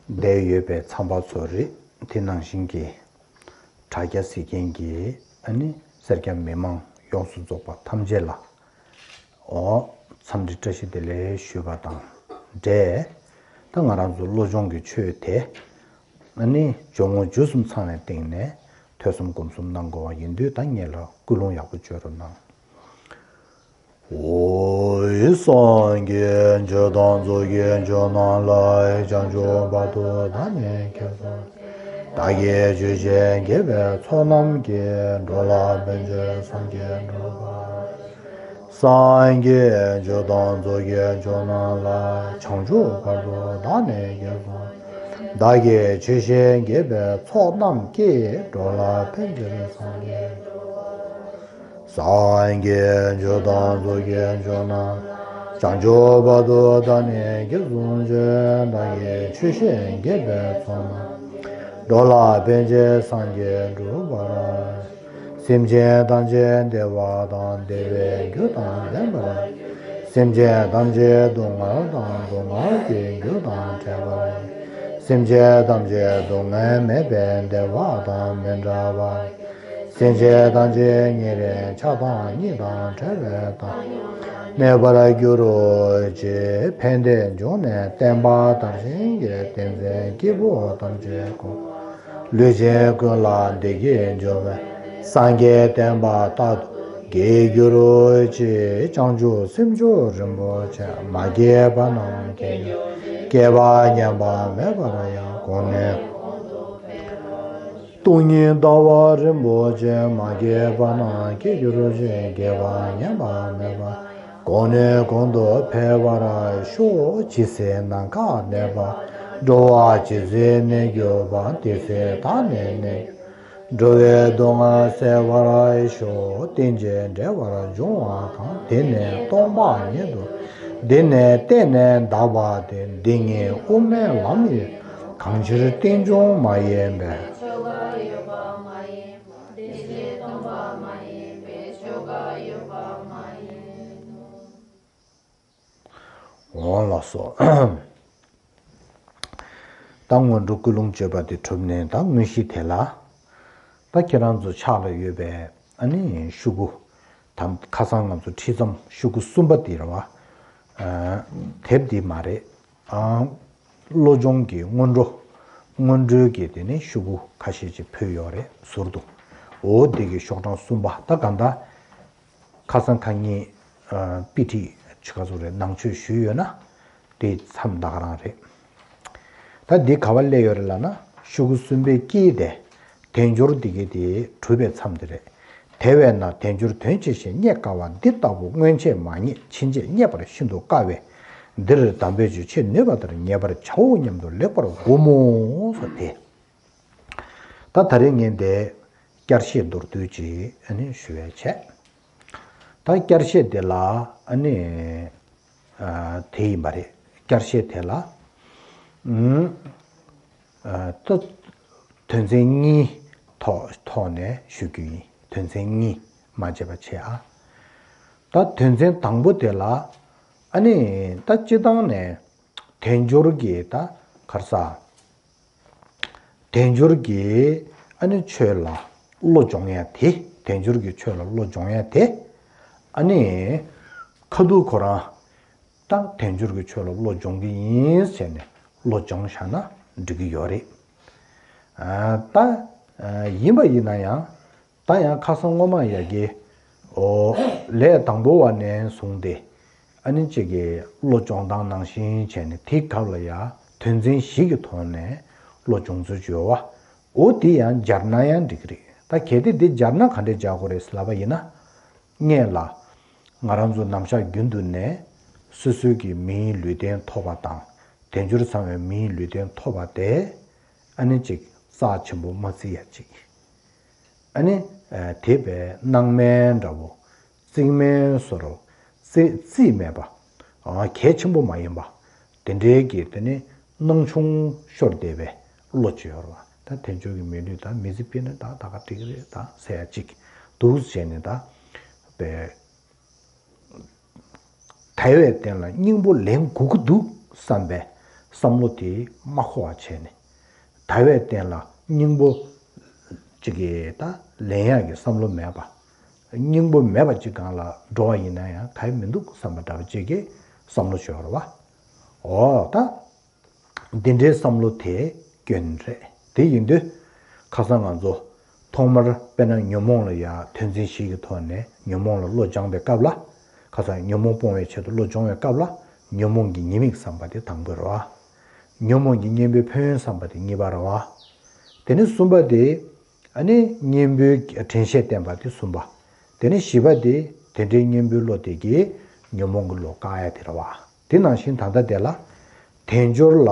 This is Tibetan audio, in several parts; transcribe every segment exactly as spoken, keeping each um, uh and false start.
བསྡད་ཡོད་པའི་ཚངས་པ་ཚོ་རེད། དེ་ནང་བཞིན་གྱི་དྲ་རྒྱ་གཟིགས་མཁན་གྱི་ཨ་ནི་སེར་སྐྱ་མི་མང་ཡོངས་སུ་རྫོགས་པ་ཐམས་ཅད་ལ། འོ། འཚམས་འདྲི་བཀྲ་ཤིས་བདེ་ལེགས་ཞུས་པ་དང་འབྲེལ། ད་ང་རང་ཚོ་བློ་སྦྱོང་གི་ཆོས་དེ། ཨ་ནི་སྦྱོར་དངོས་རྒྱུད་གསུམ་ཚང་ནས་སྟེང་ནས་ཐོས་བསམ་སྒོམ་གསུམ་གནང་དགོས་པ་ཡིན་དུས། ད་ངེད་ལ་སྐུལ་སློང་ཡག་པོ་བྱོས་རོགས་གནང་། འོ། སངས་རྒྱས་ཆོས་དང་ཚོགས་ཀྱི་མཆོག་རྣམས་ལ། བྱང་ཆུབ་བར་དུ་བདག་ནི་སྐྱེ་སོ། བདག་གིས་ཆོས་བཤད་དགེ་བའི་ཚོགས་རྣམས་ཀྱིས། འགྲོ་ལ་ཕན་ཕྱིར་སངས་རྒྱས་འགྲུབ་པར། སངས་རྒྱས་ཆོས་དང་ཚོགས་ཀྱི་མཆོག་རྣམས་ལ། བྱང་ཆུབ་བར་དུ་བདག་ནི་སྐྱེ་སོ། བདག་གིས་ཆོས་བཤད་དགེ་བའི་ཚོགས་རྣམས་ཀྱིས། འགྲོ་ལ་ཕན་ཕྱིར་སངས་རྒྱས། སངས་རྒྱས་ཆོས་དང་ཚོགས་ཀྱི་མཆོག་རྣམས། བྱང་ཆུབ་བར་དུ་བདག་ནི་སྐྱེ་སོ་ཞེས། བདག་གིས་ཆོས་བཤད་དགེ་བའི་ཚོགས་རྣམས། འགྲོ་ལ་ཕན་ཕྱིར་སངས་རྒྱས་འགྲུབ་པར། སེམས་ཅན་ཐམས་ཅད་བདེ་བ་དང་། བདེ་བའི་རྒྱུ་དང་ལྡན་པར། སེམས་ཅན་ཐམས་ཅད་སྡུག་བསྔལ་དང་། སྡུག་བསྔལ་གྱི་རྒྱུ་དང་བྲལ་བར། སེམས་ཅན་ཐམས་ཅད་སྡུག་བསྔལ་མེད་པའི་བདེ་བ་དང་མི་འབྲལ་བར། སེམས་ཅན་ཐམས་ཅད་ཉེ་རིང་ཆགས་སྡང་གཉིས་དང་བྲལ་བའི་མཐའ་ཡང་མེད་པར་གྱུར་ཅིག །ཕན་བདེ་འབྱུང་གནས་བསྟན་པ་དར་ཞིང་རྒྱས། བསྟན་འཛིན་སྐྱེས་བུ་ཐམས་ཅད་ཀུན། ལུས་ཅན་ཀུན་ལ་བདེ་སྐྱིད་འབྱུང་བའི། སངས་རྒྱས་བསྟན་པ་རྟག་ཏུ་རྒྱས་གྱུར་ཅིག །བྱང་ཆུབ་སེམས་མཆོག་རིན་པོ་ཆེ། མ་སྐྱེས་པ་རྣམས་སྐྱེ་གྱུར་ཅིག །སྐྱེས་པ་ཉམས་པ་མེད་པར་ཡང་། གོང་ནས་སྟོང་ཉིད་ལྟ་བ་རིན་པོ་ཆེ། མ་སྐྱེས་པ་རྣམས་སྐྱེ་གྱུར་ཅིག །སྐྱེས་པ་ཉམས་པ་མེད་པར། གོང་ནས་གོང་དུ་འཕེལ་བར་ཤོག །ཇི་སྲིད་ནམ་མཁའ་གནས་པ། འགྲོ་བ་ཇི་སྲིད་གནས་གྱུར་པ། དེ་སྲིད་བདག་ནི་གནས་གྱུར། འགྲོ་བའི་སྡུག་བསྔལ་སེལ་བར་ཤོག །རྟེན་ཅིང་འབྲེལ་བར་འབྱུང་བ་གང་། དེ་ནི་སྟོང་པ་ཉིད་དུ། འདི་ནི་བརྟེན་ནས་འདག་པ་སྟེ། འདི་ཉིད་དབུ་མའི་ལམ་ཡིན། གང་ཕྱིར་རྟེན་འབྱུང་མ་ཡིན་པའི། འོང་ལགས་སོ། ད་སྔོན་འགྲོ་ཀུན་སློང་བཅོས་པ་དེ་གྲུབ་ནས། ད་དངོས་གཞི་དེ་ལ། ད་ཁྱེད་རང་ཚོ་ཕྱག་ལ་ཡོད་པའི་ཨ་ནི་ཤོག་གུ། ད་ཁ་སང་ང་ཚོ་ཁྲིད་མཚམས་ཤོག་གུ་གསུམ་པ་དེ་རེད་བ། ཨ། དེབ་འདི་མ་རེད། ཨ། བློ་སྦྱོང་གི་སྔོན་འགྲོ། སྔོན་འགྲོའི་གི་དེ་ནས་ཤོག་གུ་ཁ་ཤས་ཅིག་ཕུལ་ཡོད་རེད་ཟུར་དུ། འོ་དེ་གི་ཤོག་གྲངས་གསུམ་པ། ད་གང་ལྟར་ཁ་སང་ཁ་ཉིན། ཨ། དཔེ་ཁྲིད་ཆི་ག་ཚོ་རེད། ནང་ཆོས་ཞུས་ཡོད་ན། དེ་མཚམས་ད་ག་རང་རེད། ད་འདི་ག་བ་སླེབས་ཡོད་རེད་ལབ་ན། ཤོག་གུ་གསུམ་པའི་དཀྱིལ་དེ། དལ་འབྱོར་འདི་གའི་དེ་གྲུབ་པའི་མཚམས་དེ་རེད། དེ་བས་ན་དལ་འབྱོར་དོན་ཆེ་ཞིང་རྙེད་དཀའ་བ། འདི་ལྟ་བུ་སྔོན་ཆད་མ་རྙེད་ཕྱིན་ཆད་རྙེད་པར་ཤིན་ཏུ་དཀའ་བས། འདིར་དམ་པའི་ཆོས་ཁྱེད་ནུས་པ་ལྟར་ཉན་པར་བྱའོ་སྙམ་དུ་ལེགས་པར་སྒོམ་མོ་ཟེར་དེ། ད་ད་རེས་ངས་འདི་བསྐྱར་བཤད་མདོར་བསྡུས་ཅིག་ཨ་ནི་ཞུ་ཡས་བྱས། ད་བསྐྱར་བཤད་དེ་ལ་ཨ་ནི། ཨ། དེ་ཡིན་པ་རེད། བསྐྱར་བཤད་དེ་ལ། ཨུམ། ཨ། ད་དོན་ཚན་གཉིས་ཐོག་ཐོག་ནས་ཞུ་རྒྱུ་ཡིན། དོན་ཚན་གཉིས་མ་བརྗེད་པ་བྱེད་ཨ། ད་དོན་ཚན་དང་པོ་དེ་ལ། ཨ་ནི་ད་སྤྱི་བཏང་ནས་དལ་འབྱོར་གྱི་ད་ག་རེ་ཟ། དལ་འབྱོར་གྱི་ཨ་ནི་ཆོས་ལ་བློ་སྦྱོང་ཡ་དེ། དལ་འབྱོར་གྱི་ཆོས་ལ་བློ་སྦྱོང་ཡ་དེ། ཨ་ནི་ཁ་ཐུག་ཁོ་རང་ད་དལ་འབྱོར་གྱི་ཆོས་ལ་བློ་སྦྱོང་གི་ཡིན་ཟེར་ནས་བློ་སྦྱོང་བཞག་ན་འགྲིག་གི་ཡོད་རེད། ཨ། ད་ཡིན་པ་ཡིན་ན་ཡང་། ད་ཡང་ཁ་སང་སྔོན་མ་ཡ་གི། འོ། ལས་དང་པོ་བ་ནས་བཟུང་སྟེ། ཨ་ནི་གཅིག་གི་བློ་སྦྱོང་སྟངས་ནང་བཞིན་བྱས་ནས་དེའི་སྐབས་ལ་ཡ་དོན་ཚན་བཞི་གི་ཐོག་ནས་བློ་སྦྱོང་ཚུལ་བརྗོད་པ། འོ་དེ་ཡང་སྦྱར་ན་ཡང་འགྲིག་གི་རེད། ད་གལ་ཏེ་འདི་སྦྱར་ན་ག་འདྲས་སྦྱར་དགོས་རེད་ལབ་པ་ཡིན་ན། སྔོན་ལ་ང་རང་ཚོ་ནམ་ཞག་རྒྱུན་དུ་ནས་སོ་སོའི་གི་མིའི་ལུས་རྟེན་ཐོབ་པ་དང་། དལ་འབྱོར་ཚང་བའི་མིའི་ལུས་རྟེན་ཐོབ་པ་དེ། ཨ་ནི་གཅིག་རྩ་ཆེན་པོ་མ་བརྩི་ཡ་གཅིག་ཨ་ནི། ཨ། དེ་བས་སྣང་མེད་འདྲ་བོ། རྩིས་མེད་བཟོ་འདྲ། རྩིས་རྩིས་མེད་པ། ཨ། གལ་ཆེན་པོ་མ་ཡིན་པ། དེ་འདྲའི་གི་དེ་ནི་སྣང་ཆུང་ཤོར་བསྡད་པའི་བློ་ཅིག་ཡོད་རེད་བ། ད་དལ་འབྱོར་གྱི་མི་ལུས་དང་མི་ཚེ་སྤེལ་ན་ད་ད་ག་འགྲིག་གི་རེད་ད་ཟེར་ཡ་གཅིག་འདུག་བྱས་ནས་ད། པའི། དལ་བའི་རྟེན་ལ་སྙིང་པོ་ལེན་དགོས་ཀྱི་འདུག་བསམ་པའི་ བསམ་བློ་དེ་མ་འཁོར་བ་བྱས་ནས། དལ་བའི་སྟེང་ལ་སྙིང་པོ་གཅིག་གིས་ད་ལེན་ཡག་གི་བསམ་བློ་མེད་པ། སྙིང་པོ་མེད་པ་གཅིག་སྒང་ལ་འགྲོ་བ་ཡིན་ན་ཡང་གལ་མི་འདུག་བསམ་པ་འདྲ་བ་གཅིག་གི་བསམ་བློ་ཞིག་ཡོད་རེད་བ། འོ་ད། འདི་འདྲའི་བསམ་བློ་དེ་སྐྱོན་རེད། དེ་ཡིན་དུས་ཁ་སང་ང་ཚོ་ཐོག་མར་དཔེར་ན་ཉོན་མོངས་ལ་ཡ་དོན་ཚན་བཞི་གི་ཐོག་ནས་ཉོན་མོངས་ལ་བློ་སྦྱངས་པའི་སྐབས་ལ། ཁ་སང་ཉོན་མོངས་སྤོང་བའི་ཆེད་དུ་བློ་སྦྱོང་བའི་སྐབས་ལ་ཉོན་མོངས་ཀྱི་ཉེས་དམིགས་བསམ་པ་དེ་དང་པོ་རེད་བ། ཉོན་མོངས་ཀྱི་གཉེན་པོའི་ཕན་ཡོན་བསམ་པ་དེ་གཉིས་པ་རེད་བ། དེ་ནས་གསུམ་པ་དེ། ཨ་ནི་གཉེན་པོའི་དྲན་ཤེས་བསྟེན་པ་དེ་གསུམ་པ། དེ་ནས་བཞི་པ་དེ་དེ་འདྲའི་གཉེན་པོའི་བློ་དེ་གིས་ཉོན་མོངས་ཀྱི་བློ་བཀག་ཡ་དེ་རེད་བ། དེ་ནང་བཞིན་ད་ལྟ་དེ་ལ། དལ་འབྱོར་ལ་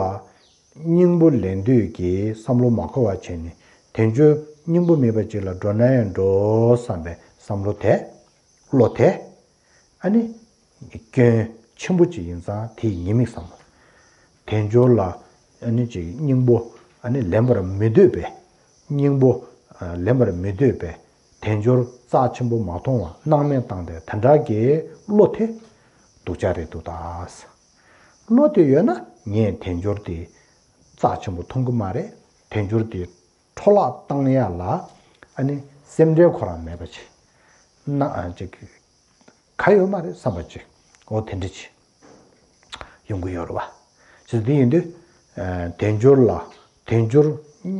སྙིང་པོ་ལེན་འདོད་ཀྱི་བསམ་བློ་མ་འཁོར་བ་བྱས་ནས་དལ་འབྱོར་སྙིང་པོ་མེད་པ་ཅིག་ལ་འགྲོ་ན་ཡང་འགྲོ་བསམ་པའི་བསམ་བློ་དེ། བློ་དེ། ཨ་ནི། སྐྱོན་ཆེན་པོ་ཅིག་ཡིན་ཙང་དེའི་ཉེས་དམིགས་བསམ་བློ། དལ་འབྱོར་ལ་ཨ་ནི་ཅིག་སྙིང་པོ་ཨ་ནི་ལེན་པར་མི་འདོད་པའི། སྙིང་པོ་ཨ་ལེན་པར་མི་འདོད་པའི་དལ་འབྱོར་རྩ་ཆེན་པོ་མ་མཐོང་བ་སྣང་མེད་བཏང་སྟེ་དེ་འདྲ་གི་བློ་དེ་སྡུག་ཅག་རེད་འདུག་ད། བློ་དེ་ཡོད་ན་ངས་དལ་འབྱོར་དེ་རྩ་ཆེན་པོ་མཐོང་གི་མ་རེད། དལ་འབྱོར་དེ་འཕྲོ་བརླག་བཏང་ཡ་ལ་ཨ་ནི་སེམས་ཁྲལ་ཁོ་རང་མེད་པ་བྱེད། ན་ཨ་ཅིག་ག་ཡོད་མ་རེད་བསམ་པ་ཅིག་འོ་དེ་འདྲ་ཅིག་ཡོང་གི་ཡོད་རེད་བ། ཅེས་དེ་ཡིན་དུས། ཨ་དལ་འབྱོར་ལ་དལ་འབྱོར།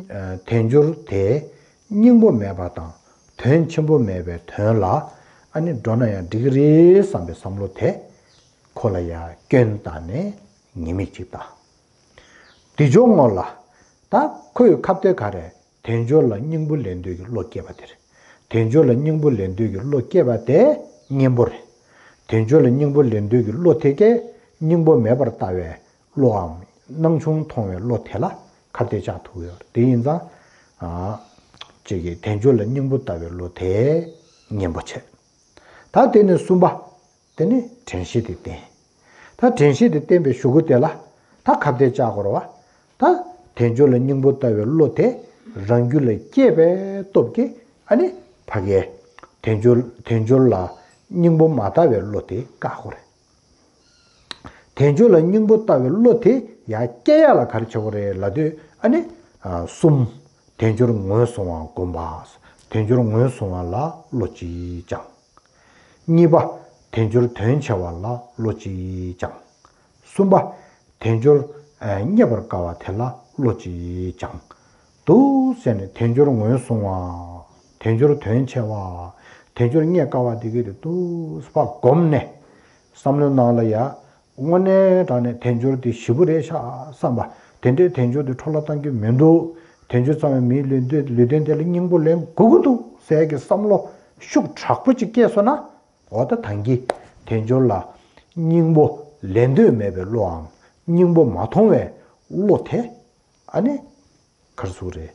ཨ་དལ་འབྱོར་དེ་སྙིང་པོ་མེད་པ་དང་དོན་ཆེན་པོ་མེད་པའི་དོན་ལ་ཨ་ནི་འགྲོ་ན་ཡང་འགྲིག་གི་རེད་བསམ་པའི་བསམ་བློ་དེ་ཁོ་ལ་ཡང་སྐྱོན་བཏང་ནས་ཉེས་དམིགས་ཅིག་བཏང་། དེ་ཕྱོགས་ངོ་ལ། ད་ཁོས་ཁ་གཏད་ག་རེ། དལ་འབྱོར་ལ་སྙིང་པོ་ལེན་འདོད་ཀྱི་བློ་སྐྱེས་པ་དེ་རེད། དལ་འབྱོར་ལ་སྙིང་པོ་ལེན་འདོད་ཀྱི་བློ་སྐྱེས་པ་དེ་གཉེན་པོ་རེད། དལ་འབྱོར་ལ་སྙིང་པོ་ལེན་འདོད་ཀྱི་བློ་དེ་གས་སྙིང་པོ་མེད་པར་ལྟ་བའི་བློའམ་སྣང་ཆུང་མཐོང་བའི་བློ་དེ་ལ་ཁ་གཏད་བཅག་ཐུབ་ཡོད་རེད། དེ་ཡིན་ཙང་། ཨ་ཅིག་གིས་དལ་འབྱོར་ལ་སྙིང་པོ་ལྟ་བའི་བློ་དེ་གཉེན་པོ་བྱེད། ད་དེ་ནས་གསུམ་པ། དེ་ནི་དྲན་ཤེས་དེ་བསྟེན། ད་དྲན་ཤེས་དེ་བསྟེན་པའི་གཞུག་གུ་དེ་ལ་ད་ཁ་གཏད་བཅག་དགོས་རེད་བ། ད་དལ་འབྱོར་ལ་སྙིང་པོ་ལྟ་བའི་བློ་དེ་རང་རྒྱུད་ལ་སྐྱེས་པའི་སྟོབས་ཀྱིས་ཨ་ནི་ཕ་གིའི་དལ་འབྱོར་དལ་འབྱོར་ལ་སྙིང་པོ་མ་ལྟ་བའི་བློ་དེ་བཀག་དགོས་རེད། དལ་འབྱོར་ལ་སྙིང་པོ་ལྟ་བའི་བློ་དེ་ཡར་སྐྱེ་ཡག་ལ་ག་རེ་བྱེད་དགོས་རེད་ལབ་དུས་ཨ་ནི། ཨ་གསུམ། དལ་འབྱོར་ངོས་བཟུང་བ་བསྒོམ་པ། དལ་འབྱོར་ངོས་བཟུང་བ་ལ་བློ་གཅིག་སྦྱང་། གཉིས་པ། དལ་འབྱོར་དོན་ཆེ་བ་ལ་བློ་གཅིག་སྦྱང་། གསུམ་པ། དལ་འབྱོར་རྙེད་པར་དཀའ་བ་དེ་ལ་བློ་གཅིག་སྦྱང་། འདུག་ཟེར་ནས་དལ་འབྱོར་ངོས་བཟུང་བ། དལ་འབྱོར་དོན་ཆེ་བ། དལ་འབྱོར་རྙེད་དཀའ་བ་དེ་གས་དེ་འདུག་ཕར་བསྒོམས་ནས། བསམ་བློའི་ནང་ལ་ཡ། དངོས་གནས་དྲང་གནས་དལ་འབྱོར་དེ་ཞེ་པོ་རེད་ཤག་བསམ་པ། དེ་འདྲའི་དལ་འབྱོར་དེ་འཕྲོ་བརླག་བཏང་རྒྱུ་མི་འདུག་དལ་འབྱོར་བཙལ་བའི་མིའི་ལུས་འདོད་ལུས་རྟེན་དེ་ལ་སྙིང་པོ་ལེན་དགོས་ཀྱི་འདུག་ཟེར་གྱི་བསམ་བློ་ཤུགས་དྲག་པོ་ཅིག་སྐྱེས་སོང་ན། འོ་ད་ད་གིན་དལ་འབྱོར་ལ་སྙིང་པོ་ལེན་འདོད་མེད་པའི་བློའམ་སྙིང་པོ་མ་མཐོང་བའི་བློ་དེ་ཨ་ནི་ག་རེ་ཟེར་དགོས་རེད།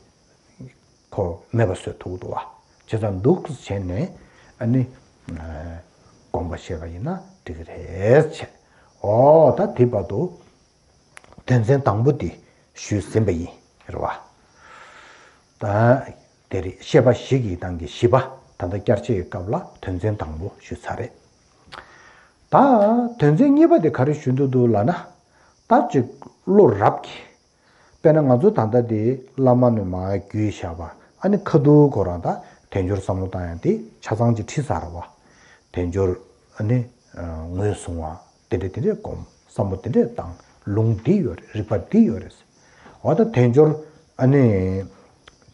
ཁོ་མེད་པ་བཟོ་ཐུབ་འདུག་བ། བྱས་ཙང་འདུག་བྱས་ནས་ཨ་ནི་དགོངས་པ་བཞེས་པ་ཡིན་ན་འགྲིག་གི་རེད་བྱས། འོ་ད་དེ་བར་དུ་དོན་ཚན་དང་པོ་དེ་ཞུས་ཟིན་པ་ཡིན་རེད་བ། ད་དེ་རེད། བཤད་པ་བཞི་གི་སྟེང་གི་བཞི་པ། ད་ལྟ་བསྐྱར་བཅོས་ཀྱི་སྐབས་ལ་དོན་ཚན་དང་པོ་ཞུས་ཚར་རེད། ད་དོན་ཚན་གཉིས་པ་དེ་ག་རེ་ཞུ་འདོད་འདུག་ལབ་ན། ད་ཅིག་བློ་རབ་ཀྱི། དཔེར་ན་ང་ཚོ་ད་ལྟ་དེ་བླ་མ་ནས་མར་བརྒྱུད་བཞག་པ་ཨ་ནི་ཁ་ཐུག་ཁོ་རང་ད་དལ་འབྱོར་བསམ་བློ་བཏང་ཡག་དེ་ཆ་ཚང་ཅིག་ཁྲིད་ཚར་བ། དལ་འབྱོར་ཨ་ནི་ངོས་བཟུང་བ་དེ་འདྲ་དེ་འདྲས་སྒོམ། བསམ་བློ་དེ་འདྲས་བཏང་། ལུང་འདི་ཡོད་རེད། རིགས་པ་འདི་ཡོད་རེད། འོ་ད་དལ་འབྱོར་ཨ་ནི་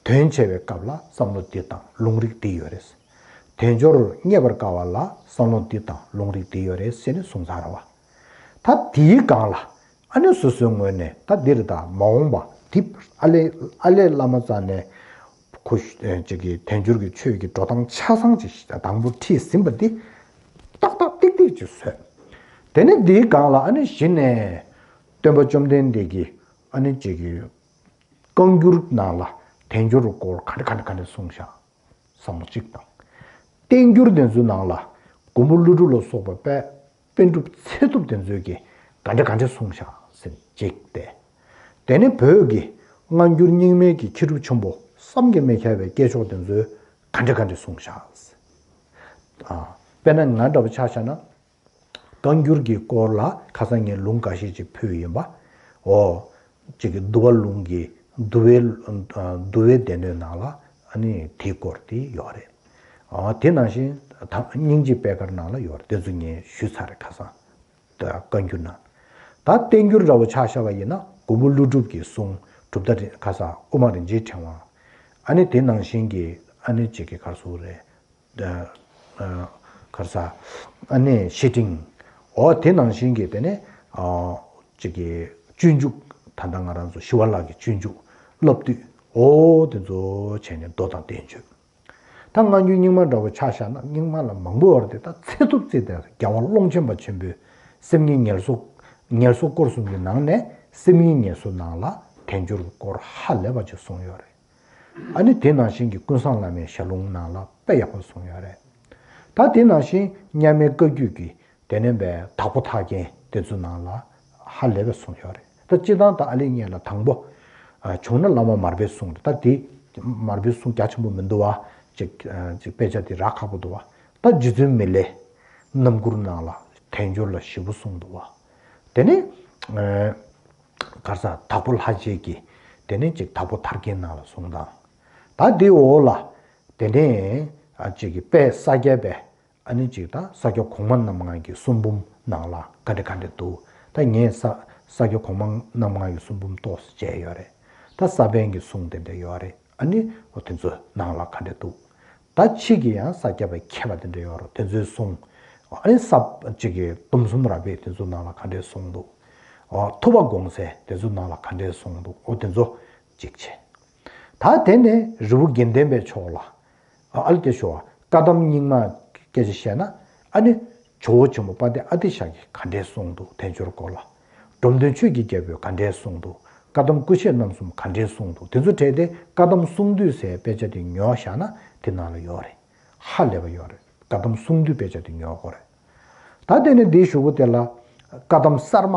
དོན་ཆེ་བའི་སྐབས་ལ་བསམ་བློ་འདི་བཏང་། ལུང་རིགས་འདི་ཡོད་རེད། དལ་འབྱོར་རྙེད་པར་དཀའ་བ་ལ་བསམ་བློ་འདི་དང་ལུང་རིགས་འདི་ཡོད་རེད་ཟེར་ནས་གསུངས་ཚར་བ། ད་དེའི་སྒང་ལ་ཨ་ནི་སོ་སོའི་ངོས་ནས་ད་འདིར་ད་མ་འོངས་པ་འདི་ཨ་ལས་ཨ་ལས་བླ་མ་རྩ་ནས་ཁོ་ཅིག་གི་དལ་འབྱོར་གྱི་ཆོས་ཀྱི་འགྲོ་སྟངས་ཆ་ཚང་ཅིག་དང་པོ་ཁྲིད་ཟིན་པ་འདི་ཏག་ཏག་ཏིག་ཏིག་ཅིག་བཟོས། དེ་ནས་འདིའི་སྒང་ལ་ཨ་ནི་གཞི་ནས་སྟོན་པ་བཅོམ་ལྡན་འདས་ཀྱིས་ཨ་ནི་ཅིག་གི་བཀའ་འགྱུར་ནང་ལ་དལ་འབྱོར་སྐོར་ག་འདྲ་ག་འདྲ་ག་འདྲ་གསུངས་ཤག་བསམ་བློ་གཅིག་དང་། བསྟན་འགྱུར་དེ་ཚོའི་ནང་ལ་མགོན་པོ་ཀླུ་སྒྲུབ་ལ་སོགས་པ་དཔེ་པཎ་གྲུབ་ཚད་ཐུབ་དེ་ཚོས་ཀྱིས་ག་འདྲ་ག་འདྲ་གསུངས་ཤག་ཟེར་གཅིག་སྟེ། དེ་ནས་བོད་ཀྱི་སྔ་འགྱུར་རྙིང་མའི་གི་མཁས་གྲུབ་ཆེན་པོ་བསམ་གྱིས་མི་ཁྱབ་པའི་སྐྱེས་མཆོག་དེ་ཚོས་ག་འདྲ་ག་འདྲ་གསུངས་ཤག་ཟེར། ཨ། དཔེར་ན་ང་འདྲ་པོ་ཆ་བཞག་ན། བཀའ་འགྱུར་གྱི་སྐོར་ལ་ཁ་སང་ངས་ལུང་འགའ་ཤས་ཅིག་ཕུལ་ཡིན་པ། འོ། གཅིག་གི་འདུལ་བ་ལུང་གི་འདུལ་བའི་འདུལ་བའི་སྡེ་སྣོད་ནང་ལ་ཨ་ནི་དེའི་སྐོར་དེ་ཡོད་རེད། ཨ་དེ་ནང་བཞིན་ད་སྙིང་རྗེ་པད་དཀར་ནང་ལ་ཡོད་རེད། དེ་ཚོ་ངས་ཞུས་ཚར་རེད་ཁ་སང་། ད་བཀའ་འགྱུར་ན། ད་བསྟན་འགྱུར་འདྲ་བོ་ཆ་བཞག་པ་ཡིན་ན་མགོན་པོ་ཀླུ་སྒྲུབ་ཀྱི་གསུང་གྲུབ་མཐའ་རིན་ཁ་སང་དབུ་མ་རིན་ཆེན་ཕྲེང་བ། ཨ་ནི་དེ་ནང་བཞིན་གྱི་ཨ་ནི་གཅིག་གི་གར་སོགས་རེད། གར་ས། ཨ་ནི་བཤེས་སྤྲིང་། འོ་དེ་ནང་བཞིན་གྱི་དེ་ནས་གཅིག་གི་སྤྱོད་འཇུག་ད་ལྟ་ང་རང་ཚོ་ཞི་བ་ལྷ་གི་སྤྱོད་འཇུག་བསླབ་བཏུས། འོ་དེ་ཚོ་བྱས་ནས་མདོ་དང་བསྟན་བཅོས། ད་སྔ་འགྱུར་རྙིང་མ་འདྲ་བོ་ཆ་བཞག་ན་རྙིང་མ་ལ་མང་པོ་ཡོད་རེད་དེ། ད་ཚད་ཐུབ་ཚད་དེ་རྒྱལ་བ་ཀློང་ཆེན་པ་ཆེན་པོའི་སེམས་ཉིད་ངལ་གསོ། ངལ་གསོ་སྐོར་གསུམ་གྱི་ནང་ནས་སེམས་ཉིད་ངལ་གསོ་ནང་ལ་དལ་འབྱོར་གྱི་སྐོར་ཧ་ལས་པ་ཅིག་གསུངས་ཡོད་རེད། ཨ་ནི་དེ་ནང་བཞིན་གྱི་ཀུན་བཟང་བླ་མའི་ཞལ་ལུང་ནང་ལ་དཔེ་ཡག་པོ་གསུངས་ཡོད་རེད། ད་དེ་ནང་བཞིན་མཉམ་མེད་བཀའ་བརྒྱུད་ཀྱི་དེ་ནས་པའི་དྭགས་པོ་ཐར་རྒྱན་དེ་ཚོ་ནང་ལ་ཧ་ལས་པའི་གསུངས་ཡོད་རེད། ད་སྤྱི་བཏང་ད་ཨ་ལི་ངས་ལ་དང་པོ་བྱུང་ན་བླ་མ་མར་པའི་གསུང་རེད། ད་དེ་མར་པའི་གསུང་རྒྱ་ཆེན་པོ་མི་འདུག་བ། ཅིག་ཅིག་དཔེ་ཆ་དེ་རག་ཁག་པོ་འདུག་བ། ད་རྗེ་བཙུན་མི་ལས་རྣམ་མགུར་ནང་ལ་དལ་འབྱོར་ལ་ཞེ་པོ་གསུངས་འདུག་བ། དེ་ནས། གར་ས་དྭགས་པོ་ལྷ་རྗེ་གི་དེ་ནས་ཅིག་དྭགས་པོ་ཐར་རྒྱན་ནང་ལ་གསུངས་དང་། ད་དེའི་འོག་ལ་དེ་ནས་ཨ་ཅིག་གི་དཔལ་ས་སྐྱ་པའི་ཨ་ནི་ཅིག་ད་ས་སྐྱ་གོང་མ་རྣམ་ལྔ་གི་གསུང་འབུམ་ནང་ལ་ག་འདྲ་ག་འདྲ་འདུག་ད་ངས་ས་ས་སྐྱ་གོང་མ་རྣམ་ལྔ་གི་གསུང་འབུམ་ཏོག་ཙམ་མཇལ་ཡོད་རེད། ད་ས་པཎ་གྱི་གསུང་དེ་འདྲ་ཡོད་རེད། ཨ་ནི་འོ་དེ་ཚོ་ནང་ལ་ག་འདྲ་འདུག་ད་ཕྱིས་ཀྱི་ཡང་ས་སྐྱ་པའི་མཁས་པ་དེ་འདྲ་ཡོད་རེད། དེ་ཚོའི་གསུང་། ཨ་ནི་ས་གཅིག་གི་སྡོམ་གསུམ་རགས་པའི་དེ་ཚོ་ནང་ལ་ག་འདྲས་གསུངས་འདུག་འོ་ཐུབ་པ་དགོངས་གསལ་དེ་ཚོ་ནང་ལ་ག་འདྲས་གསུངས་འདུག་འོ་དེ་ཚོ་གཅིག་བྱས། ད་དེ་ནས་རི་བོ་དགེ་ལྡན་པའི་ཕྱོགས་ལ། ཨ་ཨ་ལ་དེ་ཞོ་བཀའ་གདམས་རྙིང་མ་སྐད་ཆ་བཤད་ན། ཨ་ནི་ཇོ་བོ་ཆེན་པོ་དཔལ་ལྡན་ཨ་ཏི་ཤ་གིས་ག་འདྲས་གསུངས་འདུག་དལ་འབྱོར་སྐོར་ལ། འབྲོམ་སྟོན་ཆོས་ཀྱི་རྒྱལ་པོས་ག་འདྲས་གསུངས་འདུག་བཀའ་གདམས་སྐུ་བཤད་རྣམ་གསུམ་ག་འདྲས་གསུངས་འདུག་དེ་ཚོ་བྲལ་ཏེ་བཀའ་གདམས་གསུང་བསྡུས་ཟེར་དཔེ་ཆ་དེ་ཉོ་བཞག་ན་དེ་ནང་ལ་ཡོད་རེད། ཧ་ལས་པ་ཡོད་རེད། བཀའ་གདམས་གསུང་བསྡུས་དཔེ་ཆ་དེ་ཉོ་དགོས་རེད། ད་དེ་ནས་འདིའི་གཞུག་གུ་དེ་ལ་བཀའ་གདམས་གསར་མ་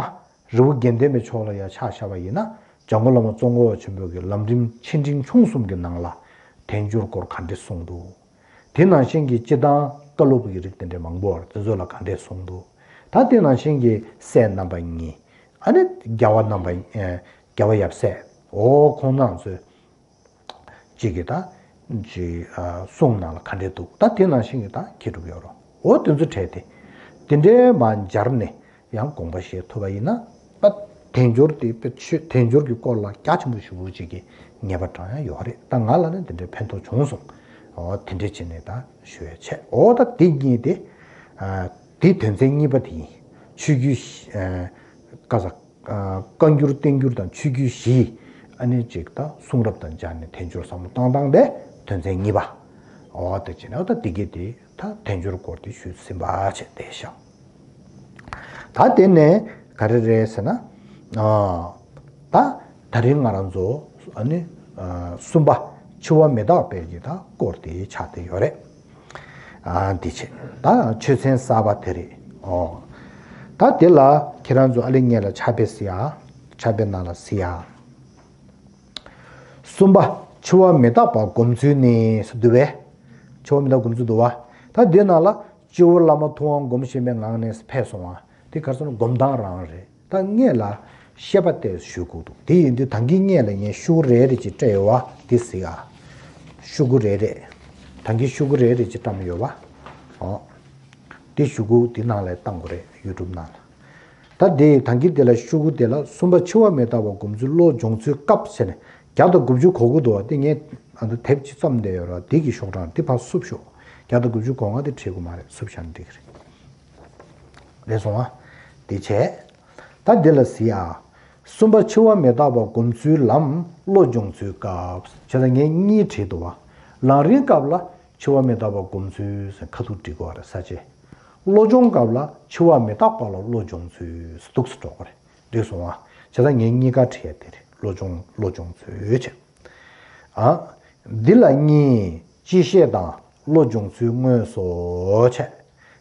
རི་བོ་དགེ་ལྡན་པའི་ཕྱོགས་ལ་ཡ་ཆ་བཞག་པ་ཡིན་ན། འཇམ་མགོན་བླ་མ་ཙོང་ཁ་པ་ཆེན་པོ་གི་ལམ་རིམ་ཆེ་འབྲིང་ཆུང་གསུམ་གྱི་ནང་ལ་དལ་འབྱོར་སྐོར་ག་འདྲས་གསུངས་འདུག་དེ་ནང་བཞིན་གྱི་སྤྱི་བཏང་བཀའ་སློབ་ཀྱི་རིགས་དེ་འདྲས་མང་པོ་ཡོད་རེད། དེ་ཚོ་ལ་ག་འདྲས་གསུངས་འདུག་ད་དེ་ནང་བཞིན་གྱི་སྲས་རྣམ་པ་གཉིས། ཨ་ནི་རྒྱལ་བ་རྣམ་པ། རྒྱལ་བ་ཡབ་སྲས། འོ་ཁོང་རྣམ་ཚོས་གཅིག་གིས་ད་ཅིག་གསུང་ནང་ལ་ག་འདྲས་འདུག་ད་དེ་ནང་བཞིན་གྱི་ད་མཁས་གྲུབ་ཡོད་རོ། འོ་དེ་ཚོ་བྲལ་ཏེ་དེ་འདྲའི་མ་སྦྱར་ནས་ཡང་དགོངས་པ་བཞེས་ཐུབ་པ་ཡིན་ན། ད་དལ་འབྱོར་དེ་དཔེ་ཆོས་དལ་འབྱོར་གྱི་སྐོར་ལ་རྒྱ་ཆེན་པོ་ཞེ་པོ་ཅིག་གི་ངེས་པ་དྲང་ཡང་ཡོད་རེད། ད་ང་ལ་ནི་དེ་འདྲའི་ཕན་ཐོགས་བྱུང་སོང་། འོ་དེ་འདྲས་བྱས་ནས་ད་ཞུ་ཡ་བྱས། འོ་ད་དེ་གཉིས་དེ་དེའི་དོན་ཚན་གཉིས་པ་དེ་ཡིན། ཆོས་བརྒྱུད་ཀ་ས། བཀའ་འགྱུར་བསྟན་འགྱུར་དང་ཆོས་བརྒྱུད་བཞི། ཨ་ནི་ཅིག་ད་གསུང་རབ་དང་སྦྱར་ནས་དལ་འབྱོར་ཟབ་མོ་བཏང་སྟངས་དེ་དོན་ཚན་གཉིས་པ། འོ་དེ་བྱས་ནས་ད་འདི་གས་དེ་ད་དལ་འབྱོར་སྐོར་དེ་ཞུས་ཟིན་པ་བྱས་བསྡད་ཤག་ད་དེ་ནས་ག་རེ་རེད་ཟེར་ན། ད་ད་རིང་ང་རང་ཚོ་ཨ་ནི་གསུམ་པ་འཆི་བ་མི་རྟག་པའི་གི་ད་སྐོར་དེ་ཆགས་བསྡད་ཡོད་རེད། ཨ་འདི་བྱས། ད་ཆོས་ཚན་གསར་པ་དེ་རེད། ཨོ། ད་དེ་ལ་ཁྱེད་རང་ཚོ་ཨ་ལེ་ངེད་ལ་ཕྱག་དཔེ་གཟིགས་ཨ། ཕྱག་དཔེ་ནང་ལ་གཟིགས་ཨ། གསུམ་པ་འཆི་བ་མི་རྟག་པ་སྒོམ་ཚུལ་ནི་ཟེར་འདུག་བས། འཆི་བ་མི་རྟག་སྒོམ་ཚུལ་འདུག་བ། ད་དེ་ནང་ལ་སྤྱི་བོར་བླ་མ་ཐུབ་དབང་སྒོམ་བཞིན་པའི་ངང་ནས་ཕེབས་སོང་བ། དེ་ག་རེ་ཟེར་ན་སྒོམ་སྟངས་རང་རེད། ད་ངེད་ལ་བཤད་པ་དེ་ཞུ་དགོས་འདུག་དེ་ཡིན་དུས་ད་གིན་ངེད་ལ་ངས་ཤོག་གུ་རེ་རེ་ཅིག་སྤྲད་ཡོད་བ་དེ་གཟིགས་ཨ། ཤོག་གུ་རེ་རེ། ད་གིན་ཤོག་གུ་རེ་རེ་ཅིག་བཀྲམ་ཡོད་བ། ཨོ། དེ་ཤོག་གུ་དེ་ནང་ལ་བཏང་དགོས་རེད། ཡུ་ཊུབ་ནང་ལ། ད་དེ་ད་གིན་དེ་ལ་ཤོག་གུ་དེ་ལ་གསུམ་པ་འཆི་བ་མི་རྟག་པ་སྒོམ་ཚུལ་བློ་སྦྱོང་ཚུལ་སྐབས་ཟེར་ནས་བརྒྱ་དང་དགུ་བཅུ་གོ་དགུ་འདུག་བ། དེ་ངས་ཨ་ད་དེབ་ཅིག་བརྩམས་བསྡད་ཡོད་ར། དེ་གི་ཤོག་གྲངས་དེ་ཕར་བསུབ་ཤོག་བརྒྱ་དང་དགུ་བཅུ་གོ་ལྔ་དེ་བྲིས་དགོས་མ་རེད། བསུབ་བཞག་ན་འགྲིག་གི་རེད། རེད་སོང་ཨ། དེ་བྱས། ད་འདི་ལ་གཟིགས་ཨ། གསུམ་པ་འཆི་བ་མི་རྟག་པ་སྒོམ་ཚུལ་ལམ་བློ་སྦྱོང་ཚུལ་སྐབས། བྱས་ཙང་ངས་གཉིས་བྲིས་འདུག་བ། ལམ་རིམ་སྐབས་ལ་འཆི་བ་མི་རྟག་པ་སྒོམ་ཚུལ་ཟེར་ཁ་ཐུག་བྲིས་དགོས་པ་རེད་ས་ཆེ། བློ་སྦྱོང་སྐབས་ལ་འཆི་བ་མི་རྟག་པ་ལ་བློ་སྦྱོང་ཚུལ་ཟེར་འདུག་སེ་འགྲོ་དགོས་རེད། འགྲིག་སོང་ཨ། བྱས་ཙང་ངས་གཉིས་ཀ་བྲིས་ཡ་དེ་རེད། བློ་སྦྱོང་བློ་སྦྱོང་ཚུལ་བྱས། ཨ། འདི་ལ་གཉིས། སྤྱི་བཤད་དང་བློ་སྦྱོང་ཚུལ་དངོས་སོ་བྱས།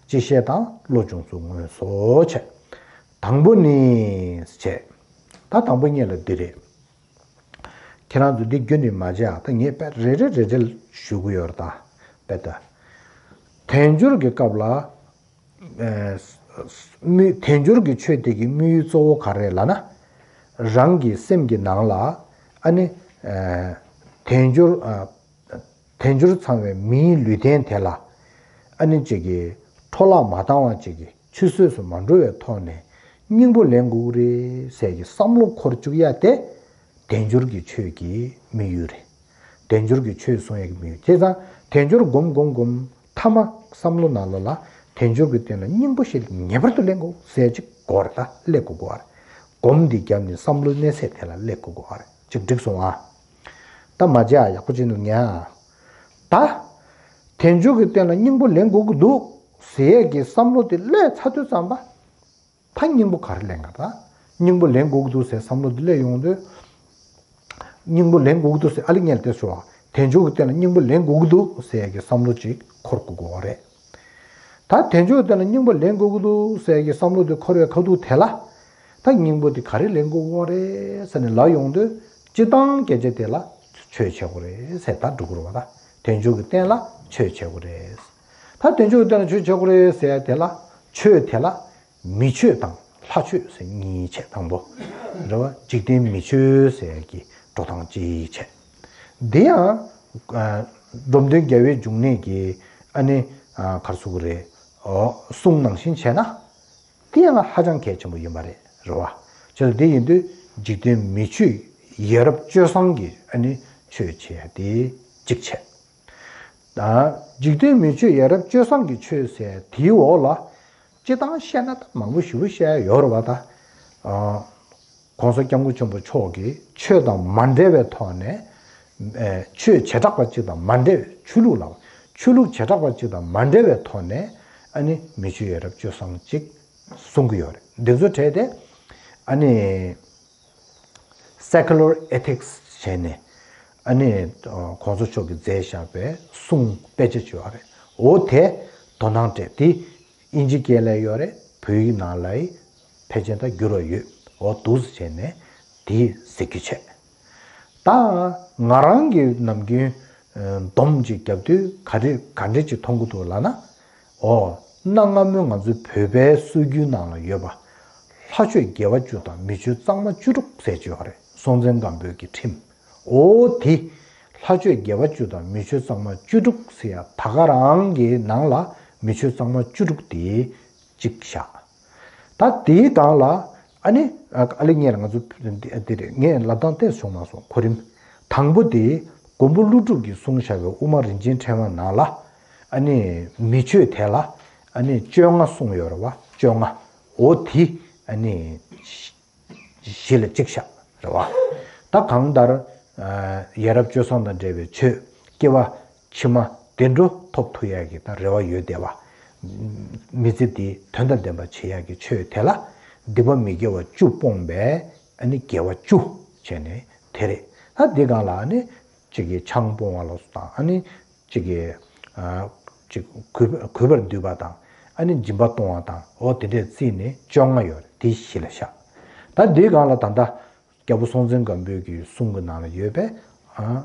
སྤྱི་བཤད་དང་བློ་སྦྱོང་ཚུལ་དངོས་སོ་བྱས། དང་པོ་ནི་བྱས། ད་དང་པོ་ཉིད་ལ་འདི་རེད། ཁྱེད་རང་ཚོ་འདི་རྒྱུན་ནས་མ་བྱས་ཨ། ད་ངས་དཔེ་རེ་རེ་རེ་རེ་ཞུ་གི་ཡོད་རེད་ད། དཔེ་ད། དལ་འབྱོར་གྱི་སྐབས་ལ། དམིགས་དལ་འབྱོར་གྱི་ཆོས་དེ་གི་དམིགས་ཡུལ་གཙོ་བོ་ག་རེ་རེད་ལབ་ན། རང་གི་སེམས་ཀྱི་ནང་ལ་ཨ་ནི་དལ་འབྱོར་དལ་འབྱོར་ཚང་བའི་མིའི་ལུས་རྟེན་དེ་ལ་ཨ་ནི་གཅིག་གི་འཕྲོ་བརླག་མ་བཏང་བ་གཅིག་གི་ཆུད་ཟོས་སུ་མ་འགྲོ་བའི་ཐོག་ནས་སྙིང་པོ་ལེན་དགོས་ཀྱི་རེད་ཟེར་གྱི་བསམ་བློ་འཁོར་བཅུག་ཡ་དེ། དལ་འབྱོར་གྱི་ཆོས་ཀྱི་དམིགས་ཡུལ་རེད། དལ་འབྱོར་གྱི་ཆོས་གསུང་ཡག་གི་དམིགས་ཡུལ་བྱས་ཙང་དལ་འབྱོར་སྒོམ་སྒོམ་སྒོམ་མཐའ་མ་བསམ་བློ་ནང་ལོགས་ལ་དལ་འབྱོར་གྱི་སྟེང་ལ་སྙིང་པོ་ཞིག་ངེས་པར་དུ་ལེན་དགོས་ཟེར་ཅིག་གོ་བ་རེད། ད་སླེབས་དགོས་གོ་བ་རེད། སྒོམ་འདི་བརྒྱབ་ནས་བསམ་བློའི་གནས་ཚད་དེ་ལ་སླེབས་དགོས་གོ་བ་རེད། ཅིག་འགྲིག་སོང་ཨ། ད་མ་བྱས་ཨ་ཡག་པོ་བྱས་ནས་ཉན་ཨ། ད་དལ་འབྱོར་གྱི་སྟེང་ལ་སྙིང་པོ་ལེན་དགོས་ཀྱི་འདུག་ཟེར་ཡག་གི་བསམ་བློ་དེ་སླེབས་ཚར་དུས་ཙམ་པ། ད་སྙིང་པོ་ག་རེ་ལེན་ག་ད། སྙིང་པོ་ལེན་དགོས་ཀྱི་འདུག་ཟེར་བསམ་བློ་འདི་སླེབས་ཡོང་དུས། སྙིང་པོ་ལེན་དགོས་ཀྱི་འདུག་ཟེར་ཨ་ལེ་ངས་དེ་ཞུ་བ། དལ་འབྱོར་གྱི་སྟེང་ལ་སྙིང་པོ་ལེན་དགོས་ཀྱི་འདུག་ཟེར་གྱི་བསམ་བློ་ཅིག་འཁོར་དགོས་ཀྱི་ཡོད་རེད། ད་དལ་འབྱོར་གྱི་སྟེང་ལ་སྙིང་པོ་ལེན་དགོས་ཀྱི་འདུག་ཟེར་གྱི་བསམ་བློ་དེ་འཁོར་བའི་ཁ་ཐུག་དེ་ལ། ད་སྙིང་པོ་དེ་ག་རེ་ལེན་དགོས་ཀྱི་ཡོད་རེད་ཟེར་ནས་ལབ་ཡོང་དུས། སྤྱིར་བཏང་སྐད་ཆ་དེ་ལ་ཆོས་བྱེད་དགོས་རེད་ཟེར་ད་འགྲོ་གི་རེད་བ་ད། དལ་འབྱོར་གྱི་སྟེང་ལ་ཆོས་བྱེད་དགོས་རེད། ད་དལ་འབྱོར་གྱི་སྟེང་ལ་ཆོས་བྱེད་དགོས་རེད་ཟེར་དེ་ལ་ཆོས་དེ་ལ། མི་ཆོས་དང་ལྷ་ཆོས་ཟེར་གཉིས་བྱས། དང་པོ་རེད་བ། འཇིག་རྟེན་མི་ཆོས་ཟེར་གྱི་འགྲོ་སྟངས་གཅིག་བྱས། འདི་ཡང་འབྲོམ་སྟོན་རྒྱལ་བའི་འབྱུང་གནས་ཀྱི་ཨ་ནི་ག་རེ་ཟེར་དགོས་རེད། གསུང་ནང་བཞིན་བྱས་ན་འདི་ཡང་ཧ་ཅང་གལ་ཆེན་པོ་ཡིན་པ་རེད། རེད་བ། བྱས་ཙང་འདི་ཡིན་དུས་འཇིག་རྟེན་མི་ཆོས་ཡ་རབས་སྤྱོད་བཟང་གི་ཨ་ནི་ཆོས་བྱས་དེ་གཅིག་བྱས། ད་འཇིག་རྟེན་མི་ཆོས་ཡ་རབས་སྤྱོད་བཟང་གི་ཆོས་ཟེར་དེའི་འོག་ལ་སྤྱིར་བཏང་བཤད་ན་ད་མང་པོ་ཞེ་པོ་བཤད་ཡ་ཡོད་རེད་བ་ད། ཨ། ༸གོང་ས་༸སྐྱབས་མགོན་ཆེན་པོ་མཆོག་གིས་ཆོས་དང་མ་འབྲེལ་བའི་ཐོག་ནས། ཨེ། ཆོས་བྱེ་བྲག་པ་གཅིག་དང་མ་འབྲེལ་བའི་ཆོས་ལུགས་ལ། ཆོས་ལུགས་བྱེ་བྲག་པ་གཅིག་དང་མ་འབྲེལ་བའི་ཐོག་ནས་ཨ་ནི་མི་ཆོས་ཡ་རབས་སྤྱོད་བཟང་གཅིག་གསུང་གི་ཡོད་རེད། འདི་ཚོ་གྲས་དེ་ཨ་ནི། Secular Ethics བྱས་ནས་ཨ་ནི་༸གོང་ས་མཆོག་གིས་མཛད་བཞག་པའི་གསུང་དཔེ་ཆ་ཅིག་ཡོད་རེད། འོ་དེ་དོ་སྣང་སྤྲད་དེ་ཨིན་ཇི་སྐད་ལ་ཡོད་རེད། བོད་ཡིག་ནང་ལ་ཕལ་ཆེར་ད་བསྒྱུར་བ་ཡོད། འོ་འདུག་སེ་བྱས་ནས་དེ་གཟིགས་རྒྱུ་བྱས། ད་ང་རང་གི་ནམ་རྒྱུན་སྡོམ་ཅིག་བརྒྱབ་དུས་ག་རེ་ག་འདྲ་ཅིག་མཐོང་གི་འདུག་ལབ་ན། འོ། གནའ་སྔ་མོའི་ང་ཚོའི་བོད་པའི་སྲོལ་རྒྱུན་ནང་ལ་ཡོད་པ། ལྷ་ཆོས་དགེ་བ་བཅུ་དང་མི་ཆོས་གཙང་མ་བཅུ་དྲུག་ཟེར་གྱི་ཡོད་རེད། སྲོང་བཙན་སྒམ་པོའི་གི་ཁྲིམས། འོ་དེ། ལྷ་ཆོས་དགེ་བ་བཅུ་དང་མི་ཆོས་གཙང་མ་བཅུ་དྲུག་ཟེར་ཡ་ད་ག་རང་གི་ནང་ལ་མི་ཆོས་གཙང་མ་བཅུ་དྲུག་དེ་གཅིག་བཞག་ད་དེའི་སྒང་ལ་ཨ་ནི་ཨ་ལེ་ངས་ང་ཚོ་འདི་རེད། ངས་ལབ་སྟངས་ཏོག་ཙམ་བྱུང་མ་སོང་གོ་རིམ། དང་པོ་དེ་མགོན་པོ་ཀླུ་སྒྲུབ་ཀྱིས་གསུངས་བཞག་པའི་དབུ་མ་རིན་ཆེན་ཕྲེང་བ་ནང་ལ་ཨ་ནི་མི་ཆོས་དེ་ལ་ཨ་ནི་བཅོ་ལྔ་གསུངས་ཡོད་རེད་བ། བཅོ་ལྔ། འོ་དེ་ཨ་ནི་གཞི་ལ་གཅིག་བཞག་རེད་བ། ད་གང་ལྟར་ཡ་རབས་སྤྱོད་བཟང་དང་འབྲེལ་བའི་ཆོས་སྐྱེ་བ་ཕྱི་མ་བདེ་འགྲོ་ཐོབ་ཐུབ་ཡག་གི་ད་རེ་བ་ཡོད་བསྡད་པ། མི་ཚེ་འདི་དོན་དང་ལྡན་པ་བྱེད་ཡག་གི་ཆོས་དེ་ལ་སྡིག་པ་མི་དགེ་བ་བཅུ་སྤོང་བའི་ཨ་ནི་དགེ་བ་བཅུ་བྱས་ནས་དེ་རེད། ད་འདི་སྒང་ལ་ཨ་ནི་གཅིག་གིས་ཆང་སྤོང་བ་ལ་སོགས་དང་ཨ་ནི་གཅིག་གིས་ཨ་གཅིག་གུས་གུས་པར་འདུད་པ་དང་ཨ་ནི་སྦྱིན་པ་གཏོང་བ་དང་འོ་དེ་འདྲས་བརྩིས་ནས་བཅོ་ལྔ་ཡོད་རེད། དེ་གཞི་ལ་བཞག་ད་འདི་སྒང་ལ་ད་ལྟ་རྒྱལ་པོ་སྲོང་བཙན་སྒམ་པོའི་གི་གསུང་གི་ནང་ལ་ཡོད་པའི་ཨ་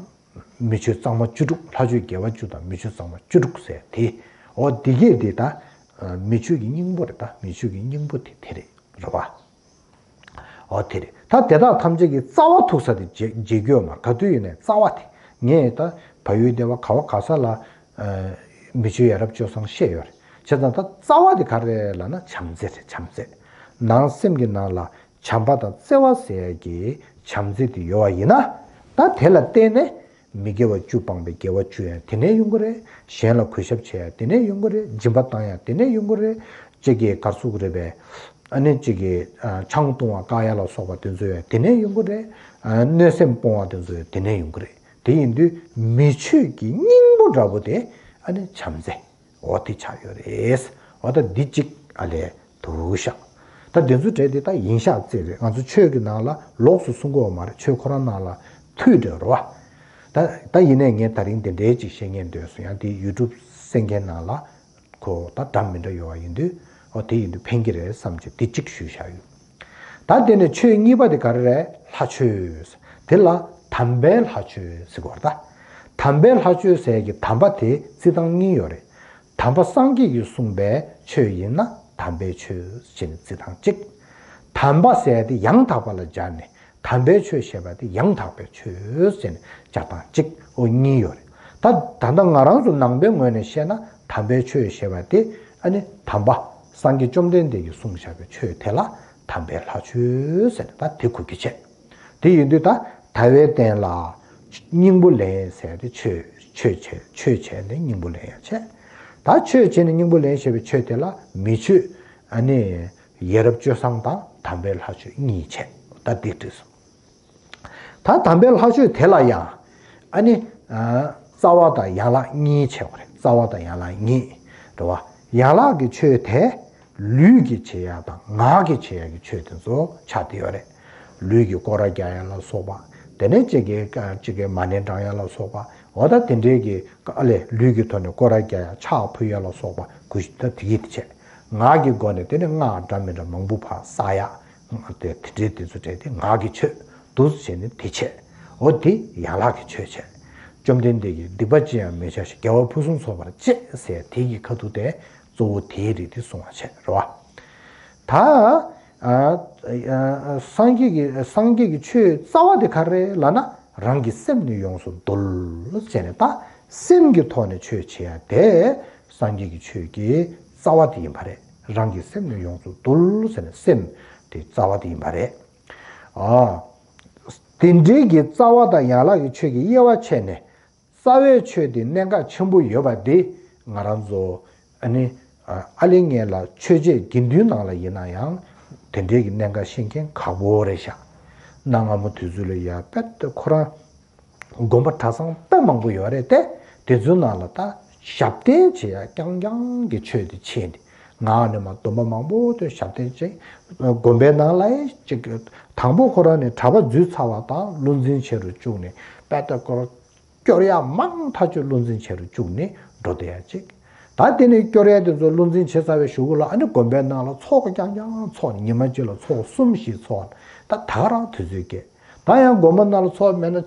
མི་ཆོས་གཙང་མ་བཅུ་དྲུག་ལྷ་ཆོས་དགེ་བ་བཅུ་དང་མི་ཆོས་གཙང་མ་བཅུ་དྲུག་ཟེར་དེ། འོ་འདི་གས་འདི་ད་མི་ཆོས་ཀྱི་སྙིང་པོ་རེད། ད་མི་ཆོས་ཀྱི་སྙིང་པོ་དེ་དེ་རེད། རེད་བ། འོ་དེ་རེད། ད་དེ་དག་ཐམས་ཅད་ཀྱི་རྩ་བ་ཐུག་ས་དེ་བརྗེད་བརྗེད་རྒྱུ་ཡོད་མ་རེད། ག་དུས་ཡིན་ནའི་རྩ་བ་དེ་ངས་ད་བལ་ཡུལ་སྡེ་བ་ག་བ་ག་ས་ལ་མི་ཆོས་ཡ་རབས་སྤྱོད་བཟང་བཤད་ཡོད་རེད། བྱས་ཙང་ད་རྩ་བ་དེ་ག་རེ་རེད་ལབ་ན་བྱམས་བརྩེ་རེད། བྱམས་བརྩེ། ནང་སེམས་ཀྱི་ནང་ལ་བྱམས་པ་དང་བརྩེ་བ་ཟེར་ཡ་གི་བྱམས་བརྩེ་དེ་ཡོད་པ་ཡིན་ན་ད་དེ་ལ་བརྟེན་ནས་མི་དགེ་བ་བཅུ་སྤངས་པའི་དགེ་བ་བཅུ་ཡང་དེ་ནས་ཡོང་གི་རེད། གཞན་ལ་གུས་ཞབས་བྱེད་ཡ་དེ་ནས་ཡོང་གི་རེད། སྦྱིན་པ་བཏང་ཡ་དེ་ནས་ཡོང་གི་རེད། གཅིག་གིས་ག་རེ་ཟེར་དགོས་རེད་པས། ཨ་ནི་གཅིག་གིས་ཨ་ཆང་འཐུང་བ་བཀག་ཡ་ལ་སོགས་པ་དེ་ཚོ་ཡང་དེ་ནས་ཡོང་གི་རེད། ཨ་གནོད་སེམས་སྤོང་བ་དེ་ཚོ་ཡང་དེ་ནས་ཡོང་གི་རེད། དེ་ཡིན་དུས་མི་ཆོས་ཀྱི་སྙིང་པོ་འདྲ་པོ་དེ་ཨ་ནི་བྱམས་བརྩེ། འོ་དེ་ཆགས་ཡོད་རེད། འོ་ད་འདི་གཅིག་ཨ་ལས་འདུག་ཤག་ད་དེ་ཚོ་གྲས་དེ་ད་ཡིན་ཤག་ཙེ་རེད། ང་ཚོ་ཆོས་ཀྱི་ནང་ལ་ལོགས་སུ་གསུང་གི་ཡོད་མ་རེད། ཆོས་ཁོ་རང་ནང་ལ་ཐུག་འདྲ་རེད་བ། ད་ད་ཡིན་ནའི་ངས་ད་རིང་དེ་འདྲའི་ཅིག་བཤད་མཁན་འདོད་སོང་། ཡང་དེ་ཡུ་ཊུབ་གསན་མཁན་ནང་ལ་ཁོ་ད་འདྲ་མི་འདྲ་ཡོད་པ་ཡིན་དུས་འོ་དེ་ཡིན་དུས་ཕན་གྱི་རེད་བསམ་བྱས་དེ་གཅིག་ཞུས་བཞག་ཡོད། ད་དེ་ནས་ཆོས་གཉིས་པ་དེ་ག་རེ་རེད། ལྷ་ཆོས། དེ་ལ་དམ་པའི་ལྷ་ཆོས་ཟེར་གོ་རེད་ད། དམ་པའི་ལྷ་ཆོས་ཟེར་གྱི་དམ་པ་དེ་རྩི་སྟངས་གཉིས་ཡོད་རེད། དམ་པ་སངས་རྒྱས་ཀྱིས་གསུངས་པའི་ཆོས་ཡིན་ན་དམ་པའི་ཆོས་ཟེར་ནས་རྩི་སྟངས་གཅིག་དམ་པ་ཟེར་དེ་ཡང་དག་པ་ལ་སྦྱར་ནས་ དམ་པའི་ཆོས་ཞེས་པ་དེ་ཡང་དག་པའི་ཆོས་ཟེར་ནས་སྦྱར་སྟངས་གཅིག་འོ་གཉིས་ཡོད་རེད། ད་ད་ལྟ་ང་རང་ཚོ་ནང་པའི་ངོས་ནས་བཤད་ན་དམ་པའི་ཆོས་ཞེས་པ་དེ་ཨ་ནི་དམ་པ་སངས་རྒྱས་བཅོམ་ལྡན་འདས་ཀྱིས་གསུངས་བཞག་པའི་ཆོས་དེ་ལ་དམ་པའི་ལྷ་ཆོས་ཟེར་ནས་ད་དེ་གོ་རྒྱུ་བྱས། དེ་ཡིན་དུས་ད་ད་བའི་རྟེན་ལ་སྙིང་པོ་ལེན་ཟེར་ཏེ་ཆོས་ཆོས་བྱས་ཆོས་བྱས་ནས་སྙིང་པོ་ལེན་ཡང་བྱས། ད་ཆོས་བྱས་ནས་སྙིང་པོ་ལེན་ཞེས་པའི་ཆོས་དེ་ལ་མི་ཆོས་ཨ་ནི་ཡ་རབས་སྤྱོད་བཟང་དང་དམ་པའི་ལྷ་ཆོས་གཉིས་བྱས། ད་འདི་བྲིས་སོང་། ད་དམ་པའི་ལྷ་ཆོས་དེ་ལ་ཡང་ཨ་ནི་རྩ་བ་དང་ཡན་ལག་གཉིས་བྱས་པ་རེད། རྩ་བ་དང་ཡན་ལག་གཉིས་རེད་བ། ཡན་ལག་གི་ཆོས་དེ་ལུས་ཀྱི་བྱེད་ཡག་དང་ངག་གི་བྱེད་ཡག་གི་ཆོས་དེ་ཚོ་ཆགས་བསྡད་ཡོད་རེད། ལུས་ཀྱི་སྐོར་ར་རྒྱག་ཡག་ལ་སོགས་པ། དེ་ནས་གཅིག་གིས་གཅིག་གིས་མ་ཎི་བགྲང་ཡག་ལ་སོགས་པ། འོ་ད་དེ་འདྲའི་གི་ཨ་ལས་ལུས་ཀྱི་ཐོག་ནས་སྐོར་ར་རྒྱག་ཡག་ཕྱག་ཕུལ་ཡག་ལ་སོགས་པ་གུ་ད་དེ་གིས་དེ་བྱས། ངག་གི་སྒོ་ནས་དེ་ནས་སྔགས་འདྲ་མི་འདྲ་མང་པོ་ཕར་བསགས་ཡག་དེ་དེ་འདྲའི་དེ་ཚོ་བྱས་ཏེ་ངག་གི་ཆོས་འདུག་བྱས་ནས་དེ་བྱས། འོ་དེ་ཡན་ལག་གི་ཆོས་བྱས། བཅོམ་ལྡན་འདས་ཀྱིས་སྡིག་པ་ཅི་ཡང་མི་བྱ་ཞིང་། དགེ་བ་ཕུན་སུམ་ཚོགས་པར་སྤྱད་ཟེར་དེ་གི་ཁ་ཐུག་དེ་གཙོ་བོ་དེའི་རིགས་དེ་གསུང་བ་བྱས་རེད་བ། ད་ཨ་ཨ་སངས་རྒྱས་ཀྱི་སངས་རྒྱས་ཀྱི་ཆོས་རྩ་བ་དེ་ག་རེ་ལབ་ན་རང་གི་སེམས་ནི་ཡོངས་སུ་འདུལ་ཟེར་ནས། ད་སེམས་ཀྱི་ཐོག་ནས་ཆོས་བྱེད་ཡ་དེ་སངས་རྒྱས་ཀྱི་ཆོས་ཀྱི་རྩ་བ་དེ་ཡིན་པ་རེད། རང་གི་སེམས་ནི་ཡོངས་སུ་འདུལ་ཟེར་ནས་སེམས་དེ་རྩ་བ་དེ་ཡིན་པ་རེད། ཨ། དེ་འདྲའི་གི་རྩ་བ་དང་ཡན་ལག་གི་ཆོས་ཀྱི་དབྱེ་བ་ཕྱེ་ནས། རྩ་བའི་ཆོས་དེ་གནད་འགག་ཆེན་པོ་ཡོད་པ་དེ་ང་རང་ཚོ་ཨ་ནི་ཨ་ལེ་ངན་ལ་ཆོས་འཆད་དགེ་འདུན་ནང་ལ་ཡིན་ན་ཡང་དེ་འདྲའི་གི་གནད་འགག་ཤེས་མཁན་ཁག་པོ་རེད་ཤག་གནའ་སྔ་མོ་དུས་ཚོད་ལ་ཡ་དཔེ་ཁོ་རང་དགོན་པ་གྲྭ་ཚང་དཔེ་མང་པོ་ཡོད་རེད་དེ། དེ་ཚོའི་ནང་ལ་ད་ཞབས་བརྟན་བྱེད་ཡ་རྐྱང་རྐྱང་གི་ཆོས་དེ་ཕྱེ་ནས། ངག་ནས་མར་སྡོམ་པ་མང་པོ་དེ་ཞབས་བརྟན་བྱེད། དགོན་པའི་ནང་ལ་ཡང་ཅིག་དང་པོ་ཁོ་རང་ནས་གྲྭ་པ་འཛུལ་ཚར་བ་དང་བློ་འཛིན་བྱེད་རུ་བཅུག་ནས་དཔེ་ལྟ་སྐོར་སྐྱོར་ཡག་མང་ཐག་ཆོད་བློ་འཛིན་བྱེད་རུ་བཅུག་ནས་འགྲོ་བསྡད་ཡ་ཅིག་ད་དེ་ནས་སྐྱོར་ཡ་དེ་ཚོ་བློ་འཛིན་བྱེད་ཚར་བའི་གཞུག་གུ་ལ་ཨ་ནི་དགོན་པའི་ནང་ལ་ཚོགས་རྐྱང་རྐྱང་ཚོགས། ཉི་མ་གཅིག་ལ་ཚོགས་གསུམ་བཞི་ཚོགས། ད་ད་ག་རང་དུས་ཚོད་སྐྱེལ། ད་ཡང་དགོན་པ་ནང་ལ་ཚོགས་མེད་ན།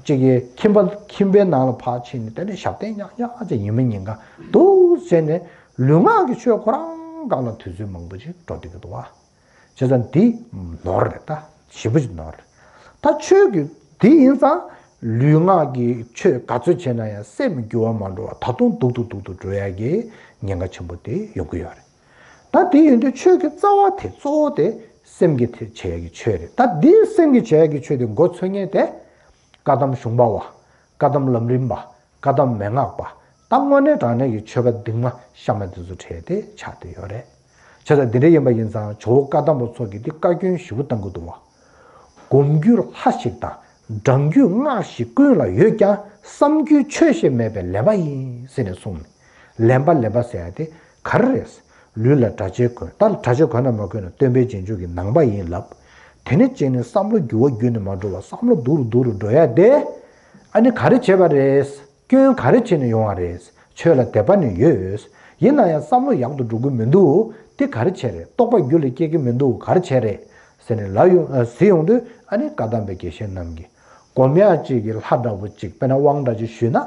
གཅིག་གི་ཁྱིམ་པ་ཁྱིམ་པའི་ནང་ལ་ཕར་ཕྱིན་ནས་དེ་ནས་ཞབས་བརྟན་རྐྱང་རྐྱང་ཅིག་ཉི་མ་ཉིན་གང་འདུག་བྱས་ནས་ལུས་ངག་གི་ཆོས་ཁོ་རང་སྒང་ལ་དུས་ཚོད་མང་པོ་ཅིག་འགྲོ་བསྡད་ཀྱི་འདུག་བ། བྱས་ཙང་འདི་ནོར་རེད། ད་ཞེ་པོ་ཅིག་ནོར་རེད། ད་ཆོས་ཀྱི་འདི་ཡིན་ཙང་ལུས་ངག་གི་ཆོས་ག་ཚོད་བྱས་ན་ཡང་སེམས་འགྱུར་བ་མ་འགྲོ་བ་ད་དུང་སྡུག་ཏུ་སྡུག་ཏུ་འགྲོ་ཡ་གི་ཉེན་ཁ་ཆེན་པོ་དེ་ཡོང་གི་ཡོད་རེད། ད་དེ་ཡིན་དུས་ཆོས་ཀྱི་རྩ་བ་དེ་གཙོ་བོ་དེ་སེམས་ཀྱི་དེ་བྱེད་ཡ་གི་ཆོས་རེད། ད་འདི་སེམས་ཀྱི་བྱེད་ཡ་གི་ཆོས་དེ་འགོ་ཚུགས་མཁན་དེ་བཀའ་གདམས་གཞུང་པ་བ། བཀའ་གདམས་ལམ་རིམ་པ། བཀའ་གདམས་མན་ངག་པ། ད་དངོས་གནས་དྲང་གནས་ཀྱི་ཆོས་པ་གདིང་མ་གཤའ་མ་དེ་ཚོ་གྲས་དེ་ཆགས་བསྡད་ཡོད་རེད། བྱས་ཙང་འདི་འདྲ་ཡིན་པ་ཡིན་ཙང་ཇོ་བོ་བཀའ་གདམས་པ་ཚོ་གིས་འདི་བཀའ་བཀྱོན་ཞེ་པོ་བཏང་གི་འདུག་བ། སྒོམ་རྒྱུ་ལྷ་ཞིག་དང་བགྲང་རྒྱུ་སྔགས་ཤིག་ཀུན་ལ་ཡོད་ཀྱང་བསམ་རྒྱུའི་ཆོས་ཤིག་མེད་པས་ལན་པ་ཡིན་ཟེར་ནས་གསུངས་ནས། ལན་པ་ལན་པ་ཟེར་ཡ་དེ་ག་རེ་རེད། ལུས་ལ་གྲྭ་ཆས་གོན། ད་གྲྭ་ཆས་གོན་ན་མ་གོན་ན་སྟོན་པའི་རྗེས་འཇུག་གི་ནང་པ་ཡིན་ལབ། དེ་ནས་བྱས་ནས་བསམ་བློ་འགྱུར་བ་འགྱུར་ནས་མ་འགྲོ་བ་བསམ་བློ་སྡུག་རུ་སྡུག་རུ་འགྲོ་ཡ་དེ། ཨ་ནི་ག་རེ་བྱས་པ་རེད། སྐྱོན་ག་རེ་བྱས་ནས་ཡོང་བ་རེད། ཆོས་ལ་དད་པ་ནི་ཡོད། ཡིན་ན་ཡང་བསམ་བློ་ཡག་ཏུ་འགྲོ་གི་མི་འདུག་དེ་ག་རེ་བྱས་རེད། རྟོགས་པ་རྒྱུད་ལ་སྐྱེ་གི་མི་འདུག་ག་རེ་བྱས་རེད། ཟེར་ནས་ལབ་ཡོང་ཨ་ཟེར་ཡོང་དུས་ཨ་ནི་བཀའ་གདམས་པའི་དགེ་བཤེས་རྣམས་ཀྱིས་སྒོམ་ཡག་ཅིག་གི་ལྷ་འདྲ་བོ་ཅིག་དཔེར་ན་དབང་འདྲ་ཅིག་ཞུས་ན།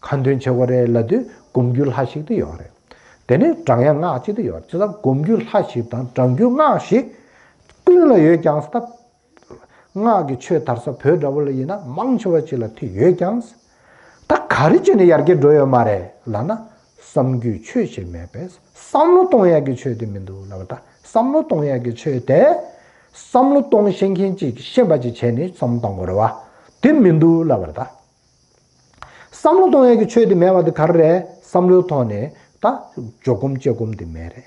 ཁ་འདོན་བྱེད་དགོས་རེད་ལབ་དུས་སྒོམ་རྒྱུ་ལྷ་ཞིག་ཏུ་ཡོད་རེད། དེ་ནས་བགྲང་ཡག་སྔགས་ཅིག་ཏུ་ཡོད་རེད། བྱས་ཙང་སྒོམ་རྒྱུ་ལྷ་ཞིག་དང་བགྲང་རྒྱུ་སྔགས་ཤིག་ཀུན་ལ་ཡོད་ཀྱང་ད། སྔགས་ཀྱི་ཆོས་དར་ས་བོད་འདྲ་བོ་ལ་ཡིན་ན་མང་ཆེ་བ་ཅིག་ལ་དེ་ཡོད་ཀྱང་། ད་ག་རེ་བྱས་ནས་ཡར་རྒྱས་འགྲོ་ཡོད་མ་རེད་ལབ་ན། བསམ་རྒྱུའི་ཆོས་ཤིག་མེད་པས་བསམ་བློ་གཏོང་ཡག་གི་ཆོས་དེ་མི་འདུག་ལབ་པ། ད་བསམ་བློ་གཏོང་ཡག་གི་ཆོས་དེ་བསམ་བློ་གཏོང་ཤེས་མཁན་ཅིག་ཤེས་པ་ཅིག་བྱས་ནས་བསམ་བློ་གཏོང་དགོས་རེད་བ། དེ་མི་འདུག་ལབ་པ་རེད་ད། བསམ་བློ་གཏོང་ཡག་གི་ཆོས་དེ་མེད་པ་དེ་ག་རེ་རེད། བསམ་བློའི་ཐོག་ནས་ད་འཇོག་སྒོམ་བཅས་སྒོམ་དེ་མེད་རེད།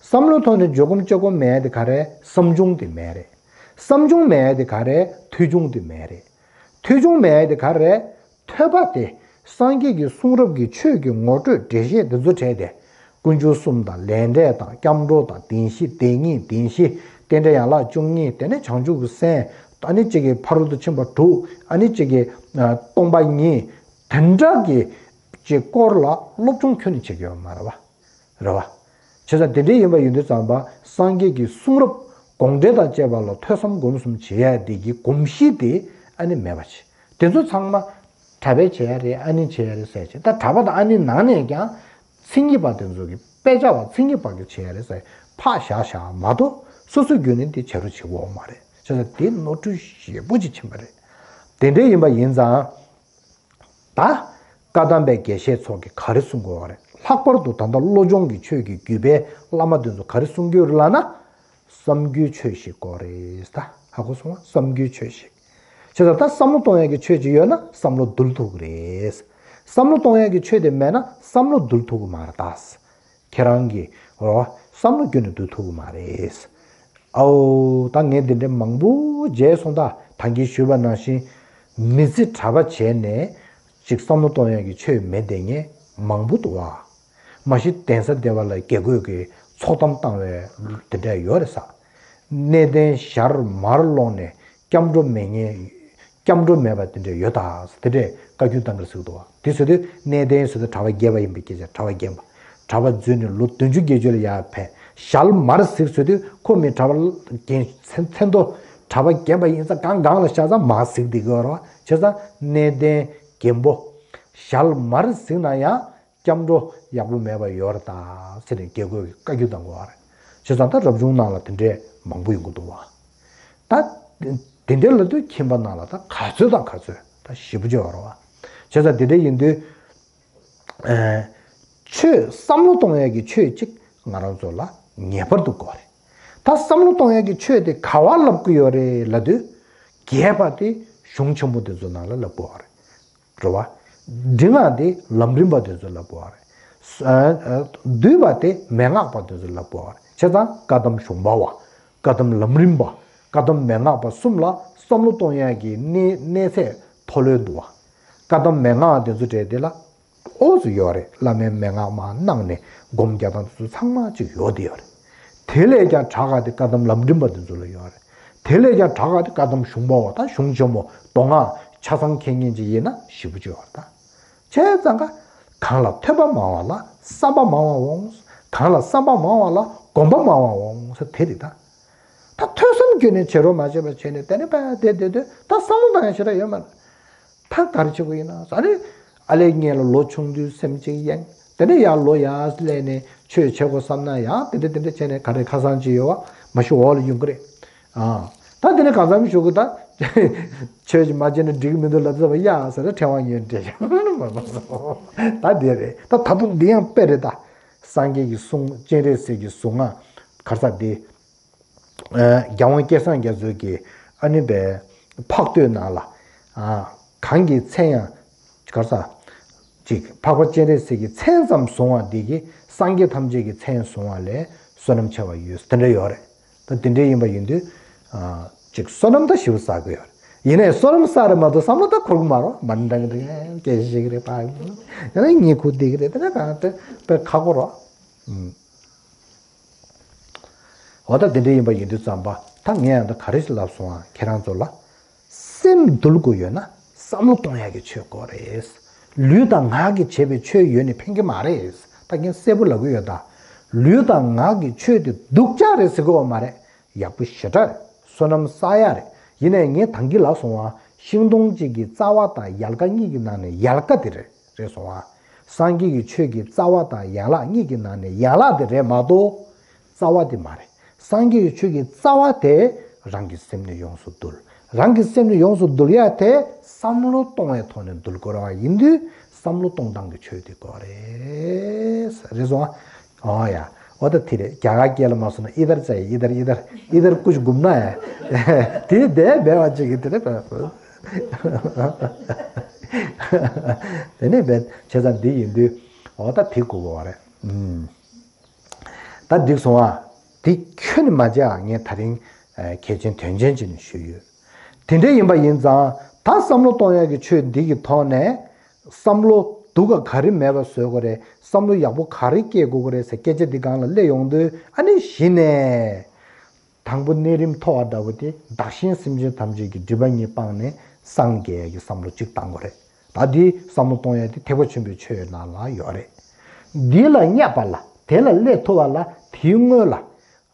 བསམ་བློའི་ཐོག་ནས་འཇོག་སྒོམ་བཅས་སྒོམ་མེད་དེ་ག་རེ། བསམ་བྱུང་དེ་མེད་རེད། བསམ་བྱུང་མེད་དེ་ག་རེ། ཐོས་བྱུང་དེ་མེད་རེད། ཐོས་བྱུང་མེད་དེ་ག་རེ། ཐོས་པ་དེ་སངས་རྒྱས་ཀྱི་གསུང་རབ་ཀྱི་ཆོས་ཀྱི་ངོ་སྤྲོད་འགྲེལ་བཤད་དེ་ཚོ་བྲལ་ཏེ། དཀོན་མཆོག་གསུམ་དང་ལས་འབྲས་དང་སྐྱབས་འགྲོ་དང་བདེན་བཞི་བདེན་གཉིས་བདེན་བཞི། རྟེན་འབྲེལ་ཡན་ལག་བཅུ་གཉིས། དེ་ནས་བྱང་ཆུབ་ཀྱི་སེམས། ཨ་ནི་གཅིག་གིས་ཕ་རོལ་ཏུ་ཕྱིན་པ་དྲུག་ཨ་ནི་གཅིག་གིས་ཨ་སྟོང་པ་ཉིད། དེ་འདྲ་གི་ཅིག་སྐོར་ལ་སློབ་སྦྱོང་ཁྱོན་ནས་བྱེད་ཀྱི་ཡོད་མ་རེད་བ། རེད་བ། བྱས་ཙང་དེ་འདྲ་ཡིན་པ་ཡིན་དུས་ཙམ་པ་སངས་རྒྱས་ཀྱི་གསུང་རབ་དགོངས་འགྲེལ་དང་བཅས་པ་ལ་ཐོས་བསམ་སྒོམ་གསུམ་བྱེད་ཡ་དེ་གི་གོམས་གཤིས་དེ་ཨ་ནི་མེད་པ་བྱེད། དེ་ཚོ་ཚང་མ་གྲྭ་པས་བྱེད་ཡ་རེད། ཨ་ནི་བྱེད་ཡ་རེད་ཟེར་བྱེད། ད་གྲྭ་པ་དང་ཨ་ནི་ནང་ནས་ཀྱང་མཚན་ཉིད་པ་དེ་ཚོ་གི་དཔེ་ཆ་བ་མཚན་ཉིད་པ་གི་བྱེད་ཡ་རེད་ཟེར་ཕར་བཞག་བཞག་མ་གཏོགས་སོ་སོའི་རྒྱུད་ནས་དེ་བྱེད་རོགས་བྱེད་དགོས་མ་རེད། ཟེར་ན་དེ་ནོར་འཁྲུལ་ཞེ་པོ་ཅིག་ཕྱིན་པ་རེད། དེ་འདྲ་ཡིན་པ་ཡིན་ཙང་། ད་བཀའ་གདམས་པའི་དགེ་བཤེས་ཚོ་གིས་ག་རེ་གསུང་དགོས་པ་རེད། ལྷག་པར་དུ་ད་ལྟ་བློ་སྦྱོང་གི་ཆོས་ཀྱི་བརྒྱུད་པའི་བླ་མ་དེ་ཚོ་ག་རེ་གསུང་གི་ཡོད་རེད་ལབ་ན། བསམ་རྒྱུའི་ཆོས་ཤིག་དགོས་རེད་ད། ཧ་གོ་སོང་ང་། བསམ་རྒྱུའི་ཆོས་ཤིག་བྱས་ཙང་ད་བསམ་བློ་གཏོང་ཡག་གི་ཆོས་ཅིག་ཡོད་ན་བསམ་བློ་འདུལ་ཐུབ་ཀྱི་རེད། བསམ་བློ་གཏོང་ཡག་གི་ཆོས་དེ་མེད་ན་བསམ་བློ་འདུལ་ཐུབ་ཀྱི་མ་རེད་ད། ཁྱེད་རང་གིས་རོ། བསམ་བློ་ཁྱོན་ནས་འདུལ་ཐུབ་ཀྱི་མ་རེད། ཨའོ། ད་ངས་འདི་འདྲའི་མང་པོ་མཇལ་སོང་ད། ད་གིན་ཞུས་པ་ནང་བཞིན། མི་ཚེ་གྲྭ་པ་བྱས་ནས་ཅིག་བསམ་བློ་གཏོང་ཡག་གི་ཆོས་མེད་བསྡད་མཁན་མང་པོ་འདུག་བ། མ་གཞི་གདན་ས་སྡེ་པ་ལ་དགེ་བསྐོས་ཀྱི་ཚོགས་གཏམ་བཏང་བའི་དེ་འདྲ་ཡོད་རེད་ས། གནས་བརྟན་ཞལ་མར་ལོག་ནས་སྐྱབས་འགྲོ་མེད་མཁན། སྐྱབས་འགྲོ་མེད་པ་དེ་འདྲ་ཡོད་ད། དེ་འདྲས་བཀའ་བཀྱོན་བཏང་གི་ཟེར་གི་འདུག་བ། དེ་ཟེར་དུས་གནས་བརྟན་ཟེར་དུས་གྲྭ་པ་རྒས་པ་ཡིན་པའི་སྐད་ཆ། གྲྭ་པ་རྒན་པ། གྲྭ་པ་འཛུལ་ནས་ལོ་བདུན་ཅུ་བརྒྱད་ཅུ་ལ་ཡར་ཕེབས། ཞལ་མར་གཟིགས་ཟེར་དུས་ཁོ་མི་གྲྭ་པ་རྒན་མཚན་མཚན་ཐོ། གྲྭ་པ་རྒན་པ་ཡིན་ཙང་གང་གང་ལ་ཤ་ཚ་མར་གཟིགས་བསྡད་ཀྱི་ཡོད་རེད་བ། བྱས་ཙང་གནས་བརྟན་རྒན་པོ། ཞལ་མར་གཟིགས་ན་ཡང་། སྐྱབས་འགྲོ་ཡག་པོ་མེད་པ་ཡོད་རེད་ད་ཟེར་ནས་དགེ་བསྐོས་ཀྱིས་བཀའ་བཀྱོན་བཏང་དགོས་པ་རེད། བྱས་ཙང་ད་རབ་བྱུང་ནང་ལ་དེ་འདྲས་མང་པོ་ཡོང་གི་འདུག་བ། ད་དེ་འདྲས་ལབ་དུས་ཁྱིམ་པ་ནང་ལ་ད་ག་ཚོད་དང་ག་ཚོད་ད་ཞེ་པོ་ཅིག་ཡོད་རེད་བ། བྱས་ཙང་དེ་འདྲས་ཡིན་དུས། ཨེ། ཆོས་བསམ་བློ་གཏོང་ཡག་གི་ཆོས་གཅིག་ང་རང་ཚོ་ལ་ངེས་པར་དུ་དགོས་རེད། ད་བསམ་བློ་གཏོང་ཡག་གི་ཆོས་དེ་ག་བ་ལབ་ཀྱི་ཡོད་རེད་ལབ་དུས། རྒྱས་པ་དེ་གཞུང་ཆེན་པོ་དེ་ཚོ་ནང་ལ་ལབ་དགོས་པ་རེད། རེད་བ། འབྲིང་བ་དེ་ལམ་རིམ་པ་དེ་ཚོ་ལ་གོ་བ་རེད། ཨ། བསྡུས་པ་དེ་མན་ངག་པ་དེ་ཚོ་ལ་གོ་བ་རེད། བྱས་ཙང་བཀའ་གདམས་གཞུང་པ་བ། བཀའ་གདམས་ལམ་རིམ་པ། བཀའ་གདམས་མན་ངག་པ་གསུམ་ལ་བསམ་བློ་གཏོང་ཡག་གི་གནས་གནས་ཚད་མཐོ་ལོས་འདུག་བ། བཀའ་གདམས་མན་ངག་དེ་ཚོ་གྲས་དེ་ལ། འོ་ཙམ་ཡོད་རེད། བླ་མའི་མན་ངག་མར་གནང་ནས་སྒོམ་རྒྱག་སྟངས་དེ་ཚོ་ཚང་མ་ཅིག་ཡོད་དེ་ཡོད་རེད། དེ་ལས་ཀྱང་དྲག་ག་དེ་བཀའ་གདམས་ལམ་རིམ་པ་དེ་ཚོ་ལ་ཡོད་རེད། དེ་ལས་ཀྱང་དྲག་ག་དེ་བཀའ་གདམས་གཞུང་པ་བ་དང་གཞུང་ཆེན་མོ་མདོ་སྔགས་ཆ་ཚང་མཁྱེན་མཁན་ཅིག་ཡིན་ན་ཞེ་པོ་ཅིག་ཡོད་རེད་ད། བྱས་ཙང་ཀ། གང་ལ་ཐོས་པ་མང་བ་ལ་བསམ་པ་མང་བ་འོང་། གང་ལ་བསམ་པ་མང་བ་ལ་སྒོམ་པ་མང་བ་འོང་ཟེར་དེ་རེད་ད། ད་ཐོས་བསམ་བརྒྱུད་ནས་བྱེད་རོགས་མ་བྱས་པ་བྱས་ནས་དེ་ནས་པ་དེ་དེ་དེ་ད་བསམ་བློ་བཏང་ཡ་ཞེ་དྲག་ཡོད་མ་རེད། ད་ག་རེ་བྱེད་དགོས་ཡིན་ན་ཟ་རེ། ཨ་ལས་ངན་ལ་ལོ་ཆུང་དུས་སེམས་གཅིག་ཡེངས། དེ་ནས་ཡར་ལོ་ཡར་སླེབས་ནས་ཆོས་བྱེད་དགོས་བསམ་ན་ཡང་དེ་འདྲ་དེ་འདྲ་བྱས་ནས་ག་རེ་ཁ་སང་ཅིག་ཡོད་བ་མ་ཤི་འོག་ལ་ཡོང་གི་རེད། ཨ། ད་དེ་ནས་གང་འཚམ་ཞུ་གི་ད། ཆོས་ཅིག་མ་བྱས་ན་འགྲིག་གི་མི་འདུག་ལབ་ཙམ་པ་ཡ་ཟེར་ན་ཕྲེང་བ་ཉོས་འདྲེ། ད་དེ་རེད། ད་ད་དུང་འདི་ཡང་དཔེ་རེད་ད། སངས་རྒྱས་ཀྱི་གསུང་སྤྱན་རས་གཟིགས་ཀྱི་གཟུངས་སྔགས་ག་རེ་ཟེར་དེ། རྒྱལ་དབང་སྐལ་བཟང་རྒྱ་མཚོ་གིས་ཨ་ནི་པའི་འཕགས་བསྟོད་ནང་ལ། གང་གི་མཚན་ཡང་ག་རེ་ཟེར། ཅིག་འཕགས་པ་སྤྱན་རས་གཟིགས་ཀྱི་མཚན་ཙམ་བཟུང་བ་འདི་གིས་སངས་རྒྱས་ཐམས་ཅད་ཀྱི་མཚན་བཟུང་བ་ལས་བསོད་ནམས་ཆེ་བ་ཡོད་དེ་འདྲ་ཡོད་རེད། ད་དེ་འདྲ་ཡིན་པ་ཡིན་དུས། ཅིག་བསོད་ནམས་ད་ཞེ་པོ་བསགས་ཀྱི་ཡོད་རེད། ཡིན་ནའི་བསོད་ནམས་བསགས་རེད་མ་གཏོགས་བསམ་བློ་ད་འཁོར་གི་མ་རེད། མ་འདང་གི་འདུག་སྐད་ཆ་བཤད་ཀྱི་རེད་པ། ཡང་ན་གཉིད་ཁུག་བསྡད་ཀྱི་རེད། དེ་འདྲ་གང་དེ་དཔེ་ཁག་པོ་རེད། འོ་ད་དེ་འདྲ་ཡིན་པ་ཡིན་དུས་ཙམ་པ་ད་ངས་ཡང་ད་ག་རེ་ཞིག་ལབ་སོང་ཨ། ཁྱེད་རང་ཚོ་ལ། སེམས་འདུལ་དགོས་ཡོད་ན་བསམ་བློ་གཏོང་ཡག་གི་ཆོས་དགོས་རེད། ལུས་དང་ངག་གིས་བྱས་པའི་ཆོས་ཡོད་ནི་ཕན་གྱི་མ་རེད། ད་ངས་གསལ་པོ་ལབ་ཀྱི་ཡོད་ད། ལུས་དང་ངག་གི་ཆོས་དེ་སྡུག་ཅག་རེད་ཟེར་གྱི་ཡོད་མ་རེད། ཡག་པོ་ཞེ་དྲག་རེད། བསོད་ནམས་བསགས་ཡག་རེད། ཡིན་ནའི་ངས་ད་གིན་ལབ་སོང་ཨ། ཤིང་སྡོང་གཅིག་གི་རྩ་བ་དང་ཡལ་ག་གཉིས་ཀྱི་ནང་ནས་ཡལ་ག་དེ་རེད། རེད་སོང་ཨ། སངས་རྒྱས་ཀྱི་ཆོས་ཀྱི་རྩ་བ་དང་ཡན་ལག་གཉིས་ཀྱི་ནང་ནས་ཡན་ལག་དེ་རེད་མ་གཏོགས། རྩ་བ་དེ་མ་རེད། སངས་རྒྱས་ཀྱི་ཆོས་ཀྱི་རྩ་བ་དེ་རང་གི་སེམས་ནི་ཡོངས་སུ་འདུལ། རང་གི་སེམས་ནི་ཡོངས་སུ་འདུལ་ཡ་དེ་བསམ་བློ་གཏོང་བའི་ཐོག་ནས་འདུལ་དགོས་རེད་བ། ཡིན་དུས་བསམ་བློ་གཏོང་སྟངས་ཀྱི་ཆོས་དེ་དགོས་རེད། རེད་སོང་ཨ། ཨོ་ཡ། འོ་ད་དེ་རེད། རྒྱ་གར་སྐད་ལ་མ་སོང་ན་ཨི་དར་ཙ་ཡི་ཨི་དར་ཨི་དར་ཨི་དར་ཀུ་ཅི་གུམ་ན་ཡ། དེ་དེ་བས་པ་ཅིག་གི་དེ་རེད་པ། དེ་ནས་བས་བྱས་ཙང་འདི་ཡིན་དུས་འོ་ད་དེ་གོ་དགོས་པ་རེད། ཨུམ། ད་འགྲིག་སོང་ཨ། འདི་ཁྱོན་ནས་མ་བརྗེད་ཨ། ངས་ད་རིང་གལ་ཆེན་དོན་ཆེན་བྱས་ནས་ཞུས་ཡོད། དེ་འདྲ་ཡིན་པ་ཡིན་ཙང་ད་བསམ་བློ་གཏོང་ཡག་གི་ཆོས་འདི་གི་ཐོག་ནས། བསམ་བློ་སྡུག་ག་ག་རེ་མེད་པ་བཟོ་དགོས་རེད། བསམ་བློ་ཡག་པོ་ག་རེ་སྐྱེ་དགོས་ཀྱི་རེད་ཟེར་སྐད་ཆ་འདི་སྒང་ལ་སླེབས་ཡོང་དུས་ཨ་ནི་གཞི་ནས། དང་པོ་གནས་རིམ་མཐོ་བ་འདྲ་བོ་དེ་བདག་གཞན་སེམས་ཅན་ཐམས་ཅད་ཀྱི་སྒྲིབ་པ་གཉིས་སྤངས་ནས་སངས་རྒྱས་ཀྱི་བསམ་བློ་གཅིག་བཏང་དགོས་རེད། ད་འདི་བསམ་བློ་གཏོང་ཡ་དེ་ཐེག་པ་ཆེན་པོའི་ཆོས་ནང་ལ་ཡོད་རེད། འདི་ལ་བསྙད་པ་ལ་དེ་ལ་སླེབས་ཐུབ་པ་ལ་དེའི་སྔོན་ལ་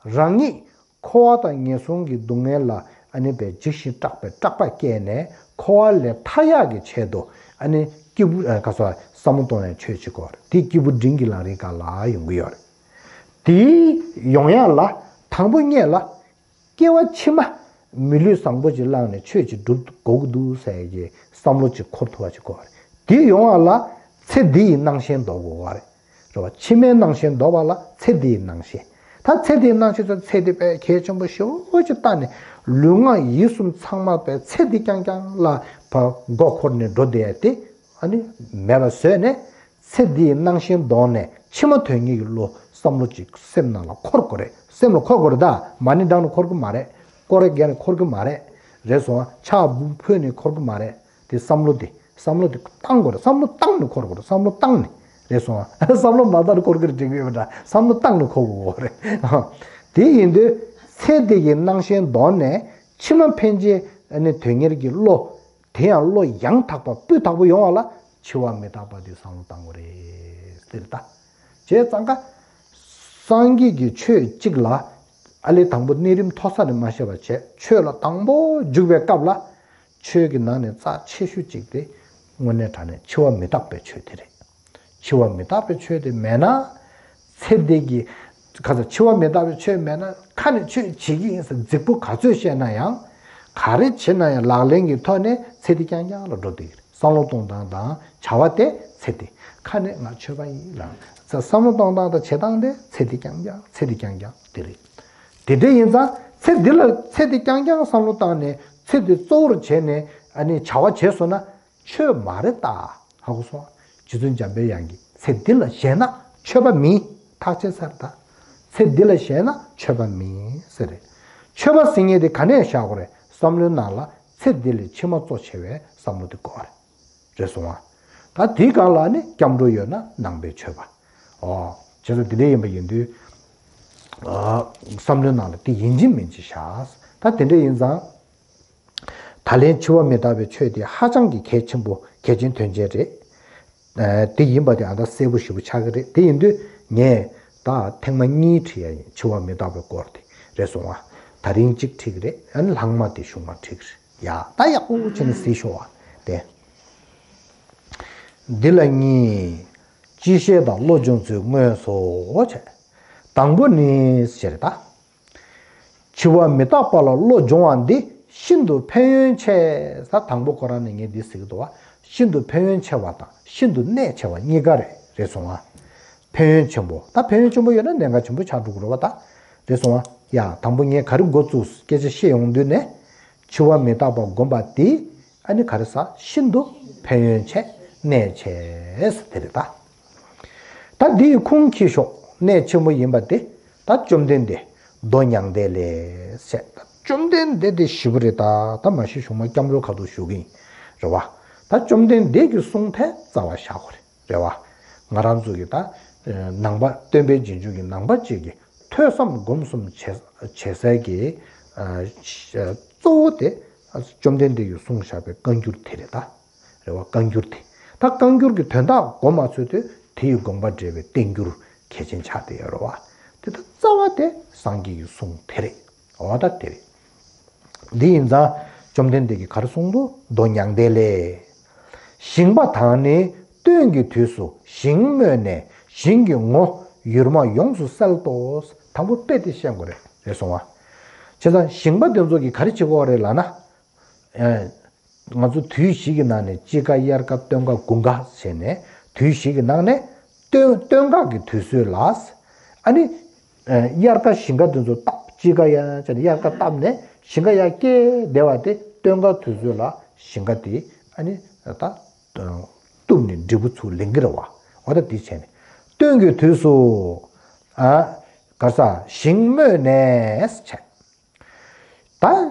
རང་ཉིད་འཁོར་བ་དང་ངན་སོང་གི་སྡུག་བསྔལ་ལ་ཨ་ནི་པའི་འཇིགས་ཤིང་སྐྲག་པའི་སྐྲག་པ་སྐྱེས་ནས་འཁོར་བ་ལས་ཐར་ཡག་གི་ཆེད་དུ་ཨ་ནི་སྐྱེས་བུ་ཨ་ག་སོ་བསམ་བློ་གཏོང་ཡ་ཆོས་བྱེད་དགོས་རེད། དེ་སྐྱེས་བུ་འབྲིང་གི་ལམ་རིམ་སྒང་ལ་ཡོང་གི་ཡོད་རེད། དེའི་ཡོང་ཡ་ལ་དང་པོ་ཉིད་ལ་སྐྱེ་བ་ཕྱི་མ་ མི་ལུས་བཟང་པོ་ཅིག་བླངས་ནས་ཆོས་ཅིག་སྒྲུབ་དགོས་ཀྱི་འདུག་ཟེར་གྱི་བསམ་བློ་ཅིག་འཁོར་ཐུབ་པ་ཅིག་དགོས་པ་རེད། དེ་ཡོང་བ་ལ་ཚེ་འདི་ཡི་སྣང་ཞེན་ལྡོག་དགོས་པ་རེད། རེད་བ། ཕྱི་མའི་སྣང་ཞེན་ལྡོག་པ་ལ་ཚེ་འདི་ཡི་སྣང་ཞེན། ད་ཚེ་འདི་ཡི་སྣང་ཞེན་ཚོ་ཚེ་འདི་དཔེ་གལ་ཆེན་པོ་ཞེ་པོ་ཅིག་བལྟས་ནས་ལུས་ངག་ཡིད་གསུམ་ཚང་མ་དཔེ་ཚེ་འདི་རྐྱང་རྐྱང་ལ་ཕར་མགོ་འཁོར་ནས་འགྲོ་བསྡད་ཡ་དེ་ཨ་ནི་མེད་པ་བཟོས་ནས། ཚེ་འདི་ཡི་སྣང་ཞེན་ལྡོག་ནས་ཕྱི་མ་དོན་གཉེར་གྱི་བློ་བསམ་བློ་ཅིག་སེམས་ནང་ལ་འཁོར་དགོས་རེད། སེམས་ལ་འཁོར་དགོས་རེད། ད་མ་ཎི་བགྲངས་ནས་འཁོར་གི་མ་རེད། སྐོར་ར་རྒྱག་ནས་འཁོར་གི་མ་རེད། རེད་སོང་ང་། ཕྱག་འབུམ་ཕུལ་ནས་འཁོར་གི་མ་རེད། དེ་བསམ་བློ་དེ་བསམ་བློ་དེ་བཏང་དགོས་རེད། བསམ་བློ་བཏང་ནས་འཁོར་དགོས་རེད། བསམ་བློ་བཏང་ནས། རེད་སོང་ང་། བསམ་བློ་མ་བཏང་ནས་འཁོར་གི་རེད་འགྲིག་གི་ཡོད་པ་འདྲ། བསམ་བློ་བཏང་ནས་འཁོར་དགོས་རེད། དེ་ཡིན་དུས་ཚེ་འདི་ཡི་སྣང་ཞེན་ལྡོག་ནས་ཕྱི་མ་ཕན་ཆད་ནི་དོན་གཉེར་གྱི་བློ། དེ་ཡང་བློ་ཡང་དག་པ་སྤུས་དག་པོ་ཡོང་བ་ལ་འཆི་བ་མི་རྟག་པ་དེ་བསམ་བློ་བཏང་དགོས་རེད་ཟེར་ད། བྱས་ཙང་ཀ་སངས་རྒྱས་ཀྱི་ཆོས་གཅིག་ལ་ཨ་ལས་དང་པོ་གནས་རིམ་མཐོ་ས་ནས་མ་བཤད་པ་བྱས། ཆོས་ལ་དང་པོ་འཇུག་པའི་སྐབས་ལ་ཆོས་ཀྱི་ནང་ནས་རྩ་ཆེ་ཤོས་གཅིག་དེ་དངོས་གནས་དྲང་གནས་འཆི་བ་མི་རྟག་པའི་ཆོས་དེ་རེད། འཆི་བ་མི་རྟག་པའི་ཆོས་དེ་མེད་ན། ཚེ་འདི་གི་ག་ཚོད་འཆི་བ་མི་རྟག་པའི་ཆོས་མེད་ན། ཁ་ནས་ཆོས་བྱེད་ཀྱི་ཡིན་ཟེར་རྫིག་པོ་ག་ཚོད་བཤད་ན་ཡང་། ག་རེ་བྱེད་ན་ཡང་ལག་ལེན་གྱི་ཐོག་ནས་ཚེ་འདི་རྐྱང་རྐྱང་ལ་འགྲོ་བསྡད་ཀྱི་རེད། བསམ་བློ་གཏོང་སྟངས་དང་བྱ་བ་དེ་ཚེ་འདི། ཁ་ནས་ང་ཆོས་པ་ཡིན་ལབ། བསམ་བློ་གཏོང་སྟངས་དང་བྱེད་སྟངས་དེ་ཚེ་འདི་རྐྱང་རྐྱང་། ཚེ་འདི་རྐྱང་རྐྱང་དེ་རེད། དེ་འདྲ་ཡིན་ཙང་ཚེ་འདི་ལ་ཚེ་འདི་རྐྱང་རྐྱང་བསམ་བློ་བཏང་ནས་ཚེ་འདི་གཙོ་བོར་བྱས་ནས་ཨ་ནི་བྱ་བ་བྱས་སོང་ན། ཆོས་མ་རེད་ད། ཧ་གོ་སོང་། རྗེ་བཙུན་འཇམ་པའི་དབྱངས་ཀྱིས་ཚེ་འདི་ལ་ཞེན་ན་ཆོས་པ་མིན། ཐག་བཅད་ཚར་ད། ཚེ་འདི་ལ་ཞེན་ན་ཆོས་པ་མིན་ཟེར་རེད། ཆོས་པ་ཟེར་མཁན་དེ་ག་ནས་བཞག་དགོས་རེད། བསམ་བློའི་ནང་ལ་ཚེ་འདི་ལས་ཕྱི་མ་གཙོ་ཆེ་བའི་བསམ་བློ་དེ་དགོས་རེད། རེད་སོང་ང་། ད་དེའི་སྒང་ལ་ནི་སྐྱབས་འགྲོ་ཡོད་ན་ནང་པའི་ཆོས་པ། ཨོ། བྱས་ཙང་དེ་འདྲ་ཡིན་པ་ཡིན་དུས། ཨ། བསམ་བློའི་ནང་ལ་དེ་ཡིན་གཅིག་མིན་གཅིག་བཞག། ད་དེ་འདྲ་ཡིན་ཙང་། ད་ལན་འཆི་བ་མི་རྟག་པའི་ཆོས་དེ་ཧ་ཅང་གི་གལ་ཆེན་པོ་གལ་ཆེན་དོན་ཆེན་རེད། ཨ། དེ་ཡིན་པ་དེ་ཨ་ད་གསལ་པོ་ཞེ་པོ་ཆགས་ཀྱི་རེད། དེ་ཡིན་དུས་ངས་ད་ཐེངས་མ་གཉིས་ཁྲིད་ཡ་ཡིན། འཆི་བ་མི་རྟག་པའི་སྐོར་དེ་རེད་སོང་ང་། ད་རིང་གཅིག་ཁྲིད་ཀྱི་རེད། ཨ་ནི་ལྷག་མ་དེ་གཞུག་མ་ཁྲིད་ཀྱི་རེད། ཡ། ད་ཡག་པོ་བྱས་ནས་གཟིགས་ཤོག་ཨ། དེ། འདི་ལ་གཉིས། སྤྱི་བཤད་དང་བློ་སྦྱོང་ཚུལ་དངོས་སུ་བྱས། དང་པོ་ནི་ཞེས་རེད་ད། འཆི་བ་མི་རྟག་པ་ལ་བློ་སྦྱོང་བ་འདི་ཤིན་ཏུ་ཕན་ཡོན་ཆེ། ས་དང་པོ་ཁོ་རང་ནས་ངས་འདི་ཟེར་གྱི་འདུག་བ། ཤིན་ཏུ་ཕན་ཡོན་ཆེ་བ་དང་ཤིན་ཏུ་གནད་ཆེ་བ་གཉིས་ཀ་རེད། རེད་སོང་ང་། ཕན་ཡོན་ཆེན་པོ། ད་ཕན་ཡོན་ཆེན་པོ་ཡོད་ན་གནད་འགག་ཆེན་པོ་ཆགས་འགྲོ་གི་རེད་བ་ད། རེད་སོང་ང་། ཡ། དང་པོ་ངས་ག་རེ་འགོ་བཙུགས། སྐད་ཆ་བཤད་ཡོང་དུས་ནས། འཆི་བ་མི་རྟག་པ་སྒོམ་པ་དེ། ཨ་ནི་ག་རེ་ཟ། ཤིན་ཏུ་ཕན་ཡོན་ཆེ། གནད་ཆེ་ཟེར་དེ་རེད་ད། ད་འདི་ཡི་ཁུངས་འཁྱེར་ཤོག། གནད་ཆེན་པོ་ཡིན་པ་དེ། ད་བཅོམ་ལྡན་འདས་མདོ་མྱང་འདས་ལས་བཤད། ད་བཅོམ་ལྡན་འདས་དེ་ཞིབ་པོ་རེད་ད། ད་མ་གཞི་གཞུང་མ་སྐྱབས་འགྲོ་ཁ་ཐུག་ཞུ་གི་ཡིན། རེད་བ། ད་བཅོམ་ལྡན་འདས་ཀྱི་གསུང་དེ་རྩ་བ་བཞག་དགོས་རེད། རེད་བ། ང་རང་ཚོ་གི་ད་ནང་པ་སྟོན་པའི་རྗེས་འཇུག་གི་ནང་པ་གཅིག་གི་ཐོས་བསམ་སྒོམ་གསུམ་བྱེད་བྱེད་སའི་གི་གཙོ་བོ་དེ་བཅོམ་ལྡན་འདས་ཀྱིས་གསུངས་བཞག་པའི་བཀའ་འགྱུར་དེ་རེད་ད། རེད་བ། བཀའ་འགྱུར་དེ། ད་བཀའ་འགྱུར་གྱི་དོན་དག་གོ་མ་ཚོད་དུས་དེ་ཡི་དགོངས་པ་འགྲེལ་བའི་བསྟན་འགྱུར་གལ་ཆེན་ཆགས་བསྡད་ཡོད་རེད་བ། དེ་ད་རྩ་བ་དེ་སངས་རྒྱས་ཀྱི་གསུང་དེ་རེད། འོ་ད་དེ་རེད། འདི་ཡིན་ཙང་བཅོམ་ལྡན་འདས་ཀྱིས་ག་རེ་གསུངས་འདུག། མདོ་མྱང་འདས་ལས། ཞིང་པ་དག་ནི་སྟོན་གྱི་དུས་སུ་ཞིང་རྨོས་ནས་ཞིང་གི་ངོ་ཡུར་མ་ཡོངས་སུ་བསལ་ཏོ། དང་པོ་དཔེ་དེ་ཤེས་དགོས་རེད། རེད་སོང་ང་། བྱས་ཙང་ཞིང་པ་དེ་ཚོ་གིས་ག་རེ་བྱེད་དགོས་རེད་ལབ་ན། ཨེ། ང་ཚོ་དུས་བཞི་གི་ནང་ནས་དཔྱིད་ཀ་དབྱར་ཁ་སྟོན་ཁ་དགུན་ཁ་བྱས་ནས་དུས་བཞི་གི་ནང་ནས་སྟོན་སྟོན་ཁ་གི་དུས་ཚོད་ལ། ཨ་ནི། ཨ། དབྱར་ཁ་ཞིང་ཁ་དེ་ཚོ་བཏབ། དཔྱིད་ཀ་ཡར་བྱས་ནས་དབྱར་ཁ་བཏབ་ནས་ཞིང་ཁ་ཡར་སྐྱེས་བསྡད་པ་དེ་སྟོན་ཁ་དུས་ཚོད་ལ་ཞིང་ཁ་དེ་ཨ་ནི་ད་གཏུབ་ནས་འབྲས་བུ་ཚུར་ལེན་གྱི་རེད་བ། འོ་ད་དེ་བྱས་ནས་སྟོན་གྱི་དུས་སུ་ཨ་ག་ས་ཞིང་རྨོས་ནས་བྱས། ད་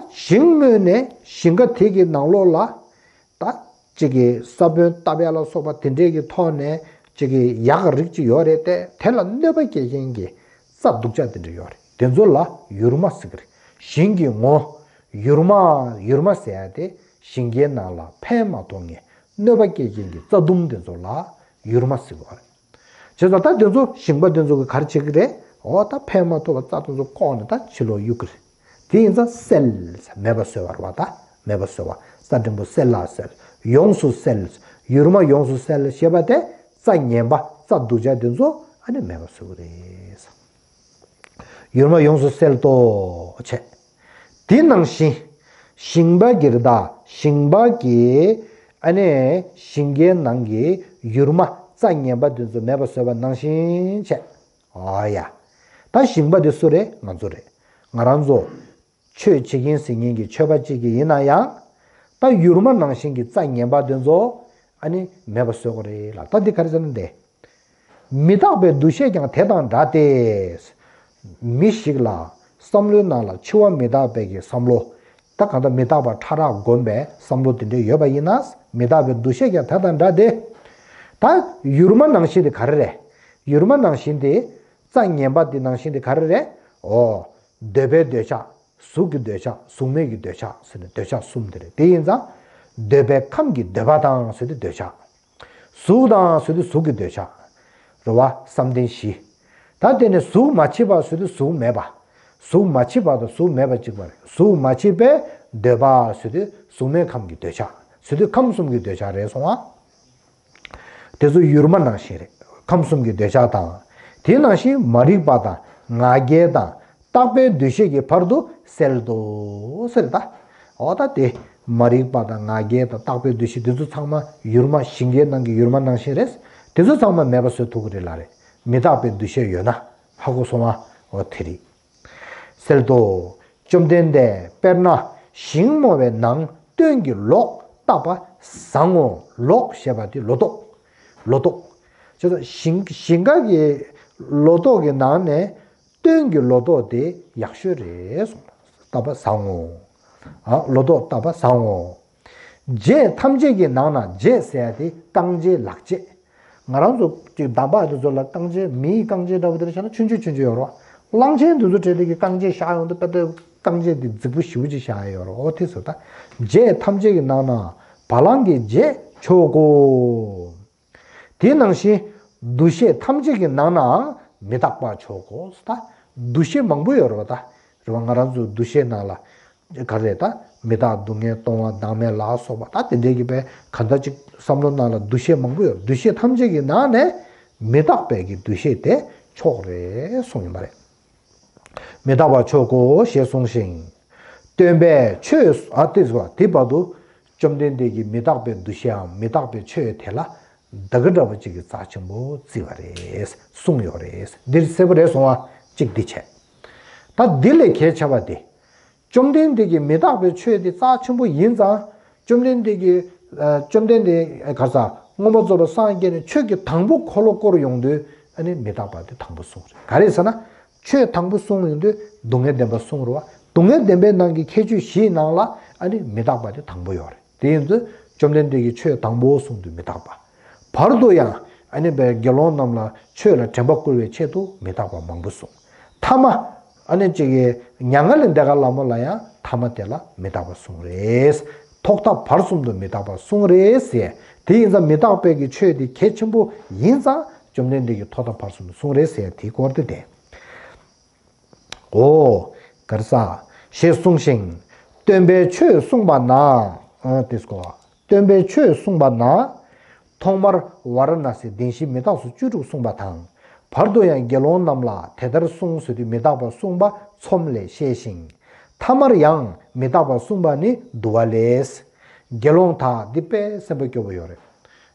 ཞིང་རྨོས་ནས་ཞིང་ཁ་དེ་གི་ནང་ལོགས་ལ་ད་ཅིག་གི་ས་བོན་བཏབ་ཡ་ལ་སོགས་པ་དེ་འདྲས་ཀྱི་ཐོག་ནས་ཅིག་གི་ཡག་རིགས་ཅིག་ཡོད་རེད་དེ། དེ་ལ་གནོད་པ་སྐྱེལ་མཁན་གྱི་རྩྭ་སྡུག་ཅག་དེ་འདྲས་ཡོད་རེད། དེ་ཚོ་ལ་ཡུར་མ་ཟེར་གི་རེད། ཞིང་གི་ངོ་ཡུར་མ། ཡུར་མ་ཟེར་ཡ་དེ་ཞིང་ཁའི་ནང་ལ་ཕན་མ་ཐོགས་མཁན་གནོད་པ་སྐྱེལ་མཁན་གྱི་རྩྭ་དུམ་དེ་ཚོ་ལ་ཡུར་མ་ཟེར་གི་རེད། བྱས་ཙང་ད་དེ་ཚོ་ཞིང་པ་དེ་ཚོ་གིས་ག་རེ་བྱེད་ཀྱི་རེད། འོ་ད་ཕན་མ་ཐོགས་པ་རྩྭ་དེ་ཚོ་བཀོག་ནས་ད་ཕྱི་ལོགས་གཡུག་གི་རེད། དེ་ཡིན་ཙང་བསལ། མེད་པ་བཟོས་པ་རེད་བ། ད་མེད་པ་བཟོས་པ། རྩྭ་འགྲེང་བུ་བསལ་ལ་བསལ། ཡོངས་སུ་བསལ། ཡུར་མ་ཡོངས་སུ་བསལ་ཞེས་པ་དེ་རྩྭ་ངན་པ་རྩྭ་སྡུག་ཅག་དེ་ཚོ་ཨ་ནི་མེད་པ་བཟོ་གི་རེད། ཡུར་མ་ཡོངས་སུ་བསལ་ཏོ་བྱས། དེ་ནང་བཞིན་ ཞིང་པ་གིར་ད་ཞིང་པ་གིས་ཨ་ནི་ཞིང་ཁའི་ནང་གི་ཡུར་མ་རྩྭ་ངན་པ་དེ་ཚོ་མེད་པ་བཟོས་པ་ནང་བཞིན་བྱས། ཨོ་ཡ། ད་ཞིང་པ་དེ་སུ་རེད། ང་ཚོ་རེད། ང་རང་ཚོ་ཆོས་བྱེད་མཁན་ཟེར་མཁན་གྱི་ཆོས་པ་གཅིག་གིས་ཡིན་ན་ཡང་། ད་ཡུར་མ་ནང་བཞིན་གྱི་རྩྭ་ངན་པ་དེ་ཚོ་ཨ་ནི་མེད་པ་བཟོ་དགོས་རེད་ལ། ད་འདི་ག་རེ་ཟེར་ན་འདི། མི་རྟག་པའི་འདུ་ཤེས་ཀྱང་དེ་དང་འདྲ་སྟེ། མི་ཞིག་ལ་བསམ་བློའི་ནང་ལ་འཆི་བ་མི་རྟག་པའི་གི་བསམ་བློ། ད་གང་ལྟར་མི་རྟག་པ་ཕྲ་རགས་བསྒོམས་པའི་བསམ་བློ་དེ་འདྲ་ཡོད་པ་ཡིན་ན། མི་རྟག་པའི་འདུ་ཤེས་ཀྱང་དེ་དང་འདྲ་སྟེ། ད་ཡུར་མ་ནང་བཞིན་དེ་ག་རེ་རེད། ཡུར་མ་ནང་བཞིན་དེ་རྩྭ་ངན་པ་དེ་ནང་བཞིན་དེ་ག་རེ་རེད། ཨོ། འདོད་པའི་འདོད་ཆགས། གཟུགས་ཀྱི་འདོད་ཆགས། གཟུགས་མེད་ཀྱི་འདོད་ཆགས་ཟེར་ནས་འདོད་ཆགས་གསུམ་དེ་རེད། དེ་ཡིན་ཙང་། འདོད་པའི་ཁམས་ཀྱི་འདོད་པ་དང་ཟེར་དུས་འདོད་ཆགས། གཟུགས་དང་ཟེར་དུས་གཟུགས་ཀྱི་འདོད་ཆགས། རེད་བ། བསམ་གཏན་བཞི། ད་དེ་ནས་གཟུགས་མ་མཆིས་པ་ཟེར་དུས་གཟུགས་མེད་པ། གཟུགས་མ་མཆིས་པ་དང་གཟུགས་མེད་པ་གཅིག་པ་རེད། གཟུགས་མ་མཆིས་པའི་འདོད་པ་ཟེར་དུས་གཟུགས་མེད་ཁམས་ཀྱི་འདོད་ཆགས། ཟེར་དུས་ཁམས་གསུམ་གྱི་འདོད་ཆགས་རེད་སོང་ང་། དེ་ཚོ་ཡུར་མ་ནང་བཞིན་རེད། ཁམས་གསུམ་གྱི་འདོད་ཆགས་དང་། དེ་ནང་བཞིན་མ་རིག་པ་དང་ང་རྒྱལ་དང་རྟག་པའི་འདུ་ཤེས་ཀྱི་བར་དུ་སེལ་ཏོ་ཟེར་ད། འོ་ད་དེ། མ་རིག་པ་དང་ང་རྒྱལ་དང་རྟག་པའི་འདུ་ཤེས་དེ་ཚོ་ཚང་མ་ཡུར་མ་ཞིང་ཁའི་ནང་གི་ཡུར་མ་ནང་བཞིན་རེད། དེ་ཚོ་ཚང་མ་མེད་པ་བཟོ་ཐུབ་ཀྱི་རེད་ལ་རེད། མི་རྟག་པའི་འདུ་ཤེས་ཡོད་ན། ཧ་གོ་སོང་ང་། འོ་དེ་རེད། སེལ་ཏོ། བཅོམ་ལྡན་འདས་དཔེར་ན་ཞིང་རྨོ་བའི་ནང་སྟོན་གྱི་ལོགས་བཏབ་པ་བཟང་ངོ་། ལོགས་ཞེས་པ་དེ་ལོ་ཏོག་ལོ་ཏོག་ཅེས་ཞིང་ཞིང་ཁ་གི་ལོ་ཏོག་གི་ནང་ནས་སྟོན་གྱི་ལོ་ཏོག་དེ་ཡག་ཤོས་རེད་གསུངས། བཏབ་པ་བཟང་ངོ་། ཨ། ལོ་ཏོག་བཏབ་པ་བཟང་ངོ་། རྗེས་ཐམས་ཅད་ཀྱི་ནང་ན། རྗེས་ཟེར་ཡ་དེ་རྐང་རྗེས་ལག་རྗེས། ང་རང་ཚོ་ཅིག་འདམ་བག་དེ་ཚོ་ལ་རྐང་རྗེས། མིའི་རྐང་རྗེས་འདྲ་བོ་དེ་འདྲ་བཞག་ན་ཆུང་ཆུང་ཆུང་ཆུང་ཡོད་རེད་བ། གླང་ཆེན་དེ་ཚོ་གྲས་དེ་གི་རྐང་རྗེས་བཞག་ཡོང་དུས་ད་ལྟ་རྐང་རྗེས་དེ་རྫིག་པོ་ཞེ་པོ་ཅིག་བཞག་ཡ་ཡོད་རེད། འོ་དེ་ཚོ་ད། རྗེས་ཐམས་ཅད་ཀྱི་ནང་ན་བ་ལང་གི་རྗེས་མཆོག་གོ། དེ་ནང་བཞིན་འདུ་ཤེས་ཐམས་ཅད་ཀྱི་ནང་ནའང་མི་རྟག་པ་མཆོག་གོ། ད་འདུ་ཤེས་མང་པོ་ཡོད་རེད་བ་ད། རེད་བ། ང་རང་ཚོའི་འདུ་ཤེས་ནང་ལ། ག་རེ་ད། མི་རྟག་སྡུག་བསྔལ་སྟོང་བ་བདག་མེད་ལ་སོགས་པ་ད་དེ་འདྲའི་གི་པའི་ག་འདྲ་ཅིག་བསམ་བློ་ནང་ལ་འདུ་ཤེས་མང་པོ་ཡོད། འདུ་ཤེས་ཐམས་ཅད་ཀྱི་ནང་ནས་མི་རྟག་པའི་གི་འདུ་ཤེས་དེ་མཆོག་རེད་གསུངས་ཡིན་པ་རེད། མི་རྟག་པ་མཆོག་གོ་ཞེས་གསུངས་ཤིང་། སྟོན་པས་ཆོས་ཨ་ཏི་སོ་དེ་བར་དུ་བཅོམ་ལྡན་འདས་ཀྱིས་མི་རྟག་པའི་འདུ་ཤེས་འམ་མི་རྟག་པའི་ཆོས་དེ་ལ་བདག་གི་འདྲ་བ་ཅིག་གི་རྩ་ཆེན་པོ་བརྩི་བ་རེད། གསུངས་ཡོད་རེད། འདིར་གསལ་པོ་རེད་སོང་བ་ཅིག་འདི་བྱས། ད་འདི་ལས་གལ་ཆེ་བ་དེ། བཅོམ་ལྡན་འདས་ཀྱིས་མི་རྟག་པའི་ཆོས་དེ་རྩ་ཆེན་པོ་ཡིན་ཙང་། བཅོམ་ལྡན་འདས་ཀྱིས་ཨ་བཅོམ་ལྡན་འདས་ག་ས་མངོན་པར་རྫོགས་པར་སངས་རྒྱས་ནས་ཆོས་ཀྱི་དང་པོ་འཁོར་ལོ་བསྐོར་ཡོང་དུས་ཨ་ནི་མི་རྟག་པ་དེ་དང་པོ་གསུངས་རེད། ག་རེ་ཟེར་ན། ཆོས་དང་པོ་གསུངས་ཡོང་དུས་སྡུག་བསྔལ་བདེན་པ་གསུངས་རེད་བ། སྡུག་བསྔལ་བདེན་པའི་ནང་གི་ཁྱད་ཆོས་བཞིའི་ནང་ལ་ཨ་ནི་མི་རྟག་པ་དེ་དང་པོ་ཡོད་རེད། དེ་ཡིན་དུས་བཅོམ་ལྡན་འདས་ཀྱིས་ཆོས་དང་པོ་གསུངས་དུས་མི་རྟག་པ། བར་དུ་ཡང་ཨ་ནི་དགེ་སློང་རྣམས་ལ་ཆོས་ལ་དྲན་པ་བསྐུལ་བའི་ཆེད་དུ་མི་རྟག་པ་མང་པོ་གསུངས། ཐ་མ་ཨ་ནི་ཅིག་གི་མྱ་ངན་ལས་འདས་ཁ་ལ་མོ་ལ་ཡང་ཐ་མ་དེ་ལ་མི་རྟག་པ་གསུངས་རེད། ཐོག་མཐའ་བར་གསུམ་དུ་མི་རྟག་པ་གསུངས་རེད་ཟེར། དེ་ཡིན་ཙང་མི་རྟག་པའི་གི་ཆོས་དེ་གལ་ཆེན་པོ་ཡིན་ཙང་བཅོམ་ལྡན་འདས་ཀྱིས་ཐོག་མཐའ་བར་གསུམ་དུ་གསུངས་རེད་ཟེར་དེའི་སྐོར་དེ་བསྟན། འོ། ག་རེ་ཟ། ཞེས་གསུངས་ཤིང་། སྟོན་པས་ཆོས་གསུངས་པ་ན། ཨ་དེ་སྐོར། སྟོན་པས་ཆོས་གསུངས་པ་ན། ཐོག་མར་ཝཱ་ར་ཎ་སིའི་བདེན་བཞི་མི་རྟག་སོགས་བཅུ་དྲུག་གསུངས་པ་དང་། བར་དུ་ཡང་དགེ་སློང་རྣམས་ལ་དེ་ལྟར་གསུངས་ཟེར་དུས་མི་རྟག་པ་གསུངས་པ་ཚོམས་ལས་བཤད་ཅིང་། ཐ་མར་ཡང་མི་རྟག་པ་གསུངས་པ་ནི་བསྡུ་བ་ལས། དགེ་སློང་དག་འདི་དཔེ་སེམས་པ་སྐྱོ་པོ་ཡོད་རེད།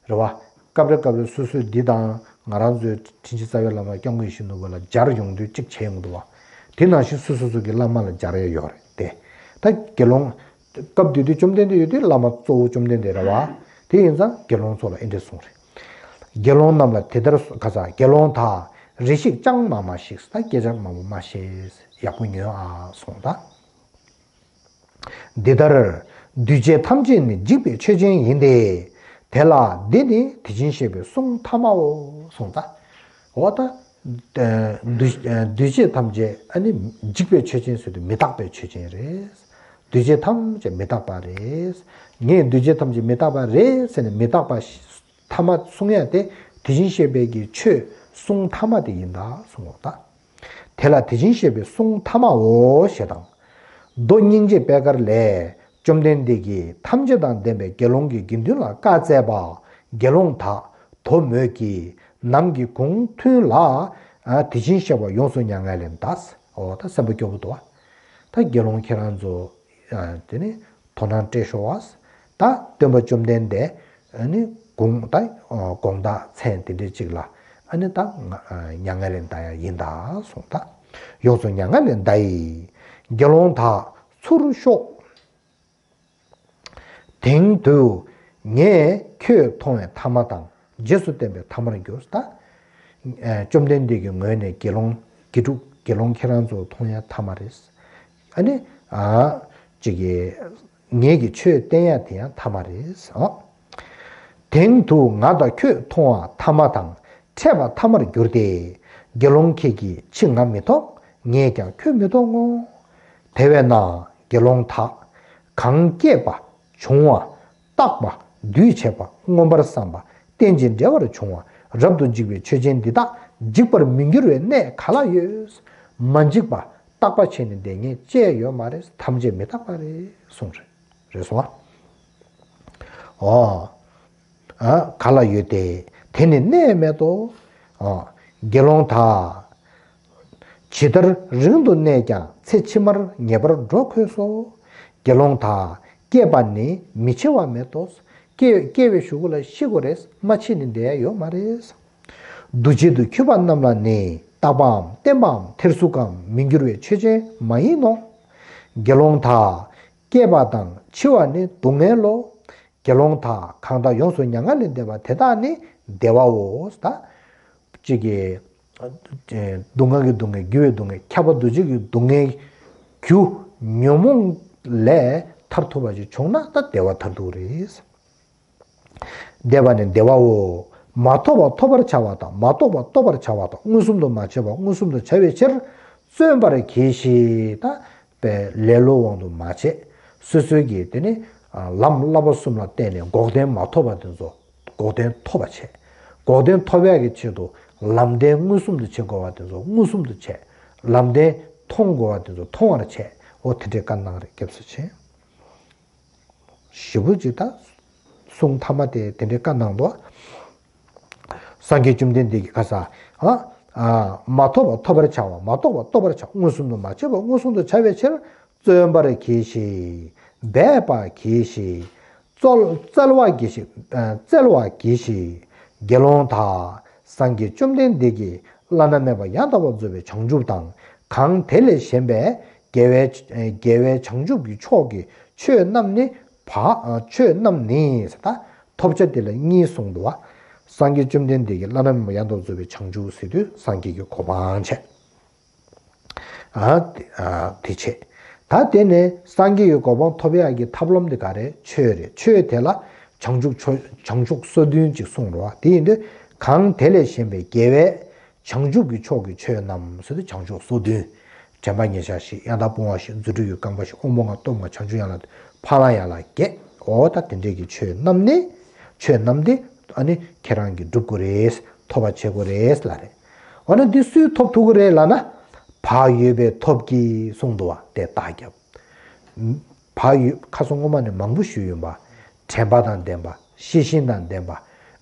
རེད་བ། སྐབས་རེ་སྐབས་རེ་སོ་སོས་འདི་དང་ང་རང་ཚོའི་དྲིན་ཅན་རྩ་བའི་བླ་མ་སྐྱབས་མགོན་ཡིད་བཞིན་ནོར་བུ་ལ་སྦྱར་ཡོང་དུས་གཅིག་བྱས་ཡོང་འདུག་བ། དེ་ནང་བཞིན་སོ་སོ་སོ་གི་བླ་མ་ལ་སྦྱར་ཡ་ཡོད་རེད་དེ། ད་དགེ་སློང་། སྐབས་དེ་དུས་བཅོམ་ལྡན་འདས་ཡོད་དུས་བླ་མ་གཙོ་བོ་བཅོམ་ལྡན་འདས་རེད་བ། དེ་ཡིན་ཙང་དགེ་སློང་ཚོ་ལ་ཨེ་འདྲས་གསུངས་རེད། དགེ་སློང་རྣམས་ལ་དེ་ལྟར་ག་ས་དགེ་སློང་དག་རེ་ཞིག་ཅང་མ་སྨྲ་ཞིག་ད་སྐད་ཆ་མང་པོ་མ་བཤད། ཡག་པོ་ཉོན་ཨ་གསུངས་ད། འདི་ལྟར། འདུས་བྱས་ཐམས་ཅད་ནི་འཇིག་པའི་ཆོས་ཅན་ཡིན་ཏེ། དེ་ལ་འདི་ནི་དེ་བཞིན་གཤེགས་པའི་གསུང་ཐ་མའོ་གསུངས་ད། འོ་ད། འདུས་འདུས་བྱས་ཐམས་ཅད་ཨ་ནི་འཇིག་པའི་ཆོས་ཅན་ཟེར་དུས་མི་རྟག་པའི་ཆོས་ཅན་རེད། འདུས་བྱས་ཐམས་ཅད་མི་རྟག་པ་རེད། ངས་འདུས་བྱས་ཐམས་ཅད་མི་རྟག་པ་རེད་ཟེར་ནས་མི་རྟག་པ་ཐ་མ་གསུང་ཡ་དེ་དེ་བཞིན་གཤེགས་པའི་གི་ཆོས་གསུང་ཐ་མ་དེ་ཡིན་ད་གསུངས་འོ་ད། དེ་ལ་དེ་བཞིན་གཤེགས་པའི་གསུང་ཐ་མའོ་ཞེས་དང་། མདོ་སྙིང་རྗེ་པད་དཀར་ལས། བཅོམ་ལྡན་འདས་ཀྱིས་ཐམས་ཅད་དང་ལྡན་པའི་དགེ་སློང་གི་དགེ་འདུན་ལ་བཀའ་སྩལ་པ། དགེ་སློང་དག་དོ་མོད་ཀྱི། ནམ་གྱི་གུང་ཐུན་ལ། དེ་བཞིན་གཤེགས་པ་ཡོངས་སུ་མྱ་ངན་ལས་འདས། འོ་ད་སེམས་པ་སྐྱོ་པོ་འདུག་བ། ད་དགེ་སློང་ཁྱེད་རང་ཚོ། དེ་ནི་ དོ་སྣང་སྤྲད་ཤོག་ཨ། ད་སྟོན་པ་བཅོམ་ལྡན་འདས་ཨ་ནི་དགོངས་ད་དགོངས་དག་མཚན་དེ་འདྲའི་ཅིག་ལ་ཨ་ནི་ད་ང་མྱ་ངན་ལས་འདའ་ཡ་ཡིན་ད་གསུངས། ད་ཡོངས་སུ་མྱ་ངན་ལས་འདའ་ཡི། དགེ་སློང་དག་ཚུར་ཤོག། དེང་དུ་ངས་ཁྱོད་མཐོང་བའི་ཐ་མ་དང་། རྗེས་སུ་བསྟན་པའི་ཐ་མར་འགྱུར། ད་བཅོམ་ལྡན་འདས་ཀྱི་ངོས་ནས་དགེ་སློང་དགེ་ཕྲུག་དགེ་སློང་ཁྱེད་རང་ཚོ་མཐོང་ཡ་ཐ་མ་རེད། ཨ་ནི་ཨ་ཅིག་གི་ངེད་ཀྱིས་ཆོས་བསྟན་ཡ་དེ་ཡང་ཐ་མ་རེད། ཨོ། དེང་དུ་ང་དང་ཁྱོད་མཐོང་བ་ཐ་མ་དང་འཕྲད་པ་ཐ་མར་གྱུར་ཏེ། དགེ་སློང་ཁྱེད་ཀྱིས་ཕྱིས་ང་མི་ཐོབ། ངས་ཀྱང་ཁྱོད་མི་ཐོབ་ངོ་། དེ་བས་ན་དགེ་སློང་དག། གང་སྐྱེས་པ་བྱུང་བ་བཏགས་པ་འདུས་བྱས་པ་མངོན་པར་བསམ་པ་རྟེན་ཅིང་འབྲེལ་བར་བྱུང་བ་རབ་ཏུ་འཇིག་པའི་ཆོས་ཅན་འདི་དག་འཇིག་པར་མི་འགྱུར་བའི་གནས་ག་ལ་ཡོད། མ་འཇིག་པ་རྟག་པ་བྱས་ནས་འདས་ངེས་ཅི་ཡང་ཡོད་མ་རེད། ཐམས་ཅད་མི་རྟག་པ་རེད་གསུངས་རེད། རེད་སོང་ཨ། ཨོ། ཨ་ག་ལ་ཡོད་དེ། དེ་ནི་གནས་མེད་དོ། ཨ་དགེ་སློང་དག། ཇི་ལྟར་རིང་དུ་གནས་ཀྱང་ཚེ་ཕྱི་མར་ངེས་པར་འགྲོ་དགོས་སོ། དགེ་སློང་དག། སྐྱེས་པ་ནི་མི་འཆི་བ་མེད་དོ། སྐྱེ་སྐྱེ་བའི་གཞུག་གུ་ལ་ཤི་དགོས་རེད། མ་འཆི་ནི་བསྡད་ཡ་ཡོད་མ་རེད། འདུ་བྱེད་དུ་འཁྱུད་པ་རྣམས་ལ་ནི་རྟག་པའམ་བརྟན་པའམ་ཐེར་ཟུག་གམ་མི་འགྱུར་བའི་ཆོས་ཅན་མ་ཡིན་ནོ། དགེ་སློང་དག། སྐྱེས་པ་དང་འཆི་བ་ནི་སྡུག་བསྔལ་ལོ། དགེ་སློང་དག། གང་དག་ཡོངས་སུ་མྱ་ངན་ལས་འདས་པ་དེ་དག་ནི་བདེ་བའོ། ད་གཅིག་གིས་སྡུག་བསྔལ་གྱི་སྡུག་བསྔལ་འགྱུར་བའི་སྡུག་བསྔལ་ཁྱབ་པ་འདུ་བྱེད་ཀྱི་སྡུག་བསྔལ་རྒྱུ་ཉོན་མོངས་ལས་ཐར་ཐུབ་པ་ཞིག་བྱུང་ན་ད་བདེ་བ་མཐར་ཐུག་རེད། འདས་པ་ནི་བདེ་བའོ། མ་ཐོབ་པ་ཐོབ་པར་བྱ་བ་དང་མ་རྟོགས་པ་རྟོགས་པར་བྱ་བ་དང་མངོན་སུམ་དུ་མ་བྱས་པ་མངོན་སུམ་དུ་བྱ་བའི་ཕྱིར་བརྩོན་པར་གྱིས་ཤིག། ད་པའི་ལེ་ལོའི་དབང་དུ་མ་བྱས། སོ་སོའི་གི་དེ་ནི་ལམ་བསླབ་པ་གསུམ་ལ་བརྟེན་ནས་འགོག་བདེན་མ་ཐོབ་པ་དེ་ཚོ་འགོག་བདེན་ཐོབ་པ་བྱས། འགོག་བདེན་ཐོབ་ཡག་གི་ཆེད་དུ་ལམ་བདེན་མངོན་སུམ་དུ་བྱེད་དགོས་པ་དེ་ཚོ་མངོན་སུམ་དུ་བྱས། ལམ་བདེན་མཐོང་དགོས་པ་དེ་ཚོ་མཐོང་བར་བྱས། འོ་དེ་འདྲའི་བཀའ་གནང་རེད། སྐྱབས་སུ་མཆི། ཞེ་པོ་ཅིག་ད་གསུང་ཐ་མ་དེ་དེ་འདྲའི་བཀའ་གནང་འདུག། སངས་རྒྱས་བཅོམ་ལྡན་འདས་ཀྱིས་ཁ་ས། ཨ། ཨ། མ་ཐོབ་པ་ཐོབ་པར་བྱ་བ་མ་རྟོགས་པ་རྟོགས་པར་བྱ། མངོན་སུམ་དུ་མ་བྱས་པ་མངོན་སུམ་དུ་བྱ་བའི་ཕྱིར་བརྩོན་པར་གྱིས་ཤིག། འབད་པར་གྱིས་ཤིག། བརྩལ་བརྩལ་བར་གྱིས་ཤིག། ཨ། བརྩལ་བར་གྱིས་ཤིག། དགེ་སློང་དག། སངས་རྒྱས་བཅོམ་ལྡན་འདས་ཀྱིས་བླ་ན་མེད་པ་ཡང་དག་པར་རྫོགས་པའི་བྱང་ཆུབ་དང་། གང་དེ་ལས་གཞན་པའི་དགེ་བའི་དགེ་བའི་བྱང་ཆུབ་ཀྱི་ཕྱོགས་ཀྱི་ཆོས་རྣམས་ནི། བ། ཆོས་རྣམས་ནི་ཟེར། ད་ཐོབ་བྱ་དེ་ལ་གཉིས་གསུངས་འདུག་བ། སངས་རྒྱས་བཅོམ་ལྡན་འདས་ཀྱིས་བླ་ན་མེད་པ་ཡང་དག་རྫོགས་པའི་བྱང་ཆུབ་ཟེར་དུས་སངས་རྒྱས་ཀྱི་གོ་འཕང་བྱས། ཨ། དེ་བྱས། ད་དེ་ནས་སངས་རྒྱས་ཀྱི་གོ་འཕང་ཐོབ་ཡག་གི་ཐབས་ལམ་དེ་ག་རེ། ཆོས་རེད། ཆོས་དེ་ལ་བྱང་ཆུབ་ཆོས་བྱང་ཆུབ་སོ་བདུན་ཅིག་གསུངས་འདུག་བ། དེ་ཡིན་དུས་གང་དེ་ལས་གཞན་པའི་དགེ་བའི་བྱང་ཆུབ་ཀྱི་ཕྱོགས་ཀྱི་ཆོས་རྣམས་ཟེར་དུས་བྱང་ཆུབ་སོ་བདུན། དྲན་པ་ཉེར་ཞག་བཞི། ཡང་དག་སྤོང་བ་བཞི། རྫུ་འཕྲུལ་གྱི་རྐང་པ་བཞི། དབང་པོ་ལྔ། སྟོབས་ལྔ། བྱང་ཆུབ་ཡན་ལག་བདུན། ཕ་ལ་ཡ་ལ་བརྒྱད། འོ་ད་དེ་འདྲས་ཀྱི་ཆོས་རྣམས་ནི། ཆོས་རྣམས་དེ་ཨ་ནི་ཁྱེད་རང་གིས་སྒྲུབ་དགོས་རེད། ཐོབ་པ་བྱེད་དགོས་རེད་ལབ་རེད། འོ་ན་འདི་སུས་ཐོབ་ཐུབ་ཀྱི་རེད་ལབ་ན། བག་ཡོད་པས་ཐོབ་ཀྱི་གསུངས་འདུག་བ། དེ་རྟགས་རྒྱབ། བག་ཡོད། ཁ་སང་སྔོན་མ་ནས་མང་པོ་ཞུས་ཡིན་པ། དྲན་པ་དང་ལྡན་པ། ཤེས་བཞིན་དང་ལྡན་པ།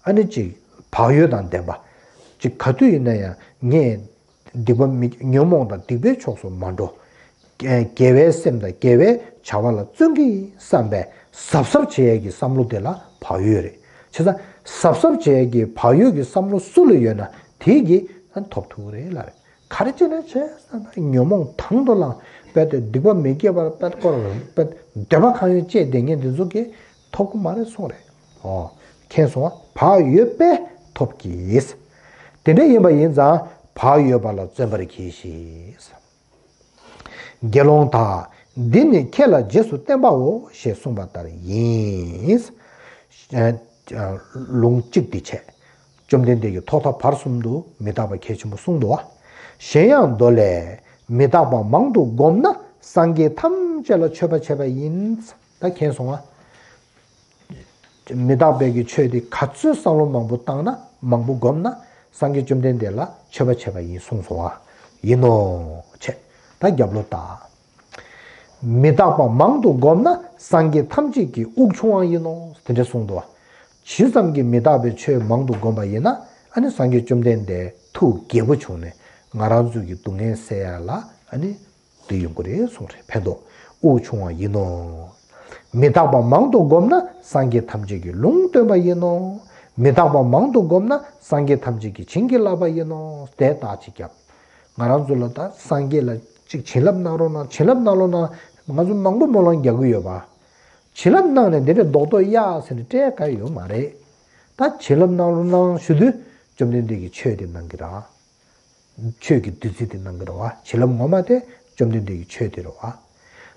ཨ་ནི་ཅིག་བག་ཡོད་དང་ལྡན་པ། ཅིག་ག་དུས་ཡིན་ན་ཡང་ངས་སྡིག་པ་མི་ཉོན་མོངས་དང་སྡིག་པའི་ཕྱོགས་སུ་མ་འགྲོ། དགེ་བའི་སེམས་དང་དགེ་བའི་བྱ་བ་ལ་བརྩོན་གྱི་བསམ་པའི་གཟབ་གཟབ་བྱེད་ཡས་ཀྱི་བསམ་བློ་དེ་ལ་བག་ཡོད་རེད། བྱས་ཙང་གཟབ་གཟབ་བྱེད་ཡས་ཀྱི་བག་ཡོད་ཀྱི་བསམ་བློ་སུ་ལ་ཡོད་ན་དེ་གིས་ཐོབ་ཐུབ་ཀྱི་རེད་ལབ་རེད། ག་རེ་བྱས་ན་བྱས་ཙང་ཉོན་མོངས་དང་དུ་བླངས། དཔེ་དེ་སྡིག་པ་མི་དགེ་བ་དཔེ་སྐོར་དཔེ་འདོད་པ་གང་ཡོད་སྤྱད་བསྡད་མཁན་དེ་ཚོ་གིས་ཐོབ་ཀྱི་མ་རེད་གསུངས་རེད། ཨོ། མཁྱེན་སོང་ང་། བག་ཡོད་པས་ཐོབ་ཀྱི། དེ་འདྲ་ཡིན་པ་ཡིན་ཙང་བག་ཡོད་པ་ལ་བརྩོན་པར་གྱིས་ཤིག། དགེ་སློང་དག། འདི་ནི་ཁྱེད་ལ་རྗེས་སུ་བསྟན་པའོ་ཞེས་གསུངས་པ་ལྟར་ཡིན། ལུང་གཅིག་འདི་བྱས། བཅོམ་ལྡན་འདས་ཀྱིས་ཐོག་མཐའ་བར་གསུམ་དུ་མི་རྟག་པ་གལ་ཆེན་པོ་གསུངས་འདུག་བ། གཞན་ཡང་མདོ་ལས། མི་རྟག་པ་མང་དུ་བསྒོམས་ན་སངས་རྒྱས་ཐམས་ཅད་ལ་མཆོད་པ་བྱས་པ་ཡིན། ད་མཁྱེན་སོང་ང་། མི་རྟག་པའི་གི་ཆོས་དེ་ག་ཚོད་བསམ་བློ་མང་པོ་བཏང་ན་མང་པོ་བསྒོམས་ན་སངས་རྒྱས་བཅོམ་ལྡན་འདས་ལ་མཆོད་པ་བྱས་པ་ཡིན་གསུངས་སོང་ང་། ཡིན་ནོ། བྱས། ད་རྒྱབ་ལོག་ལྟ། མི་རྟག་པ་མང་དུ་བསྒོམས་ན་སངས་རྒྱས་ཐམས་ཅད་ཀྱི་དབུགས་ཕྱུང་བ་ཡིན་ནོ། དེ་འདྲ་གསུངས་འདུག་བ། ཇི་ཙམ་གྱིས་མི་རྟག་པའི་ཆོས་མང་དུ་བསྒོམས་པ་ཡིན་ན་ཨ་ནི་སངས་རྒྱས་བཅོམ་ལྡན་འདས་ཐུགས་དགྱེས་པོ་བྱུང་ནས་ང་རང་ཚོའི་གི་སྡུག་བསྔལ་སེལ་ཡ་ལ་ཨ་ནི་དེ་ཡོང་གི་རེད་གསུངས་རེད། ཕན་ཐོགས་དབུགས་ཕྱུང་བ་ཡིན་ནོ། མི་རྟག་པ་མང་དུ་བསྒོམས་ན་སངས་རྒྱས་ཐམས་ཅད་ཀྱིས་ལུང་སྟོན་པ་ཡིན་ནོ། མི་རྟག་པ་མང་དུ་བསྒོམས་ན་སངས་རྒྱས་ཐམས་ཅད་ཀྱིས་བྱིན་གྱིས་བརླབས་པ་ཡིན་ནོ། དེ་རྟགས་ཅིག་བརྒྱབ། ང་རང་ཚོ་ལ་ད་སངས་རྒྱས་ལ་ཅིག་བྱིན་རླབས་གནང་རོགས་གནང་། བྱིན་རླབས་གནང་རོགས་གནང་། ང་ཚོ་མང་པོ་སྨོན་ལམ་རྒྱག་གི་ཡོད་པ། བྱིན་རླབས་གནང་ནས་འདི་འདྲ་རྡོག་རྡོག་གཡར་ཟེར་ནས་སྤྲད་ག་ཡོད་མ་རེད། ད་བྱིན་རླབས་གནང་རོགས་གནང་ཞུ་དུས་བཅོམ་ལྡན་འདས་ཀྱིས་ཆོས་དེ་གནང་གི་རེད། ཆོས་ཀྱི་བདུད་རྩི་དེ་གནང་གི་རེད་བ། བྱིན་རླབས་ངོ་མ་དེ་བཅོམ་ལྡན་འདས་ཀྱི་ཆོས་དེ་རེད་བ།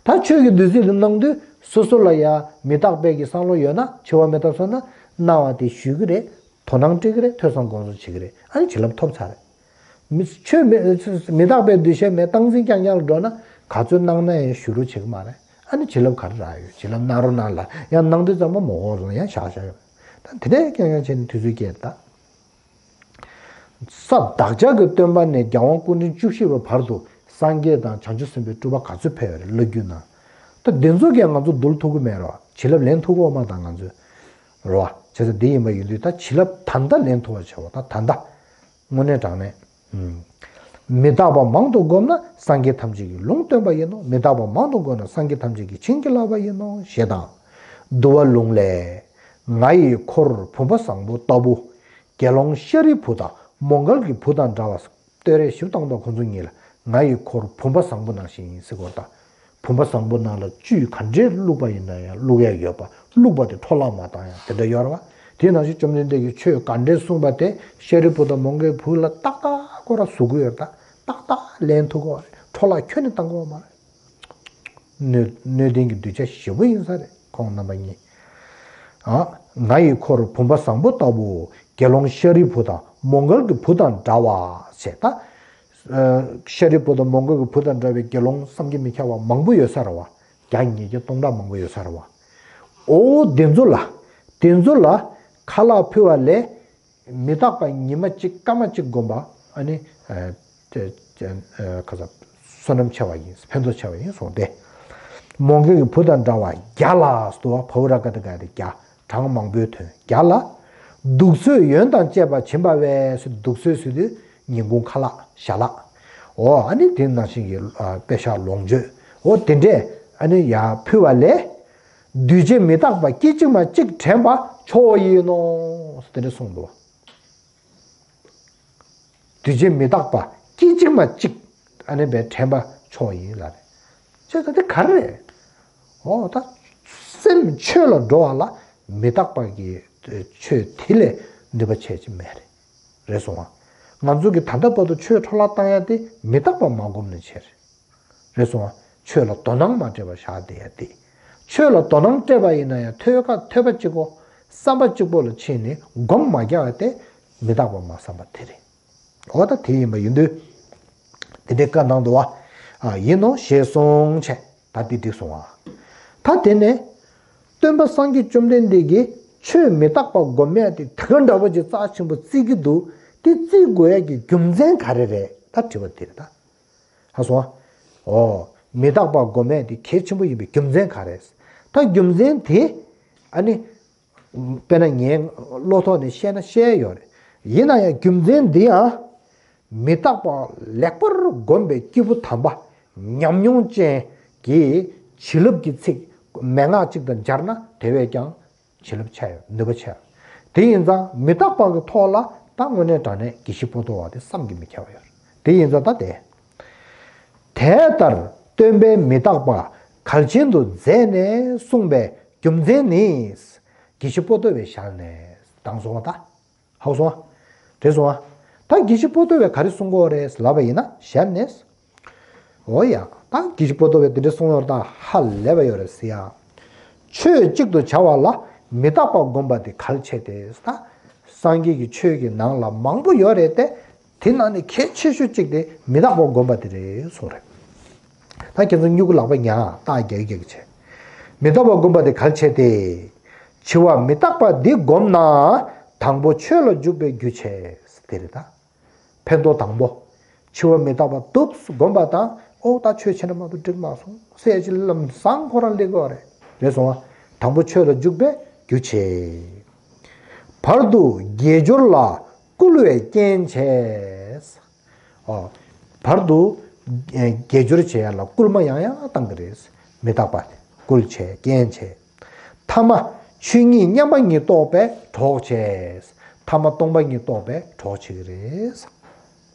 ད་ཆོས་ཀྱི་བདུད་རྩི་དེ་གནང་དུས་སོ་སོ་ལ་ཡང་མི་རྟག་པའི་གི་བསམ་བློ་ཡོད་ན། འཆི་བ་མི་རྟག་སོང་ན་གནང་བ་དེ་ཞུ་གི་རེད། དོ་སྣང་སྤྲད་ཀྱི་རེད། ཐོས་བསམ་སྒོམ་གསུམ་བྱེད་ཀྱི་རེད། ཨ་ནི་བྱིན་རླབས་ཐོབ་ཚར་རེད། མི་ཆོས་མི་མི་རྟག་པའི་འདུ་ཤེས་མེད། སྟངས་འཛིན་རྐྱང་རྐྱང་ལ་འགྲོ་ན་ག་ཚོད་གནང་ན་ཡང་ཞུ་རོགས་བྱེད་ཀྱི་མ་རེད། ཨ་ནི་བྱིན་རླབས་ག་རེ་རག་ཡོད། བྱིན་རླབས་གནང་རོགས་གནང་ལ་ཡང་གནང་དུས་ཙམ་པ་མོ་འོག་རུ་ཡང་བཞག་བཞག་ཡོད། ད་དེ་འདྲའི་རྐྱང་རྐྱང་བྱས་ནས་དུས་ཚོད་སྐྱེལ་ད། ས་བདག་ཅག་གི་སྟོན་པ་ནས་རྒྱལ་དབང་སྐུ་ཕྲེང་བཅུ་བཞི་པ་བར་དུ་སངས་རྒྱས་དང་བྱང་ཆུབ་སེམས་དཔའི་སྤྲུལ་པ་ག་ཚོད་ཕེབས་ཡོད་རེད། བླ་བརྒྱུད་ནང་། ད་འདི་ཚོ་གས་ང་ཚོ་འདུལ་ཐུབ་ཀྱི་མེད་རོ། བྱིན་རླབས་ལེན་ཐུབ་ཀྱི་ཡོད་མ་རེད་ད་ང་ཚོས། རོ། བྱས་ཙང་འདི་ཡིན་པ་ཡིན་དུས་ད་བྱིན་རླབས་ད་ལྟ་ལེན་ཐུབ་པ་བྱ་བ་ད་ད་ལྟ། དངོས་གནས་དྲང་གནས། ཨུམ། མི་རྟག་པ་མང་དུ་བསྒོམས་ན་སངས་རྒྱས་ཐམས་ཅད་ཀྱིས་ལུང་སྟོན་པ་ཡིན་ནོ། མི་རྟག་པ་མང་དུ་བསྒོམས་ན་སངས་རྒྱས་ཐམས་ཅད་ཀྱིས་བྱིན་གྱིས་བརླབས་པ་ཡིན་ནོ་ཞེས་དང་། འདུལ་བ་ལུང་ལས། ང་ཡི་འཁོར་བུམ་པ་བཟང་པོ་ལྟ་བུ། དགེ་སློང་ཤཱ་རིའི་བུ་དང་མོའུ་འགལ་གྱི་བུ་དང་འདྲ་བ། བསྟོད་ར་ཞིབ་བཏང་དང་ཁོང་ཚོ་གཉིས་ལ། ང་ཡི་འཁོར་བུམ་པ་བཟང་པོ་ནང་བཞིན་ཡིན་ཟེར་གོ་ད། བུམ་པ་བཟང་པོ་ནང་ལ་བཅུད་ག་འདྲས་བླུགས་པ་ཡིན་ན་ཡང་བླུགས་ཡ་ཡོད་པ། བླུགས་པ་དེ་འཕྲོ་བརླག་མ་བཏང་ཡ་དེ་འདྲ་ཡོད་རེད་བ། དེ་ནང་བཞིན་བཅོམ་ལྡན་འདས་ཀྱིས་ཆོས་ག་འདྲས་གསུངས་པ་དེ་ཤཱ་རིའི་བུ་དང་མོའུ་འགལ་བུ་ལ་ཏག་ཏག་ཁོ་ར་ཟུག་གི་ཡོད་རེད་ད། ཏག་ཏག་ལེན་ཐུབ་ཀྱི་ཡོད་རེད། འཕྲོ་བརླག་ཁྱོན་ནས་བཏང་གི་ཡོད་མ་རེད། སྣོད་སྣོད་ལྡན་གྱི་གདུལ་བྱ་ཞེ་པོ་ཡིན་ས་རེད་ཁོང་རྣམ་པ་གཉིས། ཨ། ང་ཡི་འཁོར་བུམ་པ་བཟང་པོ་ལྟ་བུ། དགེ་སློང་ཤཱ་རིའི་བུ་དང་མོའུ་འགལ་གྱི་བུ་དང་འདྲ་བ་ཞེས་ད། ཤཱ་རིའི་བུ་དང་མོའུ་འགལ་གྱི་བུ་དང་འདྲ་བའི་དགེ་སློང་བསམ་གྱིས་མི་ཁྱབ་པ་མང་པོ་ཡོད་ས་རེད་བ། བརྒྱ་ཉིས་བརྒྱ་སྟོང་ཕྲག་མང་པོ་ཡོད་ས་རེད་བ། འོ་དེ་ཚོ་ལ། དེ་ཚོ་ལ་ཁ་ལག་ཕུལ་བ་ལས། མི་རྟག་པ་ཉི་མ་གཅིག་སྐར་མ་གཅིག་བསྒོམ་པ་ཨ་ནི། ཨ་ཨ་ཨ་ཁ་ས་བསོད་ནམས་ཆེ་བ་ཡིན། ཕན་ཐོགས་ཆེ་བ་ཡིན་གསུངས་ཏེ། མོའུ་འགལ་གྱི་བུ་དང་འདྲ་བ་བརྒྱ་ལ་སྟོ་བ་བྷ་བུ་ར་ཀ་ཏི་ཀ་ཏི་བརྒྱ། གྲངས་མང་པོའི་དོན་བརྒྱ་ལ། གདུགས་ཚོད་ཡོན་དང་བཅས་པ་བྱིན་པ་བས། གདུགས་ཚོད་ཟེར་དུས་ཉིན་གུང་ཁ་ལག་ཞལ་ལག་འོ་ཨ་ནི་དེ་ནང་བཞིན་གྱི་ཨ་དཔེ་ཤག་ལོངས་སྤྱོད་འོ་དེ་འདྲས་ཨ་ནི་ཡར་ཕུལ་བ་ལས། འདུས་བྱས་མི་རྟག་པ་སྐད་ཅིག་མ་གཅིག་དྲན་པ་མཆོག་ཡིན་ནོ། དེ་འདྲ་གསུངས་འདུག་འདུས་བྱས་མི་རྟག་པ་སྐད་ཅིག་མ་གཅིག་ཨ་ནི་བས་དྲན་པ་མཆོག་ཡིན་ལ་རེད། བྱས་ཙང་དེ་ག་རེ་རེད། འོ་ད་སེམས་ཆོས་ལ་འགྲོ་བ་ལ་མི་རྟག་པ་གི་ཆོས་དེ་ལས་ནུས་པ་ཆེ་ཅིག་མེད་རེད། རེད་སོང་ང་། ང་ཚོ་གི་ད་ལྟ་བར་དུ་ཆོས་འཕྲོ་བརླག་བཏང་ཡ་དེ་མི་རྟག་པ་མ་བསྒོམས་ནས་བྱས་རེད། རེད་སོང་ང་། ཆོས་ལ་དོ་སྣང་མ་སྤྲད་པར་བཞག་བསྡད་ཡ་དེ། ཆོས་ལ་དོ་སྣང་སྤྲད་པ་ཡིན་ན་ཡང་ཐོས་ཁ་ཐོས་པ་གཅིག་པོ། བསམ་པ་གཅིག་པོ་ལ་ཕྱིན་ནས་སྒོམ་མ་རྒྱག་པ་དེ་མི་རྟག་པ་མ་བསམ་པ་དེ་རེད། འོ་ད་དེ་ཡིན་པ་ཡིན་དུས། དེ་འདྲའི་བཀའ་གནང་འདུག་བ། ཨ་ཡིན་ནོ་ཞེས་གསུངས་བྱས། ད་དེ་འགྲིག་སོང་ང་། ད་དེ་ནས། སྟོན་པ་སངས་རྒྱས་བཅོམ་ལྡན་འདས་ཀྱིས་ཆོས་མི་རྟག་པ་སྒོམ་ཡ་དེ་དེ་ག་འདྲ་བ་ཅིག་རྩ་ཆེན་པོ་བརྩི་གི་འདུག་དེ་བརྩི་དགོས་ཡ་གི་རྒྱུ་མཚན་ག་རེ་རེད། ད་དྲི་བ་དེ་རེད་ད། ཧ་སོང་ཨ། འོ། མི་རྟག་པ་སྒོམ་ཡས་དེ་གལ་ཆེན་པོ་ཡིན་པའི་རྒྱུ་མཚན་ག་རེ། ད་རྒྱུ་མཚན་དེ། ཨ་ནི། དཔེར་ན་ངའི་བློ་ཐོག་ནས་བཤད་ན་བཤད་ཡོད་རེད། ཡིན་ན་ཡང་རྒྱུ་མཚན་འདི་ཡང་། མི་རྟག་པ་ལེགས་པར་བསྒོམས་པའི་སྐྱེས་བུ་དམ་པ། ཉམས་མྱོང་ཅན་གྱི་བྱིན་རླབས་ཀྱི་ཚིག་མན་ངག་ཅིག་དང་སྦྱར་ན་དེ་བས་ཀྱང་། བྱིན་རླབས་ཆེ་ཡང་ནུས་པ་ཆེ་ཡང་། དེ་ཡིན་ཙང་མི་རྟག་པ་གི་ཐོག་ལ་ད་དངོས་གནས་དྲང་གནས་དགེ་བཤེས་པོ་ཏོ་བ་དེ་བསམ་གྱིས་མི་ཁྱབ་པ་ཡོད་རེད། དེ་ཡིན་ཙང་ད་དེ། དེ་ལྟར་སྟོན་པས་མི་རྟག་པ་གལ་ཆེན་དུ་མཛད་ནས་གསུངས་པའི་རྒྱུ་མཚན་ནི། དགེ་བཤེས་པོ་ཏོ་བའི་ཞལ་ནས་དང་སོང་བ་ད། ཧ་གོ་སོང་ཨ། དྲན་སོང་ཨ། ད་དགེ་བཤེས་པོ་ཏོ་བས་ག་རེ་གསུང་གི་ཡོད་རེད་ལབ་པ་ཡིན་ན་ཞལ་ནས། འོ་ཡ། ད་དགེ་བཤེས་པོ་ཏོ་བས་དེ་འདྲ་གསུང་ཡོད་རེད་ད་ཧ་ལས་པ་ཡོད་རེད་ཟེར་ཡ། ཆོས་གཅིག་ཏུ་བྱ་བ་ལ་མི་རྟག་པ་བསྒོམ་པ་དེ་གལ་ཆེ་སྟེ། ད་སངས་རྒྱས་ཀྱི་ཆོས་ཀྱི་ནང་ལ་མང་པོ་ཡོད་རེད་དེ། དེ་ནང་ནས་གལ་ཆེ་ཤོས་གཅིག་དེ་མི་རྟག་པ་བསྒོམ་པ་དེ་རེད་གསུངས་རེད། ད་ཁྱེད་ཚོ་སྨྱུ་གུ་ལག་པ་ཉར་རྟགས་རྒྱག་རྒྱག་བྱས། མི་རྟག་པ་བསྒོམ་པ་དེ་གལ་ཆེ་སྟེ། འཆི་བ་མི་རྟག་པ་འདི་བསྒོམས་ན། དང་པོ་ཆོས་ལ་འཇུག་པའི་རྒྱུ་བྱེད། དེ་རེད་ད། ཕན་ཐོགས་དང་པོ། འཆི་བ་མི་རྟག་པ་སྟོབས་སུ་བསྒོམས་པ་དང་ཨོ་ད་ཆོས་བྱས་ན་མ་གཏོགས་འགྲིག་མ་སོང་ཟེར་ཅིག་ལམ་སང་ཁོ་རང་སླེབས་ཀྱི་ཡོད་རེད། རེད་སོང་ཨ། དང་པོ་ཆོས་ལ་འཇུག་པའི་རྒྱུ་བྱེད། བར་དུ་དགེ་སྦྱོར་ལ་བསྐུལ་བའི་རྐྱེན་བྱས། ཨོ། བར་དུ་དགེ་སྦྱོར་བྱེད་ཡ་ལ་སྐུལ་མ་ཡང་ཡང་བཏང་གི་རེད། མི་རྟག་པ་དེ་བསྐུལ་བྱས་རྐྱེན་བྱས། ཐ་མ་ཆོས་ཉིད་མཉམ་པ་ཉིད་རྟོགས་པས་གྲོགས་བྱས། ཐ་མ་སྟོང་པ་ཉིད་རྟོགས་པས་གྲོགས་བྱེད་ཀྱི་རེད།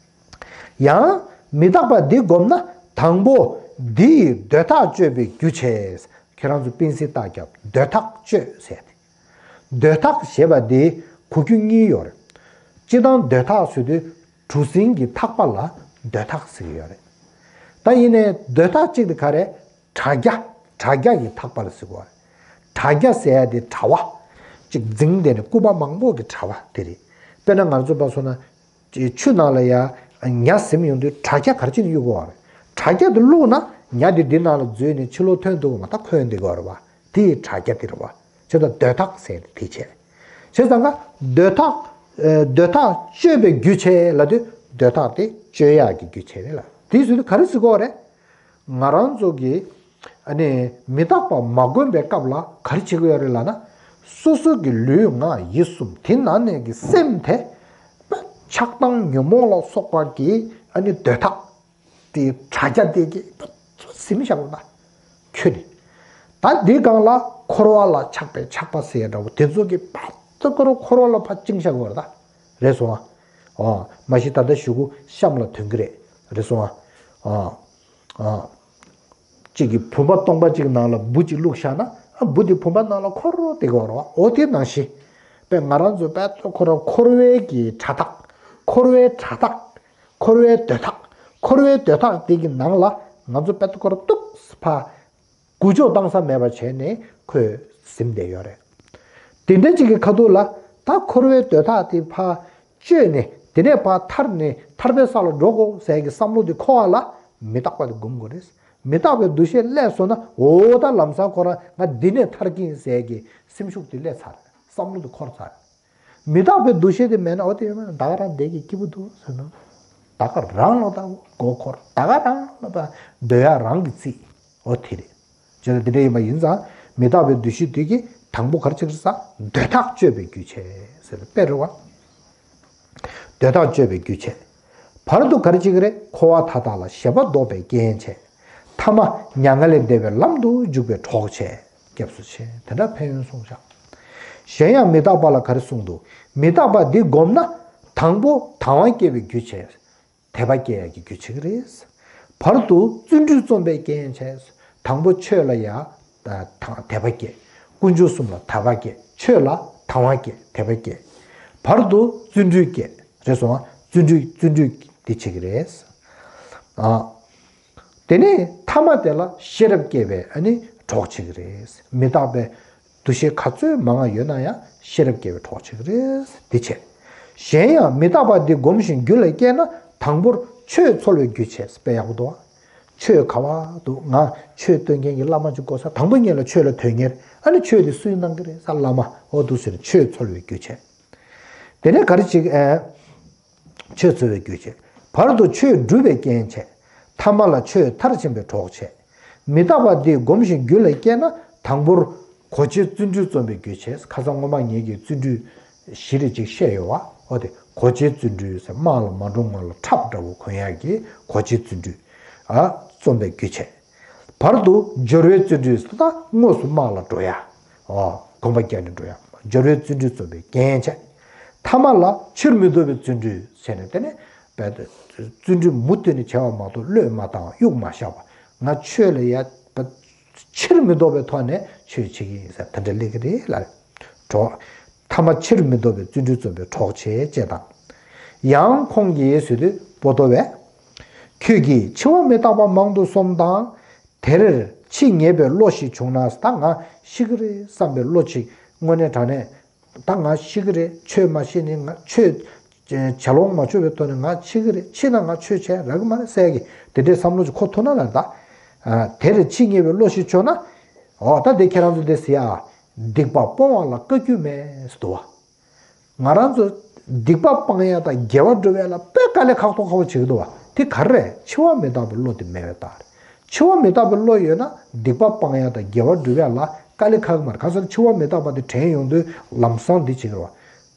ཡང་མི་རྟག་པ་འདི་བསྒོམས་ན་དང་པོ་འདི་ཡིས་འདོད་ཐག་གཅོད་པའི་རྒྱུ་བྱས། ཁྱེད་རང་ཚོ་པིན་སི་རྟགས་རྒྱབ་འདོད་ཐག་གཅོད་ཟེར་ཏེ། འདོད་ཐག་ཞེས་པ་འདི་གོ་རྒྱུ་གཉིས་ཡོད་རེད། སྤྱིར་བཏང་འདོད་ཐག་ཟེར་དུས་གྲུ་གཟིངས་ཀྱི་ཐག་པ་ལ་འདོད་ཐག་ཟེར་གྱི་ཡོད་རེད། ད་ཡིན་ནའི་འདོད་ཐག་གཅིག་དེ་ག་རེད། དྲ་རྒྱ། དྲ་རྒྱ་ཡི་ཐག་པ་ལ་ཟེར་གོ་རེད། དྲ་རྒྱ་ཟེར་ཡ་དེ་དྲ་བ། གཅིག་འཛིང་དེ་ནི་སྐུད་པ་མང་པོ་གི་དྲ་བ་དེ་རེད། དཔེར་ན་ང་ཚོ་པ་སོང་ན། ཆུ་ནང་ལ་ཡ་ཉ་ཟིམ་ཡོང་དུས་དྲ་རྒྱ་ག་རེ་བྱས་ནས་གཡུག་གོ་རེད། དྲ་རྒྱ་དེ་བླུགས་ན་ཉ་དེ་འདི་ནང་ལ་འཛུལ་ནས་ཕྱི་ལོགས་ཐོན་འདུག་གོ་མ་ད་འཁོན་འདུག་གོ་རེད་བ། དེ་ཡི་དྲ་རྒྱ་དེ་རེད་བ། བྱས་ཙང་འདོད་ཐག་ཟེར་དེ་བྱས། བྱས་ཙང་ཀ་འདོད་ཐག་འདོད་ཐག་གཅོད་པའི་རྒྱུ་བྱས་ལབ་དུས་འདོད་ཐག་དེ་གཅོད་ཡག་གི་རྒྱུ་བྱས་རེད་ལ། དེའི་ཚུལ་དུ་ག་རེ་ཟེར་གོ་རེད། ང་རང་ཚོ་གི་ཨ་ནི་མི་རྟག་པ་མ་བསྒོམས་པའི་སྐབས་ལ་ག་རེ་བྱེད་ཀྱི་ཡོད་རེད་ལབ་ན། སོ་སོ་གི་ལུས་ངག་ཡིད་གསུམ་དེ་ནང་ནས་ཀྱི་སེམས་དེ་ཆགས་སྡང་ཉོན་མོངས་ལ་སོགས་པ་གི་ཨ་ནི་འདོད་ཐག་དེ་དྲ་རྒྱ་དེ་གི་ཟིམ་བཞག་པ་ད་ཁྱོད་ནི། ད་འདི་སྒང་ལ་འཁོར་བ་ལ་ཆགས་པའི་ཆགས་པ་ཟེར་འདྲ་བོ་དེ་ཚོ་གི་ཕར་ཚུར་འཁོར་བ་ལ་ཕར་བཅིངས་བཞག་པ་རེད་ད། རེད་སོང་ཨ། ཨོ། མ་གཞི་ད་ལྟ་གཞུག་གུ་གཤམ་ལ་ཐོན་གི་རེད། རེད་སོང་ཨ། ཨོ། ཨོ། གཅིག་གིས་བུམ་པ་སྟོང་པ་གཅིག་ནང་ལ་འབུ་གཅིག་བླུགས་བཞག་ན། ཨ་འབུ་དེ་བུམ་པ་ནང་ལ་འཁོར་རོ་དེ་གོ་རོ། འོ་དེ་ནང་བཞིན། དཔེ་ང་རང་ཚོ་དཔེ་ཚོ་འཁོར་རོ་འཁོར་བའི་གི་དྲ་ཐག་འཁོར་བའི་དྲ་ཐག་འཁོར་བའི་འདོད་ཐག་འཁོར་བའི་འདོད་ཐག་དེ་གི་ནང་ལ་ང་ཚོ་དཔེ་ཚོ་འཁོར་རོ་གཏུགས་ཕ། འགུལ་སྐྱོད་བཏང་ས་མེད་པ་བྱས་ནས་ཁོས་ཟིན་བསྡད་ཡོད་རེད། དེ་འདྲ་གཅིག་གི་ཁ་ཐུག་ལ་ད་འཁོར་བའི་འདོད་ཐག་དེ་ཕར་གཅོད་ནས་དེ་ནས་ཕར་ཐར་ནས་ཐར་པའི་ས་ལ་འགྲོ་དགོས་ཟེར་གྱི་བསམ་བློ་དེ་འཁོར་བ་ལ་མི་རྟག་པ་དེ་སྒོམ་དགོས་རེད། མི་རྟག་པའི་འདུ་ཤེས་སླེབས་སོང་ན་འོ་ད་ལམ་སང་ཁོ་རང་ང་འདི་ནས་ཐར་གྱིན་ཟེར་གྱི་སེམས་ཤུགས་དེ་སླེབས་ཚར། བསམ་བློ་དེ་འཁོར་ཚར། མི་རྟག་པའི་འདུ་ཤེས་དེ་མེད་ན་འོ་དེ་ཡོད་མེད་ད་ག་རང་བསྡད་ཀྱི་སྐྱིད་པོ་འདུག་ཟེར་ན། ད་ག་རང་ལ་ད་མགོ་འཁོར་ད་ག་རང་ལ་ད་འདོད་ཡག་རང་གི་རྩིས་འོ་དེ་རེད། བྱས་ཙང་དེ་འདྲ་ཡིན་པ་ཡིན་ཙང་མི་རྟག་པའི་འདུ་ཤེས་དེ་གིས་དང་པོ་ག་རེ་བྱེད་ཀྱི་རེད་ཟེར་ན་འདོད་ཐག་གཅོད་པའི་རྒྱུ་བྱེད་ཟེར་དཔེ་རེད་བ། འདོད་ཐག་གཅོད་པའི་རྒྱུ་བྱེད། བར་དུ་ག་རེ་བྱེད་ཀྱི་རེད། འཁོར་བ་མཐའ་དག་ལ་ཞེན་པ་ལྡོག་པའི་རྐྱེན་བྱེད། ཐ་མ་མྱ་ངན་ལས་འདས་པའི་ལམ་དུ་འཇུག་པའི་གྲོགས་བྱེད། སྐྱབས་སུ་མཆི། དེ་འདྲ་ཕན་ཡོན་གསུངས་བཞག་གཞན་ཡང་མི་རྟག་པ་ལ་ག་རེ་གསུངས་འདུག་མི་རྟག་པ་འདི་བསྒོམས་ན་དང་པོ་དང་བ་སྐྱེ་བའི་རྒྱུ་བྱེད། དད་པ་སྐྱེ་ཡག་གི་རྒྱུ་བྱེད་ཀྱི་རེད། བར་དུ་བརྩོན་འགྲུས་རྩོམ་པའི་རྐྱེན་བྱས། དང་པོ་ཆོས་ལ་ཡ། དད་པ་སྐྱེ། དཀོན་མཆོག་གསུམ་ལ་དད་པ་སྐྱེ། ཆོས་ལ་དང་བ་སྐྱེ། དད་པ་སྐྱེ། བར་དུ་བརྩོན་འགྲུས་སྐྱེ། རེད་སོང་ང་། བརྩོན་འགྲུས་བརྩོན་འགྲུས་འདི་བྱེད་ཀྱི་རེད། ཨ། དེ་ནས་ཐ་མ་དེ་ལ་ཤེས་རབ་སྐྱེ་བའི་ཨ་ནི་གྲོགས་བྱེད་ཀྱི་རེད། མི་རྟག་པའི་འདུ་ཤེས་ག་ཚོད་མང་ང་ཡོད་ན་ཡང་ཤེས་རབ་སྐྱེ་བའི་གྲོགས་བྱེད་ཀྱི་རེད། འདི་བྱས། གཞན་ཡང་མི་རྟག་པ་འདི་བསྒོམ་ཞིང་རྒྱུད་ལ་སྐྱེས་ན་དང་པོར་ཆོས་འཚོལ་བའི་རྒྱུ་བྱས་དཔེ་ཡག་པོ་འདུག་ཆོས་ག་བ་འདུག་ང་ཆོས་སྟོན་མཁན་གྱི་བླ་མ་ཅིག་དགོས་ས། དང་པོ་ཉིད་ལ་ཆོས་ལ་དོན་གཉེར། ཨ་ནི་ཆོས་དེ་སུས་གནང་གི་རེད་ས། བླ་མ། འོ་འདུག་ཟེར་ཆོས་འཚོལ་བའི་རྒྱུ་བྱས། དེ་ནས་ག་རེ་བྱེད་ཨེ། ཆོས་འཚོལ་བའི་རྒྱུ་བྱེད། བར་དུ་ཆོས་སྒྲུབ་པའི་རྐྱེན་བྱེད། ཐ་མ་ལ་ཆོས་མཐར་ཕྱིན་པའི་གྲོགས་བྱེད། མི་རྟག་པ་འདི་བསྒོམ་ཞིང་རྒྱུད་ལ་སྐྱེས་ན་དང་པོར་གོ་ཆའི་བརྩོན་འགྲུས་རྩོམ་པའི་རྒྱུ་བྱེད། ཁ་སང་སྔོན་མ་ངེད་ཀྱིས་བརྩོན་འགྲུས་བཞི་རེ་ཅིག་བཤད་ཡོད་བ། འོ་དེ་གོ་ཆའི་བརྩོན་འགྲུས་ཟེར་དམག་ལ་མ་འགྲོ་སྔོན་ལ་ཁྲབ་འདྲ་བོ་གོན་ཡག་གི་གོ་ཆའི་བརྩོན་འགྲུས་ཨ་རྩོམ་པའི་རྒྱུ་བྱེད། བར་དུ་སྦྱོར་བའི་བརྩོན་འགྲུས་ཟེར་ད་དངོས་སུ་དམག་ལ་འགྲོ་ཡ། འོ་གོམ་པ་རྒྱག་ནས་འགྲོ་ཡ། སྦྱོར་བའི་བརྩོན་འགྲུས་རྩོམ་པའི་རྐྱེན་བྱེད། ཐ་མ་ལ་ཕྱིར་མི་ལྡོག་པའི་བརྩོན་འགྲུས་བྱས་ནས་དེ་ནས་བརྩོན་འགྲུས་མུ་མཐུད་ནས་བྱས་པ་མ་གཏོགས་བློས་མ་བཏང་གཡུག་མ་བཞག་པ་ང་ཆོས་ལ་ཡ་ཕྱིར་མི་ལྡོག་པའི་ཐོག་ནས་ཆོས་བྱེད་ཀྱི་ཡིན་ཟེར་དེ་འདྲ་སླེབས་ཀྱི་རེད་ལ། གྲོགས། ཐ་མ་ཕྱིར་མི་ལྡོག་པའི་བརྩོན་འགྲུས་རྩོམ་པའི་གྲོགས་བྱེད་ཅེས་དང་། ཡང་ཁོང་གིས་ཟེར་དུས་པོ་ཏོ་བས། ཁྱོད་ཀྱིས་འཆི་བ་མི་རྟག་པ་མང་དུ་སོམས་དང་། དེར་འཆི་ངེས་པའི་བློ་ཞིག་བྱུང་ན་ད་ང་ཤི་གི་རེད་བསམ་པའི་བློ་ཅིག་དངོས་གནས་དྲང་གནས་ད་ང་ཤི་གི་རེད། ཆོས་མ་ཤེས་ནས་ང་ཆོས་བྱ་ལོང་མ་ཆོད་པའི་ཐོག་ནས་ང་འཆི་གི་རེད། འཆི་ན་ང་ཆོས་བྱས་རག་གི་མ་རེད་ཟེར་གི་དེ་འདྲའི་བསམ་བློ་ཅིག་འཁོར་ཐུབ་ན་ལ་ད། དེར་འཆི་ངེས་པའི་བློ་ཞིག་བྱུང་ན། འོ་ད་དེ་ཁྱེད་རང་ཚོ་དེ་ཟེར་ཡ། སྡིག་པ་སྤོང་བ་ལ་དཀའ་རྒྱུ་མེད་ཟེར་འདུག་བ། ང་རང་ཚོ་སྡིག་པ་སྤང་ཡ་དང་དགེ་བ་སྒྲུབ་ཡ་ལ་དཔེ་དཀའ་ལས་ཁག་ཐོག་ཁག་པོ་བྱེད་ཀྱི་འདུག་བ། དེ་ག་རེ་རེད། འཆི་བ་མི་རྟག་པའི་བློ་དེ་མེད་པའི་རྟགས་རེད། འཆི་བ་མི་རྟག་པའི་བློ་ཡོད་ན་སྡིག་པ་སྤང་ཡ་དང་དགེ་བ་སྒྲུབ་ཡ་ལ་དཀའ་ལས་ཁག་གི་མ་རེད། གང་ཟེར་ན་འཆི་བ་མི་རྟག་པ་དེ་དྲན་ཡོང་དུས་ལམ་སང་འདི་བྱེད་ཀྱི་རེད་བ།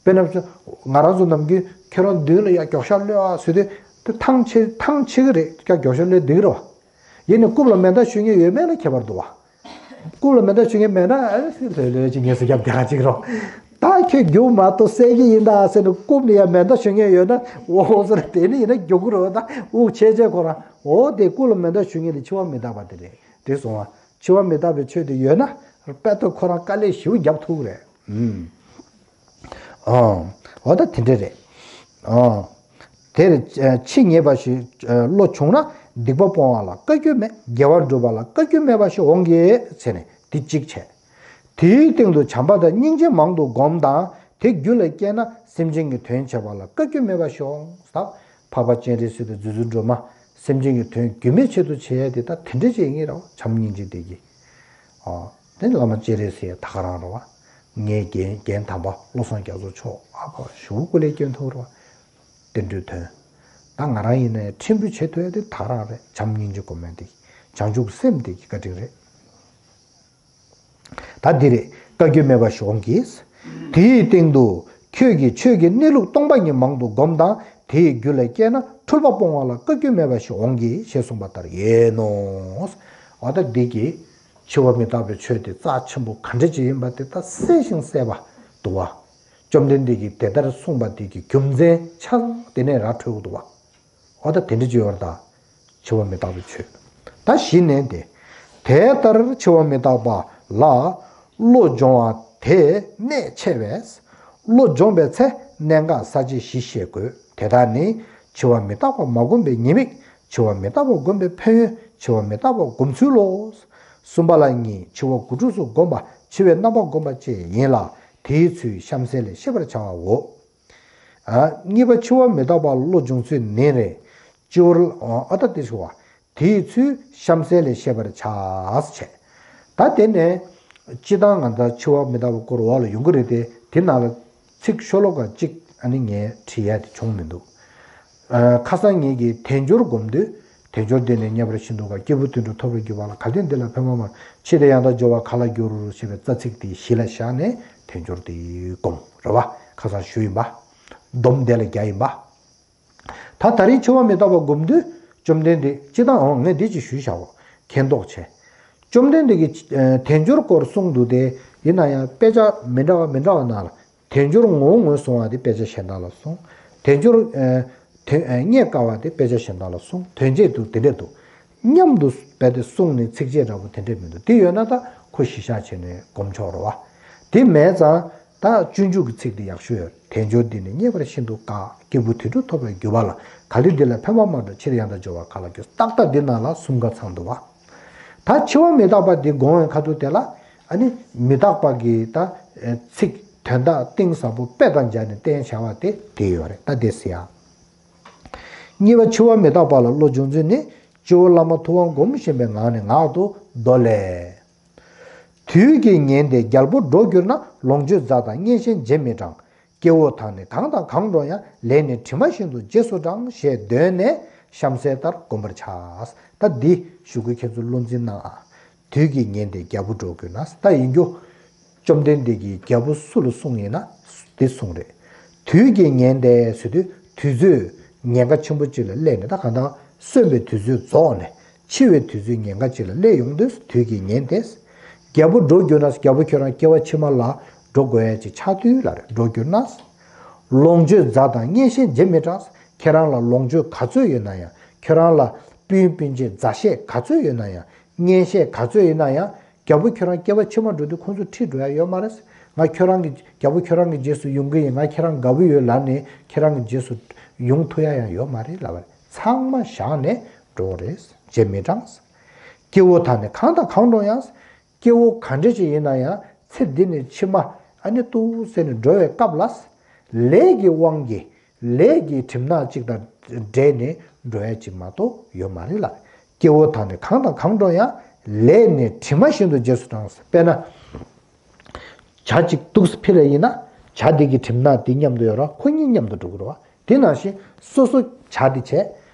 དཔེར་ན་ང་རང་ཚོ་ནམ་རྒྱུན་ཁྱེད་རང་མདུན་ལ་ཡ་མགྱོགས་ཤ་གློད་ཨ་ཟེར་དུས་དེ་ཐང་ཆད་ཐང་ཆད་ཀྱི་རེད། ཀྱ་མགྱོགས་ཤ་གློད་བསྡད་ཀྱི་རེད་བ། ཡིན་ནའི་རྐུབ་ལ་མེ་མདའ་གཞུ་མཁན་ཡོད་མེད་ལ་ཁྱད་པར་འདུག་བ། རྐུབ་ལ་མེ་མདའ་གཞུ་མཁན་མེད་ན་ཨ་ལྷོད་ལྷོད་ཅིག་ངལ་གསོ་རྒྱབ་བསྡད་ཅིག་རོ། ད་ཁྱོད་རྒྱུག་མ་གཏོགས་བསད་ཀྱི་ཡིན་ད་ཟེར་ནས་རྐུབ་ནས་ཡང་མེ་མདའ་གཞུ་མཁན་ཡོད་ན་འོ་ཟེར་དེ་ནི་ཡིན་ན་རྒྱུག་གི་རོ། ད་དབུགས་ཆད་ཆད་ཁོ་རང་འོ་དེ་རྐུབ་ལ་མེ་མདའ་གཞུ་མཁན་དེ་འཆི་བ་མི་རྟག་པ་དེ་རེད། དེ་སོང་བ་འཆི་བ་མི་རྟག་པའི་ཆོས་དེ་ཡོད་ན་དཔེ་ཐོག་ཁོ་རང་དཀའ་ལས་ཞེ་པོ་རྒྱབ་ཐུབ་རེད། ཨུམ། ཨ། འོ་ད་དེ་འདྲ་རེད། ཨ། དེར་འཆི་ངེས་པ་ཞིག་བློ་བྱུང་ན་སྡིག་པ་སྤོང་བ་ལ་བཀའ་བཀྱོན་མེད། དགེ་བ་སྒྲུབ་པ་ལ་བཀའ་བཀྱོན་མེད་པ་ཞིག་འོང་གི་ཟེར་ནས་འདི་གཅིག་བྱས། དེའི་སྟེང་དུ་བྱམས་པ་དང་སྙིང་རྗེ་མང་དུ་བསྒོམ་དང་དེ་རྒྱུད་ལ་སྐྱེས་ན་སེམས་ཅན་གྱི་དོན་བྱེད་པ་ལ་བཀའ་བཀྱོན་མེད་པ་ཞིག་འོང་། ད་འཕགས་པ་སྤྱན་རས་གཟིགས་དང་རྗེ་བཙུན་སྒྲོལ་མ་སེམས་ཅན་གྱི་དོན་རྒྱུད་སྨད་ཆེད་དུ་བྱེད་ཡ་དེ་ད་དེ་འདྲ་ཅིག་ཡིན་རེད་བ། བྱམས་སྙིང་རྗེ་དེ་གི། ཨ། དེ་བླ་མ་སྤྱན་རས་གཟིགས་ད་ག་རང་རེད་བ། ངའི་རྒན་རྒན་དམ་པ་བློ་བཟང་རྒྱ་མཚོ་མཆོག་ཨ་ཕ་ཞུ་སྐུ་ལས་སྐྱོན་ཐུབ་རེད་བ། བསྟན་འགྲོའི་དོན། ད་ང་རང་ཡིན་ན་ཡང་ཕྲན་བུ་བྱེད་ཐུབ་ཡ་དེ་ད་ག་རང་རེད། བྱམས་སྙིང་རྗེ་སྒོམ་ཡ་དེ་བྱང་ཆུབ་སེམས་དེ་གི་བཀའ་དྲིན་རེད། ད་འདི་རེད། བཀའ་བཀྱོན་མེད་པ་ཞིག་འོང་གི། དེའི་སྟེང་དུ་ཁྱོད་ཀྱིས་ཆོས་ཀྱི་གནས་ལུགས་སྟོང་པ་ཉིད་མང་དུ་བསྒོམ་དང་དེའི་རྒྱུད་ལ་སྐྱེས་ན་འཁྲུལ་པ་སྤོང་བ་ལ་བཀའ་བཀྱོན་མེད་པ་ཞིག་འོང་གི་ཞེས་གསུངས་པ་ལྟར་ཡིན་ནོ། འོ་ད་འདི་གི་འཆི་བ་མི་རྟག་པའི་ཆོས་དེ་རྩ་ཆེན་པོ་ག་འདྲ་ཅིག་ཡིན་པ་དེ་ད་གསལ་ཞིང་གསལ་བ་འདུག་བ། བཅོམ་ལྡན་འདས་ཀྱིས་དེ་ལྟར་གསུངས་པ་དེ་གི་རྒྱུ་མཚན་ཆ་ཚང་དེ་ནས་ར་འཕྲོད་ཀྱི་འདུག་བ། འོ་ད་དེ་འདྲ་ཅིག་ཡོད་རེད་ད། འཆི་བ་མི་རྟག་པའི་ཆོས། ད་གཞི་ནས་དེ། དེ་ལྟར་འཆི་བ་མི་རྟག་པ་ལ་བློ་སྦྱོང་བ་དེ་གནད་ཆེ་བས། བློ་སྦྱོང་བའི་ཚེ་གནད་འགག་ས་བཅད་བཞི་ཤེས་དགོས། དེ་དག་ནི། འཆི་བ་མི་རྟག་པ་མ་བསྒོམས་པའི་ཉེས་དམིགས། འཆི་བ་མི་རྟག་པ་བསྒོམས་པའི་ཕན་ཡོན། འཆི་བ་མི་རྟག་པ་བསྒོམ་ཚུལ་ལོ། གསུམ་པ་ལ་གཉིས། འཆི་བ་དགུ་ཕྲུགས་སུ་བསྒོམ་པ། འཆི་བའི་རྣམ་པ་བསྒོམ་པ་བཅས་ཡིན་ལ། དེའི་ཚུལ་གཤམ་གསལ་ལས་ཤེས་པར་བྱའོ། ཨ། གཉིས་པ་འཆི་བ་མི་རྟག་པ་བློ་སྦྱོང་ཚུལ་ནི་རེད། སྤྱི་བོར་ཨ་ད་དེ་ཞུ་བ། དེའི་ཚུལ་གཤམ་གསལ་ལས་ཤེས་པར་བྱ། བྱས། ད་དེ་ནས་སྤྱི་བཏང་ང་ད་འཆི་བ་མི་རྟག་པའི་སྐོར་འོག་ལ་ཡོང་གི་རེད་དེ། དེ་ནང་ལ་ཚིག་ཤོ་ལོ་ཀ་གཅིག་ཨ་ནི་ངས་བྲིས་ཡ་དེ་བྱུང་མི་འདུག་ཨ། ཁ་སང་ངེད་ཀྱིས་དལ་འབྱོར་སྒོམ་དུས། དལ་འབྱོར་འདི་ནི་རྙེད་པར་ཤིན་ཏུ་དཀའ། སྐྱེས་བུ་དོན་གྲུབ་ཐོབ་པར་གྱུར་པ་ལ། གལ་ཏེ་འདི་ལ་ཕན་པ་མ། འཆི་དང་ཡང་དག་སྦྱོར་བ་ག་ལ་འགྱུར་ཞེས་པའི་རྩ་ཚིག་དེ་གཞི་ལ་བཞག་ནས་དལ་འབྱོར་དེ་སྒོམ་རེད་བ། ཁ་སང་ཞུས་ཡིན་པ། སྡོམ་དེ་ལ་རྒྱག་ཡིན་པ། ད་ད་རིང་འཆི་བ་མི་རྟག་པ་སྒོམ་དུས་བཅོམ་ལྡན་འདས་སྤྱི་བཏང་འོང་ངས་འདི་ཅིག་ཞུས་བཞག་གོ། མཁྱེན་རྟོགས་ཆེ། བཅོམ་ལྡན་འདས་ཀྱིས་དལ་འབྱོར་སྐོར་གསུངས་འདུག་སྟེ། ཡིན་ན་ཡང་དཔེ་ཆ་མི་འདྲ་བ་མི་འདྲ་བ་ནང་ལ། དལ་འབྱོར་ངོ་བོ་ངོས་བཟུང་བ་དེ་དཔེ་ཆ་གཞན་དག་ལ་གསུངས། དལ་འབྱོར་ཨ་དེ་ཨ་རྙེད་དཀའ་བ་དེ་དཔེ་ཆ་གཞན་དག་ལ་གསུངས། དོན་བྱེད་དུ་དེ་འདྲས་འདུག་མཉམ་དུ་རྦད་དེ་གསུངས་ནས་ཚིགས་བཅད་འདྲ་པོ་དེ་འདྲས་མི་འདུག་དེ་ཡོད་ན་ད་ཁོ་གཞི་བཞག་བྱས་ནས་སྒོམ་ཆོག་རེད་བ། དེ་མེད་ཙང་ད་སྤྱོད་འཇུག་གི་ཚིག་དེ་ཡག་ཤོས་ཡོད། དལ་འབྱོར་འདི་ནི་རྙེད་པར་ཤིན་ཏུ་དཀའ། སྐྱེས་བུ་དོན་གྲུབ་ཐོབ་པར་གྱུར་པ་ལ། གལ་ཏེ་འདི་ལ་ཕན་པ་མ་འགྲུབ། འཆི་དང་ཡང་དག་སྦྱོར་བ་ག་ལ་འགྱུར། ཏག་ཏག་འདི་ནང་ལ་གསུམ་ཀ་ཚང་འདུག་བ། ད་འཆི་བ་མི་རྟག་པ་འདི་དགོངས་པའི་ཁ་ཐུག་དེ་ལ། ཨ་ནི་མི་རྟག་པ་གི་ད་ཚིག་དོན་དག་གཏིང་ཟབ་པོ་དཔེ་དང་སྦྱར་ནས་བསྟན་བྱ་བ་དེ་དེ་ཡོད་རེད། ད་དེ་ཟེར་ཡ། གཉིས་པ་འཆི་བ་མི་རྟག་པ་ལ་བློ་སྦྱོང་ཚུལ་ནི། སྤྱི་བོར་བླ་མ་ཐུབ་དབང་བསྒོམ་བཞིན་པའི་ངང་ནས་ངག་ཏུ་མདོ་ལས། དུས་ཀྱིས་ཉེན་ཏེ་རྒྱལ་པོ་འགྲོ་གྱུར་ན། ལོངས་སྤྱོད་མཛའ་དང་གཉེན་བཤེས་རྗེས་མི་འབྲང་། སྐྱེ་བོ་དག་ནི་གང་དང་གང་འགྲོ་ཡང་། ལས་ནི་དྲི་མ་བཞིན་དུ་རྗེས་སུ་འབྲང་། ཞེས་འདོད་ནས་གཤམ་གསལ་ལྟར་བསྒོམ་པར་བྱ། ད་འདི་ཞུ་གི་ཁྱེད་ཚོ་བློ་འཛིན་གནང་ཨ། དུས་ཀྱིས་ཉེན་ཏེ་རྒྱལ་པོ་འགྲོ་གྱུར་ན། ད་ཡིན་རྒྱུ། བཅོམ་ལྡན་འདས་ཀྱིས་རྒྱལ་པོ་སུ་ལ་གསུངས་ཡིན་ན་འདི་གསུངས་རེད། དུས་ཀྱིས་ཉེན་ཏེ་ཟེར་དུས་དུས་ཚོད་ཉེན་ཁ་ཆེན་པོ་གཅིག་ལ་སླེབས་ནས། ད་གང་ལྟར་གསོན་པའི་དུས་ཚོད་རྫོགས་ནས་འཆི་བའི་དུས་ཚོད་ཉེན་ཁ་གཅིག་ལ་སླེབས་ཡོང་དུས་དུས་ཀྱིས་ཉེན་ཏེ། རྒྱལ་པོ་འགྲོ་གྱུར་ན། རྒྱལ་པོ་ཁྱོད་རང་སྐྱེ་བ་ཕྱི་མ་ལ་འགྲོ་དགོས་ཡ་ཅིག་ཆགས་དུས་ལ་རེད། འགྲོ་གྱུར་ན། ལོངས་སྤྱོད་མཛའ་དང་གཉེན་བཤེས་རྗེས་མི་འབྲང་། ཁྱེད་རང་ལ་ལོངས་སྤྱོད་ག་ཚོད་ཡོད་ན་ཡང་། ཁྱེད་རང་ལ་སྤུན་སྤུན་མཆེད་མཛའ་བཤེས་ག་ཚོད་ཡོད་ན་ཡང་། གཉེན་བཤེས་ག་ཚོད་ཡིན་ན་ཡང་། རྒྱལ་པོ་ཁྱོད་རང་སྐྱེ་བ་ཕྱི་མ་འགྲོ་དུས་ཁོང་ཚོ་ཁྲིད་འགྲོ་ཡ་ཡོད་མ་རེད། ང་ཁྱོད་རང་གི་རྒྱལ་པོ་ཁྱོད་རང་གི་རྗེས་སུ་ཡོང་གི་ཡིན། ང་ཁྱེད་རང་དགའ་པོ་ཡོད་ལབ་ནས་ཁྱེད་རང་གི་རྗེས་སུ་ཡོང་ཐུབ་ཡ་ཡང་ཡོད་མ་རེད་ལབ་པ་རེད། ཚང་མ་བཞག་ནས་འགྲོ་རེད། རྗེས་མི་འབྲང་། སྐྱེ་བོ་དག་ནི་གང་དང་གང་འགྲོ་ཡང་། སྐྱེ་བོ་ག་འདྲ་ཅིག་ཡིན་ན་ཡང་ཚེ་འདི་ནས་ཕྱི་མ་ཨ་ནི་ཏུ་ཟེར་ནས་འགྲོ་བའི་སྐབས་ལ། ལས་ཀྱི་དབང་གིས་ལས་ཀྱི་གྲིབ་ནག་ཅིག་དང་འབྲེལ་ནས་འགྲོ་ཡ་ཅིག་མ་གཏོགས་ཡོད་མ་རེད་ལ། སྐྱེ་བོ་དག་ནི་གང་དང་གང་འགྲོ་ཡང་། ལས་ནི་དྲི་མ་བཞིན་དུ་རྗེས་སུ་འབྲང་། དཔེར་ན། ཇ་ཅིག་འདུག་སེ་འཕུར་ཡ་ཡིན་ན། ཇ་དེ་གི་གྲིབ་ནག་དེ་མཉམ་དུ་ཡོད་ར། ཁོ་གཉིས་མཉམ་དུ་འགྲོ་གི་རེད་བ། དེ་ནང་བཞིན་སོ་སོ་ཇ་དེ་བྱས།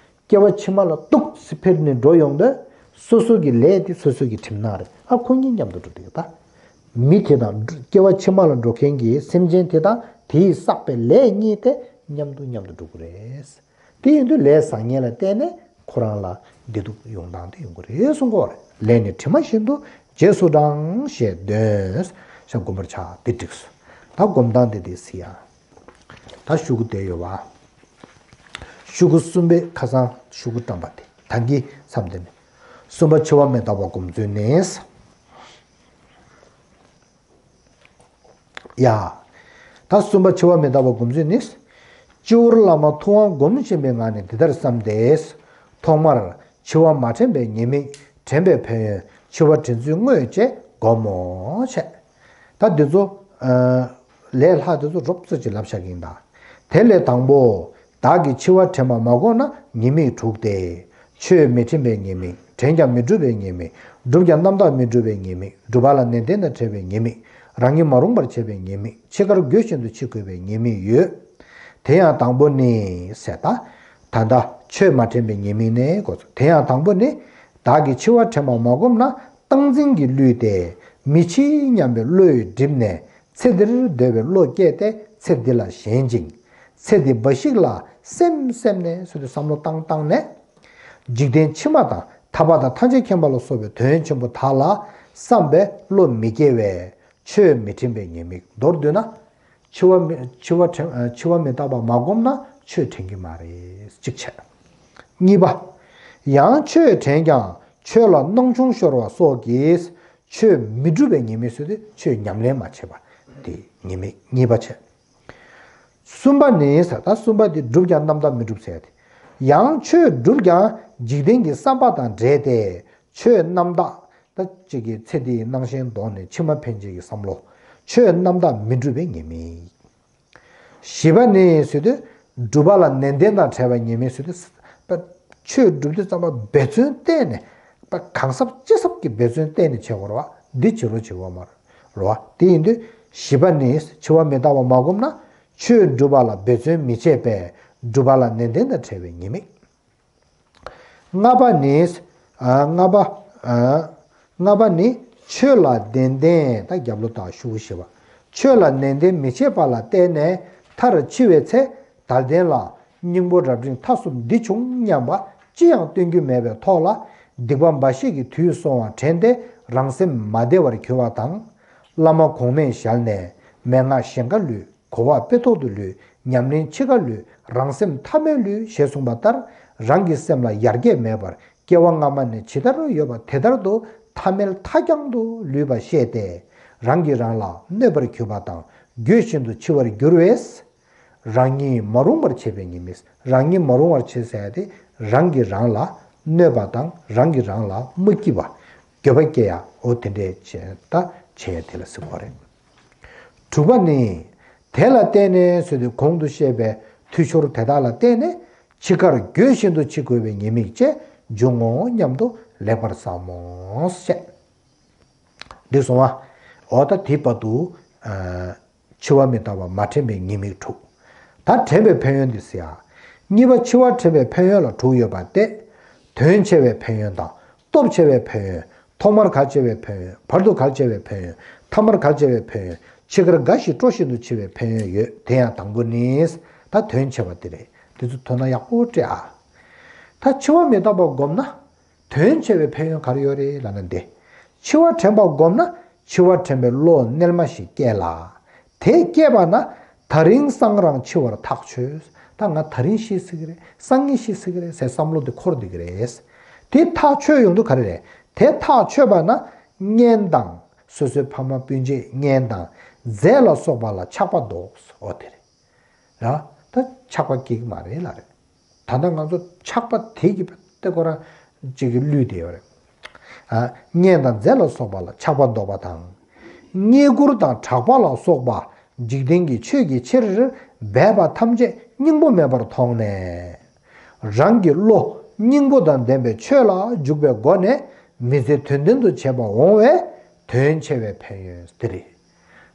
སྐྱེ་བ་ཕྱི་མ་ལ་འདུག་སེ་འཕུར་ནས་འགྲོ་ཡོང་དུས། སོ་སོ་གི་ལས་དེ་སོ་སོ་གི་གྲིབ་ནག་རེད། ཨ་ཁོ་གཉིས་མཉམ་དུ་འགྲོ་གི་ཡོད་ད། མི་དེ་དང་སྐྱེ་བ་ཕྱི་མ་ལ་འགྲོ་མཁན་གྱི་སེམས་ཅན་དེ་དང་དེས་བསགས་པའི་ལས་གཉིས་དེ་མཉམ་དུ་མཉམ་དུ་འགྲོ་གི་རེད། དེ་ཡིན་དུས་ལས་བཟང་ངན་ལ་བརྟེན་ནས་ཁོ་རང་ལ་བདེ་སྡུག་ཡོང་སྟངས་དེ་ཡོང་གི་རེད་གསུང་གི་ཡོད་རེད། ལས་ནི་དྲི་མ་བཞིན་དུ་ རྗེས་སུ་འབྲང་ཞེས་འདོན། ཞེས་བསྒོམ་པར་བྱ། འདི་འགྲིགས་སོ། ད་སྒོམ་སྟངས་དེ་འདི་གཟིགས་ཡ། ད་ཤོག་གུ་དེ་ཡོད་པ། ཤོག་གུ་གསུམ་པའི་ཁ་སང་ཤོག་གུ་བཀྲམ་པ་དེ་ད་གིན་མཚམས་དེ་ནས། གསུམ་པ་འཆི་བ་མི་རྟག་པ་སྒོམ་ཚུལ་ནི། ཡ། ད་གསུམ་པ་འཆི་བ་མི་རྟག་པ་སྒོམ་ཚུལ་ནི། སྤྱི་བོར་བླ་མ་ཐུབ་དབང་སྒོམ་བཞིན་པའི་ངང་ནས་འདི་ལྟར་བསམ་སྟེ། ཐོག་མར་འཆི་བ་མ་དྲན་པའི་ཉེས་དམིགས། དྲན་པའི་ཕན་ཡོན། འཆི་བ་དྲན་ཚུལ་དངོས་བཅས་སྒོམ་མོ་བྱས། ད་འདི་ཚོ། ལས་སླ་འདི་ཚོ་རོབ་ཙམ་ཅིག་ལབ་བཞག་གི་ཡིན་ད། དེ་ལས་དང་པོ། བདག་གིས་འཆི་བ་དྲན་པ་མ་བསྒོམས་ན་ཉེས་དམིགས་དྲུག་སྟེ། ཆོས་མི་དྲན་པའི་ཉེས་དམིགས། དྲན་ཀྱང་མི་སྒྲུབ་པའི་ཉེས་དམིགས། བསྒྲུབས་ཀྱང་རྣམ་དག་མི་སྒྲུབ་པའི་ཉེས་དམིགས། སྒྲུབ་པ་ལ་ནན་ཏན་དང་བྲལ་བའི་ཉེས་དམིགས། རང་ཉིད་མ་རུངས་པར་བྱེད་པའི་ཉེས་དམིགས། འཆི་ཁར་དགོད་བཞིན་དུ་འཆི་དགོས་པའི་ཉེས་དམིགས་ཡོད། དེ་ཡང་དང་པོ་ནི་ཟེར་ད། ད་ལྟ་ཆོས་མ་དྲན་པའི་ཉེས་དམིགས་ནི་གོ། དེ་ཡང་དང་པོ་ནི། བདག་གིས་འཆི་བ་དྲན་པ་མ་བསྒོམས་ན་སྟངས་འཛིན་གྱིས་བསླུས་ཏེ། མི་འཆི་སྙམ་པའི་བློས་བསྒྲིབས་ནས། ཚེ་འདིར་འདོད་པའི་བློ་སྐྱེས་ཏེ་ཚེ་འདི་ལ་ཞེན་ཅིང་། ཚེ་འདི་འབའ་ཞིག་ལ་སེམས་སེམས་ནས་ཟེར་དུས་བསམ་བློ་བཏང་བཏང་ནས། འཇིག་རྟེན་ཕྱི་མ་དང་ཐར་པ་དང་ཐམས་ཅད་མཁྱེན་པ་ལ་སོགས་པའི་དོན་ཆེན་པོ་དག་ལ་བསམ་པའི་བློ་མི་སྐྱེ་བས་ཆོས་མི་དྲན་པའི་ཉེས་དམིགས། མདོར་བསྡུས་ན། འཆི་བ་མི་འཆི་བ་དྲན་འཆི་བ་མི་རྟག་པ་མ་བསྒོམས་ན་ཆོས་དྲན་གྱི་མ་རེད། གཅིག་བྱས། གཉིས་པ། ཡང་ཆོས་དྲན་ཀྱང་ཆོས་ལ་སྣང་ཆུང་ཤོར་བ་སོགས་ཀྱིས་ཆོས་མི་སྒྲུབ་པའི་ཉེས་དམིགས་ཟེར་དུས་ཆོས་ཉམས་ལེན་མ་བྱས་པ་དེ་ཉེས་དམིགས་གཉིས་པ་བྱས། གསུམ་པ་ནི་ཟེར་ད་གསུམ་པ་དེ་བསྒྲུབས་ཀྱང་རྣམ་དག་མི་སྒྲུབ་ཟེར་ཏེ། ཡང་ཆོས་བསྒྲུབས་ཀྱང་འཇིག་རྟེན་གྱི་བསམ་པ་དང་འདྲེས་ཏེ་ཆོས་རྣམ་དག་ད་གཅིག་གིས་ཚེ་འདིའི་སྣང་ཞེན་ལྡོག་ནས་ཕྱི་མ་ཕན་ཆེད་ཀྱི་བསམ་བློ། ཆོས་རྣམ་དག་མི་སྒྲུབ་པའི་ཉེས་དམིགས། བཞི་པ་ནི་ཟེར་དུས་སྒྲུབ་པ་ལ་ནན་ཏན་དང་བྲལ་བའི་ཉེས་དམིགས་ཟེར་དུས། ཆོས་སྒྲུབ་དུས་ཙམ་པ་འབད་བརྩོན་གཏད་ནས་གང་ཟབ་ཅི་ཟབ་ཀྱི་འབད་བརྩོན་གཏད་ནས་བྱེད་དགོས་རེད་བ། འདི་བྱེད་རོགས་བྱེད་དགོས་མ་རེད་བ། དེ་ཡིན་དུས་བཞི་པ་ནི་འཆི་བ་མི་རྟག་པ་མ་བསྒོམས་ན་ཆོས་སྒྲུབ་པ་ལ་འབད་བརྩོན་མི་བྱེད་པས་སྒྲུབ་པ་ལ་ནན་ཏན་དང་བྲལ་བའི་ཉེས་དམིགས། ལྔ་པ་ནི། ལྔ་པ། ལྔ་པ་ནི་ཆོས་ལ་ནན་ཏན་ད་རྒྱབ་ལོགས་དང་ཤོག་གུ་བཞི་པ། ཆོས་ལ་ནན་ཏན་མི་བྱེད་པ་ལ་བརྟེན་ནས་མཐར་འཆི་བའི་ཚེ་དལ་རྟེན་ལ་སྙིང་པོ་རབ་འབྲིང་མཐའ་གསུམ་འདི་བྱུང་སྙམ་པ་ཅི་ཡང་སྟོན་རྒྱུ་མེད་པའི་ཐོག་ལ་སྡིག་པ་འབའ་ཞིག་གིས་དུས་སོང་བ་དྲན་ཏེ་རང་སེམས་མ་བདེ་བར་གྱུར་བ་དང་། བླ་མ་གོང་མས་ཞལ་ནས་མན་ངག་གཞན་དགའ་ལུས། གོ་བ་དཔེ་ཐོག་ཏུ་ལུས། ཉམས་ལེན་འཆི་ཁ་ལུས། རང་སེམས་ཐ་མལ་ལུས་ཞེས་གསུངས་པ་ལྟར་རང་གི་སེམས་ལ་ཡར་རྒྱས་མེད་པར་སྐྱེ་བ་སྔ་མ་ནས་ཇི་ལྟར་ཡོད་པ་དེ་ལྟར་དུ་ཐ་མལ་ཐ་རྐྱང་དུ་ལུས་པ་ཤེས་ཏེ། རང་གིས་རང་ལ་གནོད་པར་གྱུར་པ་དང་འགྱོད་བཞིན་དུ་འཆི་བར་འགྱུར་བས། རང་ཉིད་མ་རུངས་པར་བྱེད་པའི་ཉེས་དམིགས། རང་ཉིད་མ་རུངས་པར་བྱེད་ཟེར་ཡ་དེ་རང་གིས་རང་ལ་གནོད་པ་དང་རང་གིས་རང་ལ་མ་སྐྱིད་པ། འགྱོད་པ་སྐྱེ་ཡ་འོ་དེ་འདྲས་བྱས་ད་བྱས་ཡ་དེ་ལ་ཟེར་དགོས་རེད། དྲུག་པ་ནི། དེ་ལ་བརྟེན་ནས་ཟེར་དུས་གོང་དུ་བཤད་པའི་འཐུས་ཤོར་དེ་དག་ལ་བརྟེན་ནས་འཆི་ཁར་འགྱོད་བཞིན་དུ་འཆི་དགོས་པའི་ཉེས་དམིགས་བཅས་འབྱུང་ངོ་སྙམ་དུ་ལེགས་པར་བསམ་མོ་ཞེས། འདི་སོང་བ། འོ་ད་དེ་བར་དུ། འཆི་བ་མི་རྟག་པ་མ་དྲན་པའི་ཉེས་དམིགས་དྲུག་ད་དྲན་པའི་ཕན་ཡོན་འདི་ཟེར་ཡ། གཉིས་པ་འཆི་བ་དྲན་པའི་ཕན་ཡོན་ལ་དྲུག་ཡོད་པ་སྟེ། དོན་ཆེ་བའི་ཕན་ཡོན་དང་། སྟོབས་ཆེ་བའི་ཕན་ཡོན། ཐོག་མར་གལ་ཆེ་བའི་ཕན་ཡོན། བར་དུ་གལ་ཆེ་བའི་ཕན་ཡོན། ཐ་མར་གལ་ཆེ་བའི་ཕན་ཡོན། འཆི་ཁར་དགའ་ཞིང་སྤྲོ་བཞིན་དུ་འཆི་བའི་ཕན་ཡོན་ཡོད། དེ་ཡང་དང་པོ་ནི། ད་དོན་ཆེ་བ་དེ་རེད། དེ་ཚོ་དོ་སྣང་ཡག་པོ་སྤྲད་ཨ། ད་འཆི་བ་མི་རྟག་པ་བསྒོམས་ན། དོན་ཆེ་བའི་ཕན་ཡོན་ག་རེ་ཡོད་རེད་ལབ་ན་འདི། འཆི་བ་དྲན་པ་བསྒོམས་ན་འཆི་བ་དྲན་པའི་བློ་རྣལ་མ་ཞིག་སྐྱེ་ལ། དེ་སྐྱེས་པ་ན་ད་རིང་སང་རང་འཆི་བར་ཐག་ཆོད། ད་ང་ད་རིང་ཤི་སྲིད་ཀྱི་རེད། སང་ཉིན་ཤི་སྲིད་ཀྱི་རེད་ཟེར་བསམ་བློ་དེ་འཁོར་བསྡད་ཀྱི་རེད། དེ་ཐག་ཆོད་ཡོང་དུས་ག་རེ་རེད། དེ་ཐག་ཆོད་པ་ན་གཉེན་དང་སོ་སོའི་ཕ་མ་སྤུན་མཆེད་གཉེན་དང་རྫས་ལ་སོགས་པ་ལ་ཆགས་པ་ལྡོག་འོ་དེ་རེད། ར། ད་ཆགས་པ་སྐྱེ་གི་མ་རེད་ལ་རེད། ད་ལྟ་ང་ཚོ་ཆགས་པ་དེ་གི་ཏེ་ཁོ་རང་ཅིག་གི་བསླུས་ཏེ་ཡོད་རེད། ཨ། གཉེན་དང་རྫས་ལ་སོགས་པ་ལ་ཆགས་པ་ལྡོག་པ་དང་། རྙེད་བཀུར་དང་གྲགས་པ་ལ་སོགས་པ་འཇིག་རྟེན་གྱི་ཆོས་ཀྱི་ཕྱིར་འབད་པ་ཐམས་ཅད་སྙིང་པོ་མེད་པར་མཐོང་ནས། རང་གི་བློ་སྙིང་པོ་དང་ལྡན་པའི་ཆོས་ལ་འཇུག་པའི་སྒོ་ནས་མི་ཚེ་དོན་ལྡན་དུ་བྱེད་པ་འོང་བས་དོན་ཆེ་བའི་ཕན་ཡོན་དེ་རེད།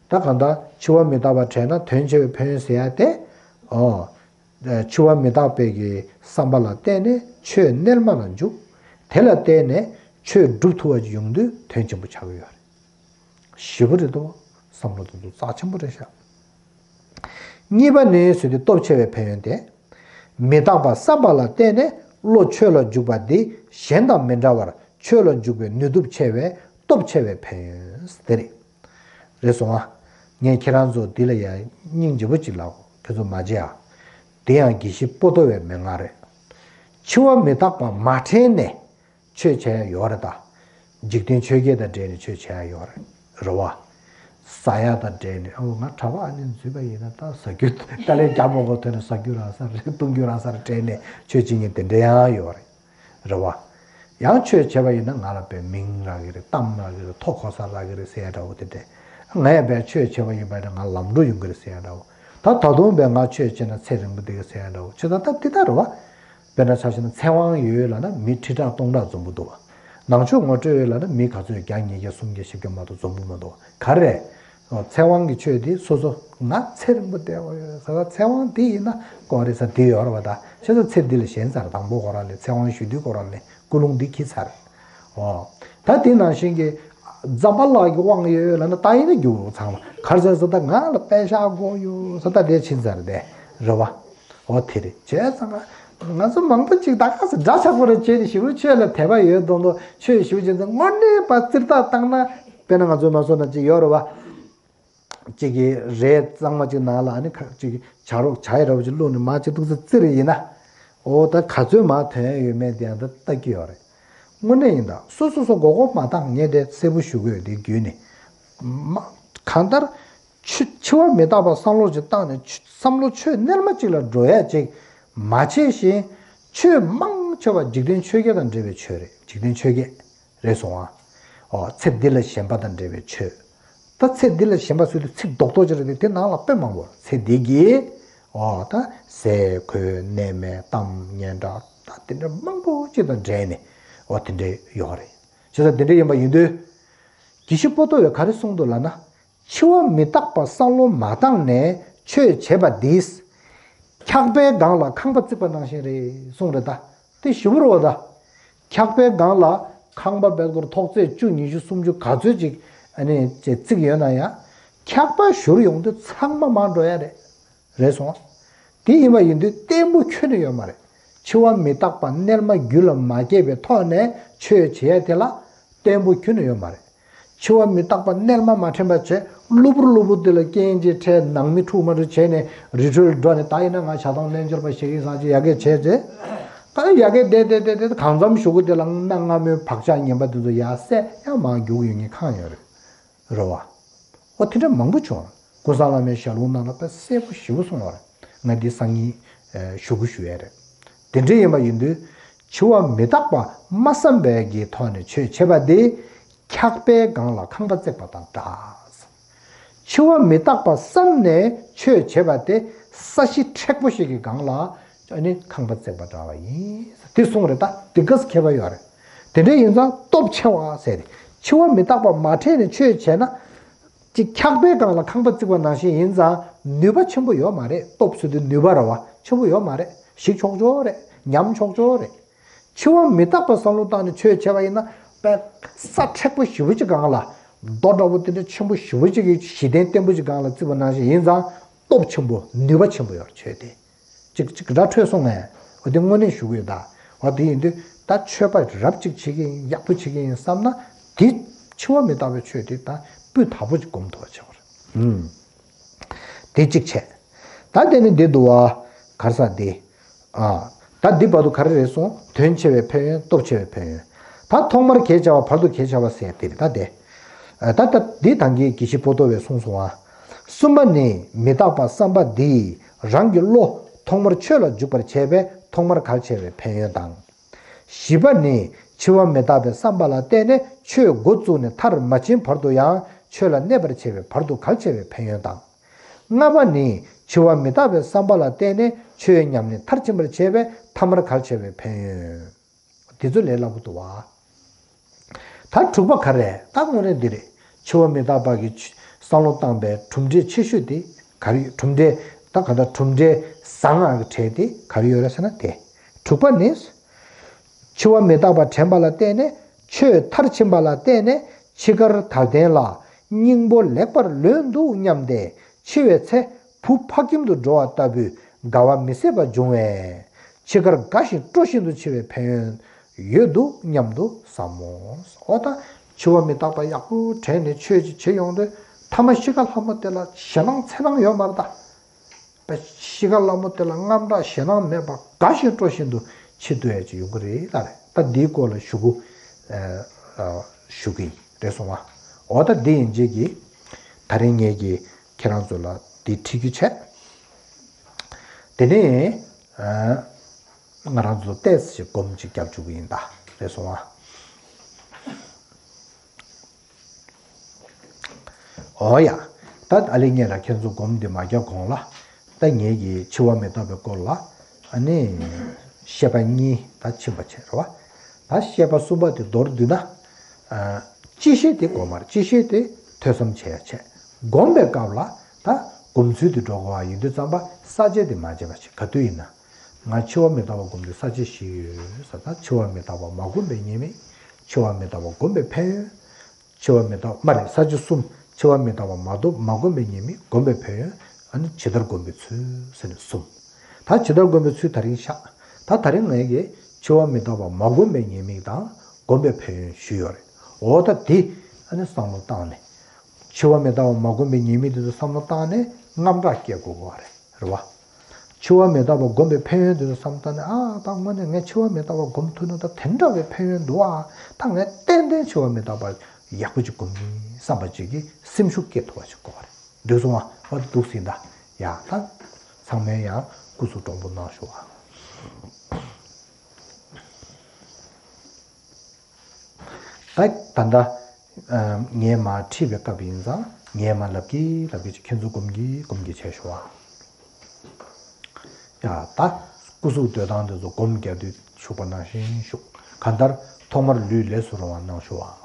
ད་གང་ལྟར་འཆི་བ་མི་རྟག་པ་དྲན་ན་དོན་ཆེ་བའི་ཕན་ཡོན་ཟེར་ཡ་དེ། ཨོ། འཆི་བ་མི་རྟག་པའི་གི་བསམ་པ་ལ་བརྟེན་ནས་ཆོས་རྣལ་མ་ལ་འཇུག་དེ་ལ་བརྟེན་ནས་ཆོས་སྒྲུབ་ཐུབ་པ་ཅིག་ཡོང་དུས་དོན་ཆེན་པོ་ཆགས་ཀྱི་ཡོད་རེད། ཞེ་པོ་རེད་དོ། བསམ་བློ་དེ་ཚོ་རྩ་ཆེན་པོ་རེད་ཤག་གཉིས་པ་ནི་ཟེར་དུས་སྟོབས་ཆེ་བའི་ཕན་ཡོན་ཏེ། མི་རྟག་པ་བསམ་པ་ལ་བརྟེན་ནས་བློ་ཆོས་ལ་འཇུག་པ་འདི་གཞན་དང་མི་འདྲ་བར་ཆོས་ལ་འཇུག་པའི་ནུས་སྟོབས་ཆེ་བས། སྟོབས་ཆེ་བའི་ཕན་ཡོན་དེ་རེད། རེད་སོང་ཨ། ངས་ཁྱེད་རང་ཚོ་འདི་ལ་ཡང་སྙིང་རྗེ་པོ་ཅིག་ལབ། ཁྱེད་ཚོ་མ་བརྗེད་ཨ། དེ་ཡང་དགེ་བཤེས་པོ་ཏོ་བའི་མན་ངག་རེད། འཆི་བ་མི་རྟག་པ་མ་དྲན་ནས་ཆོས་བྱེད་ཡ་ཡོད་རེད་ད། འཇིག་རྟེན་ཆོས་བརྒྱད་དང་འབྲེལ་ནས་ཆོས་བྱེད་ཡ་ཡོད་རེད། རེད་བ། ཟ་ཡ་དང་འབྲེལ་ནས་ཨོ་ང་གྲྭ་པ་ཨ་ནི་འཛུལ་པ་ཡིན་ན་ད་ཟ་རྒྱུ་ཏ་ལའི་རྒྱ་མོ་གོ་ཐོན་ནས་ཟ་རྒྱུ་རག་ས་རེད། བཏུང་རྒྱུ་རག་ས་རེད་དྲན་ནས་ཆོས་བྱེད་མཁན་དེ་འདྲ་ཡང་ཡོད་རེད། རེད་བ། ཡང་ཆོས་བྱས་པ་ཡིན་ན་ང་ལ་དཔེ་མིང་རག་གི་རེད། གཏམ་རག་གི་རེད། མཐོ་གོ་ས་རག་གི་རེད་ཟེར་ཡ་འདྲ་བོ་དེ་འདྲས། ང་ཡང་དཔེ་ཆོས་བྱས་པ་ཡིན་པ་ཡིན་ན་ང་ལམ་འགྲོ་ཡོང་གི་རེད་ཟེར་ཡ་འདྲ་བོ། ད་ད་དུང་དཔེ་ང་ཆོས་བྱས་ན་ཚེ་རིང་པོ་བསྡད་གི་ཟེར་ཡ་འདྲ་བོ་ཆོས་ད་ད་དེ་ལྟར་རེད་བ། དཔེར་ན་ཆ་བཞག་ན་ཚེ་དབང་ཡོད་ལབ་ན་མི་ཁྲི་ཕྲག་སྟོང་ཕྲག་འཛོམས་པོ་འདུག་བ། ནང་ཆོས་ངོ་སྤྲོད་ཡོད་ལབ་ན་མི་ག་ཚོད་བརྒྱ་ཉིས་བརྒྱ་སུམ་བརྒྱ་བཞི་བརྒྱ་མ་གཏོགས་འཛོམས་པོ་མི་འདུག་བ། ག་རེ་རེད། ཚེ་དབང་གི་ཆོས་དེ་སོ་སོ་ང་ཚེ་རིང་པོ་བསྡད་དགོས་ཡོད་ཟེར་བ། ཚེ་དབང་དེ་ཡིན་ན་དཀོན་རེད་ཟེར་དེ་ཡོད་རེད་བ། ད་བྱས་ཙང་ཚེ་འདི་ལ་ཞེན་ཚར། དང་པོ་ཁོ་རང་ནས་ཚེ་དབང་ཞུ་དུས་ཁོ་རང་ནས་ཀུན་སློང་འདི་འཁྱེར་ཚར། ཨོ། ད་དེ་ནང་བཞིན་གྱི་ཛམ་བྷ་ལགས་ཀྱི་དབང་ཡོད་ལབ་ན་ད་ཡིན་ན་རྒྱུགས་ཚང་མ་གར་ཟེར་ཟེར། ད་ང་ལ་པད་ཤག་དགོས་ཡོད་ཟེར། ད་དེ་ཕྱིན་ཚར་དེ་རེད་བ། ཨོ་དེ་རེད། བྱས་ཙང་ང་ཚོ་མང་པོ་ཅིག་ད་ག་ས་འདྲ་ཆགས་པོ་རེད་བྱས་ནས་ཞི་བའི་ཆོས་ལ་དད་པ་ཡོད་མདོག་མདོག་ཆོས་ཞུ་བྱས་ཙང་དངོས་གནས་པ་རྩིར་ཐག་བཏང་ན་དཔེར་ན་ང་ཚོའི་མ་སོ་ན་ཅིག་ཡོད་རེད་བ། གཅིག་གིས་རས་གཙང་མ་གཅིག་ནང་ལ་ཨ་ནི་ཁ་གཅིག་གིས་བྱ་རོག་བྱ་ཡི་ར་བ་གཅིག་བླུགས་ནས་མར་གཅིག་ཏུག་ཙམ་བཙིར་ཡིན་ན། འོ་ད་ག་ཚོད་མར་ཐོན་ཡ་ཡོད་མེད་དེ་ཡང་ད་ལྟ་གི་ཡོད་རེད། དངོས་གནས་ཡིན་ད་སོ་སོ་སོ་མགོ་སྐོར་མ་བཏང་ངས་དེ་གསལ་པོ་ཞུ་གི་ཡོད། དེ་བརྒྱུད་ནས་མ་གང་ལྟར་ཆུ་འཆི་བ་མི་རྟག་པ་བསམ་བློ་ཅིག་བཏང་ནས་ཆུ་བསམ་བློ་ཆོས་རྣལ་མ་གཅིག་ལ་འགྲོ་ཡ་ཅིག་མ་བྱས་ཤིང་ཆོས་མང་ཆེ་བ་འཇིག་རྟེན་ཆོས་བརྒྱད་དང་འབྲེལ་བའི་ཆོས་རེད། འཇིག་རྟེན་ཆོས་བརྒྱད། རེད་སོང་ཨ། ཨོ་ཚེ་འདི་ལ་ཞེན་པ་དང་འབྲེལ་བའི་ཆོས། ད་ཚེ་འདི་ལ་ཞེན་པ་ཟེར་དུས་ཚིག་རྡོག་རྡོག་ཅིག་རེད་དེ། དེ་ནང་ལ་དཔེ་མང་པོ་ཚེ་འདི་གི་ཨོ་ད་ཟས་གོས་གནས་མལ་གཏམ་སྙན་གྲགས་ད་དེ་འདྲ་མང་པོ་ཅིག་དང་འབྲེལ་ནས་ཨོ་དེ་འདྲ་ཡོད་རེད། བྱས་ཙང་དེ་འདྲ་ཡིན་པ་ཡིན་དུས་དགེ་བཤེས་པོ་ཏོ་བས་ག་རེ་གསུངས་འདུག་ལབ་ན། འཆི་བ་མི་རྟག་པ་བསམ་བློ་མ་བཏང་ནས་ཆོས་བྱེད་པ་འདིས། འཁྱག་པའི་སྒང་ལ་ཁང་པ་བརྩིགས་པ་ནང་བཞིན་རེད་གསུངས་རེད་ད། དེ་ཞིབ་པོ་རེད་བ་ད། འཁྱག་པའི་སྒང་ལ་ཁང་པ་བེད་སྐོར་ཐོག་བརྩེགས་བཅུ་ཉི་ཤུ་སུམ་ཅུ་ག་ཚོད་ཅིག་ཨ་ནི་ཅེ་བརྩིགས་ཡོད་ན་ཡང་། འཁྱག་པ་བཞུར་ཡོང་དུས་ཚང་མ་མར་འགྲོ་ཡ་རེད། རེད་སོང་། དེ་ཡིན་པ་ཡིན་དུས་བརྟན་པོ་ཁྱོན་ནས་ཡོད་མ་རེད། འཆི་བ་མི་རྟག་པ་རྣལ་མ་རྒྱུད་ལ་མ་སྐྱེས་པའི་ཐོག་ནས་ཆོས་བྱེད་ཡ་དེ་ལ་བརྟན་པོ་ཁྱོན་ནས་ཡོད་མ་རེད། འཆི་བ་མི་རྟག་པ་རྣལ་མ་མ་དྲན་པ་བྱས། གློ་བུར་གློ་བུར་དེ་ལ་རྐྱེན་གྱིས་འཕྲད། ནང་མི་འཁྲུག་མ་འཁྲུག་བྱས་ནས་རི་ཁྲོད་འགྲོ་ནས་ད་ཡིན་ན་ང་ཇ་དང་རླན་སྦྱོར་བ་ཞིག་ཡིན་བསམ་ཅིག་ཡ་གི་བྱས་རྗེས། ད་ཡ་གི་བསྡད་བསྡད་བསྡད་བསྡད་གང་འཚམ་གཞུག་གུ་དེ་ལ་གནའ་སྔ་མོའི་བག་ཆགས་ངན་པ་དེ་ཚོ་ཡར་བསལ་ཡང་མར་རྒྱུག་ཡོང་མཁན་གང་ཡོད་རེད། རེད་བ། འོ་དེ་འདྲ་མང་པོ་བྱུང་། ཀུན་བཟང་བླ་མའི་ཞལ་ལུང་ནང་ལ་དཔེ་གསལ་པོ་ཞེ་པོ་གསུངས་པ་རེད། ང་འདི་སང་ཉིན་ཞུ་གི་ཞུ་ཡས་རེད། དེ་འདྲ་ཡིན་པ་ཡིན་དུས་འཆི་བ་མི་རྟག་པ་མ་བསམ་པའི་གི་ཐོག་ནས་ཆོས་བྱེད་པ་དེ་འཁྱག་པའི་སྒང་ལ་ཁང་པ་བརྩེགས་པ་དང་འདྲ། འཆི་བ་མི་རྟག་པ་བསམ་ནས་ཆོས་བྱེད་པ་དེ་ས་གཞི་མཁྲེགས་པོ་ཞིག་གི་སྒང་ལ་ཨ་ནི་ཁང་པ་བརྩེགས་པ་འདྲ་བ་ཡིན། དེ་གསུངས་རེད་ད། དེ་ག་ས་ཁྱད་པར་ཡོད་རེད། དེ་འདྲ་ཡིན་ཙང་སྟོབས་ཆེ་བ་ཟེར་རེད། འཆི་བ་མི་རྟག་པ་མ་དྲན་ནས་ཆོས་བྱས་ན། ཅིག་འཁྱག་པའི་སྒང་ལ་ཁང་པ་བརྩིགས་པ་ནང་བཞིན་ཡིན་ཙང་ནུས་པ་ཆེན་པོ་ཡོད་མ་རེད། སྟོབས་ཟེར་དུས་ནུས་པ་རེད་བ། ཆེན་པོ་ཡོད་མ་རེད། ཞིག་ཆོག་ཆོག་རེད། ཉམས་ཆོག་ཆོག་རེད། འཆི་བ་མི་རྟག་པ་བསམ་བློ་བཏང་ནས་ཆོས་བྱས་པ་ཡིན་ན་དཔེ་ས་མཁྲེགས་པོ་ཞེ་པོ་ཅིག་སྒང་ལ། རྡོ་འདྲ་པོ་དེ་འདྲ་ཆེན་པོ་ཞེ་པོ་ཅིག་གི་གཞི་རྟེན་བརྟན་པོ་ཅིག་སྒང་ལ་བརྩིགས་པ་ནང་བཞིན་ཡིན་ཙང་སྟོབས་ཆེན་པོ་ནུས་པ་ཆེན་པོ་ཡོད་ཆོས་དེ། ཅིག་ཅིག་སྒྲ་འཕྲོད་སོང་ངས། འོ་དེ་དངོས་གནས་ཞུ་གི་ཡོད་ད། འོ་དེ་ཡིན་དུས་ད་ཆོས་པ་རབ་ཅིག་བྱེད་ཀྱི་ཡིན། ཡག་པོ་བྱེད་ཀྱི་ཡིན་བསམ་ན་དེ་འཆི་བ་མི་རྟག་པའི་ཆོས་དེ་ད་སྤུས་དག་པོ་ཅིག་སྒོམ་ཐུབ་པ་བྱེད་དགོས་རེད། ཨུམ། དེ་གཅིག་བྱས། ད་དེ་ནི་འདི་འདུག་བ། གར་ས་འདི། ཨ། ད་འདི་བར་དུ་ག་རེ་རེད་སོང་། དོན་ཆེ་བའི་ཕན་ཡོན། སྟོབས་ཆེ་བའི་ཕན་ཡོན། ད་ཐོག་མར་གལ་ཆེ་བ་བར་དུ་གལ་ཆེ་བ་ཟེར་དེ་རེད་ད་དེ། ད་ལྟ་འདི་ད་གིན་དགེ་བཤེས་པོ་ཏོ་བས་གསུངས་སོང་ཨ། གསུམ་པ་ནི་མི་རྟག་པ་བསམ་པ་འདིས་རང་གི་བློ་ཐོག་མར་ཆོས་ལ་འཇུག་པར་བྱེད་པས་ཐོག་མར་གལ་ཆེ་བའི་ཕན་ཡོན་དང་། བཞི་པ་ནི་འཆི་བ་མི་རྟག་པའི་བསམ་པ་ལ་བརྟེན་ནས་ཆོས་འགོ་བཙུགས་ནས་མཐར་མ་ཕྱིན་བར་དུ་ཡང་ཆོས་ལ་གནས་པར་བྱེད་པའི་བར་དུ་གལ་ཆེ་བའི་ཕན་ཡོན་དང་། ལྔ་པ་ནི་འཆི་བ་མི་རྟག་པའི་བསམ་པ་ལ་བརྟེན་ནས་ཆོས་ཉམས་ནས་མཐར་ཕྱིན་པར་བྱེད་པས་ཐ་མར་གལ་ཆེ་བའི་ཕན་ཡོན། འདི་ཚོ་ལས་སླ་པོ་འདུག་བ། ད་དྲུག་པ་ག་རེ་རེད། ད་དངོས་གནས་འདི་རེད། འཆི་བ་མི་རྟག་པ་གི་བསམ་བློ་བཏང་པའི་གྲུབ་འབྲས་ཆེ་ཤོས་དེ་ག་རེ་ཡོད། གྲུབ་འབྲས་ད་ག་ད་གྲུབ་འབྲས་བཟང་ང་གི་གྲས་དེ་ག་རེ་ཡོད་རེད་ཟེར་ན་དེ། དྲུག་པ་ནི། འཆི་བ་མི་རྟག་པ་དྲན་པ་ལ་བརྟེན་ནས་ཆོས་མཐར་ཕྱིན་པ་ལ་བརྟེན་ནས་འཆི་ཁར་ད་ལྟན་ལ་སྙིང་པོ་ལེགས་པར་ལོན་འདུག་སྙམ་སྟེ་འཆི་བའི་ཚེ་བུ་ཕ་ཁྱིམ་དུ་འགྲོ་བ་ལྟ་བུའི་དགའ་བ་མི་ཟད་པ་འབྱུང་བས་འཆི་ཁར་དགའ་ཞིང་སྤྲོ་བཞིན་དུ་འཆི་བའི་ཕན་ཡོན་ཡོད་འདུག་སྙམ་དུ་བསམ་མོ། འོ་ད་ འཆི་བ་མི་རྟག་པ་ཡག་པོ་དྲན་ནས་ཆོས་ཅིག་བྱེད་ཡོང་དུས་ཐ་མ་ཤི་ཁ་ལྷ་མོ་དེ་ལ་ཞེད་སྣང་འཚེར་སྣང་ཡོད་མ་རེད་ད། པ་ཤི་ཁ་ལྷ་མོ་དེ་ལ་དངངས་སྐྲག་ཞེད་སྣང་མེད་པར་དགའ་བཞིན་སྤྲོ་བཞིན་དུ་འཆི་འདོད་ཡ་ཅིག་ཡོང་གི་རེད་ལ་རེད། ད་འདིའི་སྐོར་ལ་ཞུ་གུ་ཞུ་གི་རེད་སོང་བ། འོ་ད་འདི་ཡིན་རྗེས་ཀྱི་ད་རིང་ངས་ཀྱི་ཁྱེད་རང་ཚོ་ལ་འདི་ཁྲིད་རྒྱུ་བྱས། དེ་ནས་ང་རང་ཚོ་ཏོག་ཙམ་ཞིག་སྒོམ་ཅིག་རྒྱབ་བཅུག་གི་ཡིན་ད་རེད་སོང་བ། འོ་ཡ། ད་ཨ་ལེ་ངས་ལ་ཁྱེད་ཚོ་སྒོམ་འདི་མ་རྒྱབ་གོང་ལ། ད་ངས་ཀྱི་འཆི་བ་མི་རྟག་པའི་སྐོར་ལ་ཨ་ནི་བཤད་པ་གཉིས་ད་ཕྱིན་པ་བྱས་རེད་བ། ད་བཤད་པ་གསུམ་པ་དེ་མདོར་བསྡུས་ན། ཨ། སྤྱི་བཤད་དེ་དགོས་མ་རེད། སྤྱི་བཤད་དེ་ཐོས་བསམ་བྱེད་ཡ་བྱས། སྒོམ་པའི་སྐབས་ལ་ད་སྒོམ་ཚུལ་དེ་འགྲོ་དགོས་པ་ཡིན་དུས་ཙམ་པ་ས་བཅད་དེ་མ་བྱས་པ་བྱས། ག་དུས་ཡིན་ན། ང་འཆི་བ་མི་རྟག་པ་སྒོམ་དུས་ས་བཅད་བཞི་ཡོད་ཟེར། ད་འཆི་བ་མི་རྟག་པ་མ་བསྒོམས་པའི་ཉེས་དམིགས། འཆི་བ་མི་རྟག་པ་བསྒོམས་པའི་ཕན་ཡོན། འཆི་བ་མི་རྟག་མ་རེད། ས་བཅད་གསུམ། འཆི་བ་མི་རྟག་པ་མ་བསྒོམ་མ་བསྒོམས་པའི་ཉེས་དམིགས། བསྒོམས་པའི་ཕན་ཡོན། ཨ་ནི་ཇི་ལྟར་བསྒོམ་པའི་ཚུལ་ཟེར་ནས་གསུམ། ད་ཇི་ལྟར་བསྒོམ་པའི་ཚུལ་ད་རིང་བཤད། ད་ད་རིང་ངས་ཀྱིས་འཆི་བ་མི་རྟག་པ་མ་བསྒོམས་པའི་ཉེས་དམིགས་དང་བསྒོམས་པའི་ཕན་ཡོན་ཞུས་ཡོད་རེད། འོ་ད་དེ་ཨ་ནི་བསམ་བློ་བཏང་ནས། འཆི་བ་མི་རྟག་པ་མ་བསྒོམས་པའི་ཉེས་དམིགས་དེ་ཚོ་བསམ་བློ་བཏང་ནས་དངངས་སྐྲག་སྐྱེ་དགོས་པ་རེད། རེད་བ། འཆི་བ་མི་རྟག་པ་བསྒོམས་པའི་ཕན་ཡོན་དེ་ཚོ་བསམ་བཏང་ནས། ཨ། ད་དངོས་གནས་ངས་འཆི་བ་མི་རྟག་པ་བསྒོམ་ཐུབ་ན་ད་དེ་འདྲ་བའི་ཕན་ཡོན་འདུག་ཨ། ད་ངས་ཏན་ཏན་འཆི་བ་མི་རྟག་པ་ཡག་པོ་ཅིག་བསྒོམ་གྱིན་བསམ་པ་ཅིག་གི་སེམས་ཤུགས་སྐྱེ་ཐུབ་པ་ཅིག་དགོས་པ་རེད། འགྲིག་སོང་ཨ། འོ་འདུག་ཟིན་ད། ཡ་ད། ཚང་མས་ཡང་སྐུ་གཟུགས་སྤྲོ་པོ་གནང་ཤོག་ཨ། ད་ད་ལྟ་ངས་མར་ཁྲིད་པའི་སྐབས་ཡིན་ཙང་ངས་མར་ལབ་ཀྱི་ལབ་ཀྱི་ཅིག་ཁྱེད་ཚོ་སྒོམ་གྱིས་སྒོམ་གྱིས་བྱས་ཤོག་ཨ། ཡ་ད་སྐུ་གཟུགས་སྡོད་སྟངས་དེ་ཚོ་སྒོམ་རྒྱག་དུས་བཞུགས་པ་ནང་བཞིན་བཞུགས། གང་ལྟར་ཐོག་མར་ལུས་ལས་སུ་རུང་བ་གནང་ཤོག་ཨ།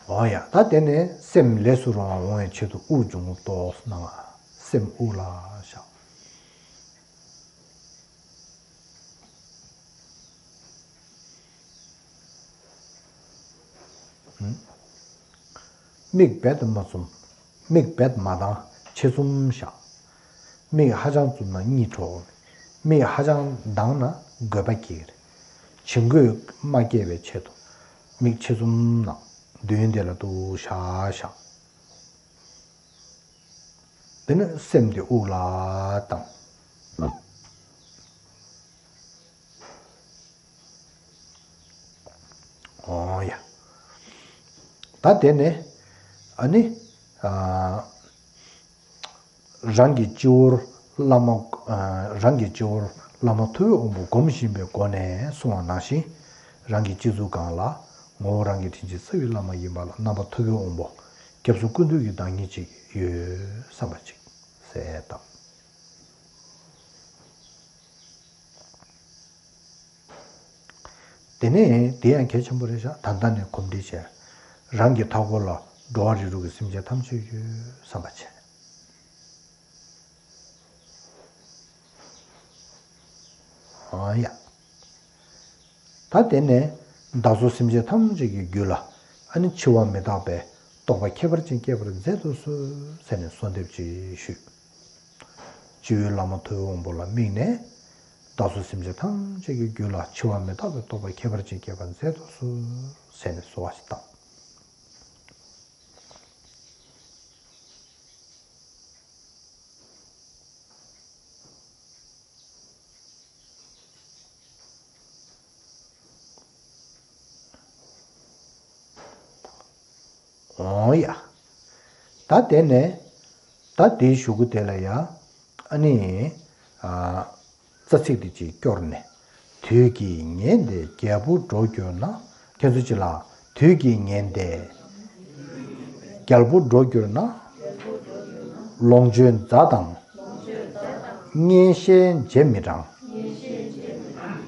འོ་ཡ། ད་དེ་ནས་སེམས་ལས་སུ་རུང་བ་འོང་བའི་ཆེད་དུ་དབུགས་འབྱུང་རྔུབ་ཏོག་ཙམ་གནང་ང་། སེམས་དབུགས་ལ་བཞག། མིག་རྦད་དེ་མ་བཙུམ། མིག་རྦད་མ་གདངས། ཕྱེད་བཙུམ་བཞག། མིག་ཧ་ཅང་བཙུམ་ན་གཉིད་འཕྲོག། མིག་ཧ་ཅང་གདངས་ན་འགོས་པ་སྐྱེ་གི་རེད། བྱིང་རྒོད་མ་སྐྱེ་བའི་ཆེད་དུ་མིག་ཕྱེད་བཙུམ་གནང་། མདུན་དེ་ལ་ཏུ་ཞག་བཞག། དེ་ནས་སེམས་དེ་དབུགས་ལ་བཏང་། འོ་ཡ། ད་དེ་ནས་ཨ་ནི་ཨ་རང་གི་སྤྱི་བོར་བླ་མ། ཨ་རང་གི་སྤྱི་བོར་བླ་མ་ཐུབ་པའི་དབང་པོ་བསྒོམ་བཞིན་པའི་སྒོ་ནས་གསུངས་པ་ནང་བཞིན། རང་གི་སྤྱི་གཙུག་སྒང་ལ་ངོ་བོ་རང་གི་དྲིན་ཅན་རྩ་བའི་བླ་མ་ཡིན་པ་ལ་རྣམ་པ་ཐུབ་པའི་དབང་པོ་སྐྱབས་སུ་སྐུ་མདུན་གྱི་བདག་ཉིད་ཅིག་ཡོད་བསམ་པ་ཅིག་གསལ་བཏབ། དེ་ནས་དེ་ཡང་གལ་ཆེན་པོ་རེད་ཤག་ད་ལྟ་ནས་གོམས་འདྲིས་བྱས། རང་གི་མཐའ་འཁོར་ལ་འགྲོ་བ་རིགས་དྲུག་གི་སེམས་ཅན་ཐམས་ཅད་ཡོད་བསམ་པ་བྱས། ཨ་ཡ། ད་དེ་ནས་བདག་སོགས་སེམས་ཅན་ཐམས་ཅད་ཀྱི་རྒྱུད་ལ་ཨ་ནི་འཆི་བ་མི་རྟག་པའི་རྟོགས་པ་ཁྱད་པར་ཅན་སྐྱེ་བར་མཛད་དུ་གསོལ་ཟེར་ནས་གསོལ་འདེབས་ཅིག་ཞུས། སྤྱི་བོའི་བླ་མ་ཐུབ་པའི་དབང་པོ་ལ་དམིགས་ནས། བདག་སོགས་སེམས་ཅན་ཐམས་ཅད་ཀྱི་རྒྱུད་ལ་འཆི་བ་མི་རྟག་པའི་རྟོགས་པ་ཁྱད་པར་ཅན་སྐྱེ་བར་མཛད་དུ་གསོལ་ཟེར་ནས་གསོལ་བ་ཞིག་བཏབ། འོང་ཡ། ད་དེ་ནས་ད་དེའི་གཞུག་གུ་དེ་ལ་ཡ་ཨ་ནི་ཨ་རྩ་ཚིག་དེ་ཅིག་སྐྱོར་ནས། དུས་ཀྱིས་ཉེན་ཏེ་རྒྱལ་པོ་འགྲོ་གྱུར་ན། ཁྱེད་ཚོ་ཅིག་ལ། དུས་ཀྱིས་ཉེན་ཏེ་རྒྱལ་པོ་འགྲོ་གྱུར་ན། ལོངས་སྤྱོད་མཛའ་དང་། གཉེན་བཤེས་རྗེས་མི་འབྲང་།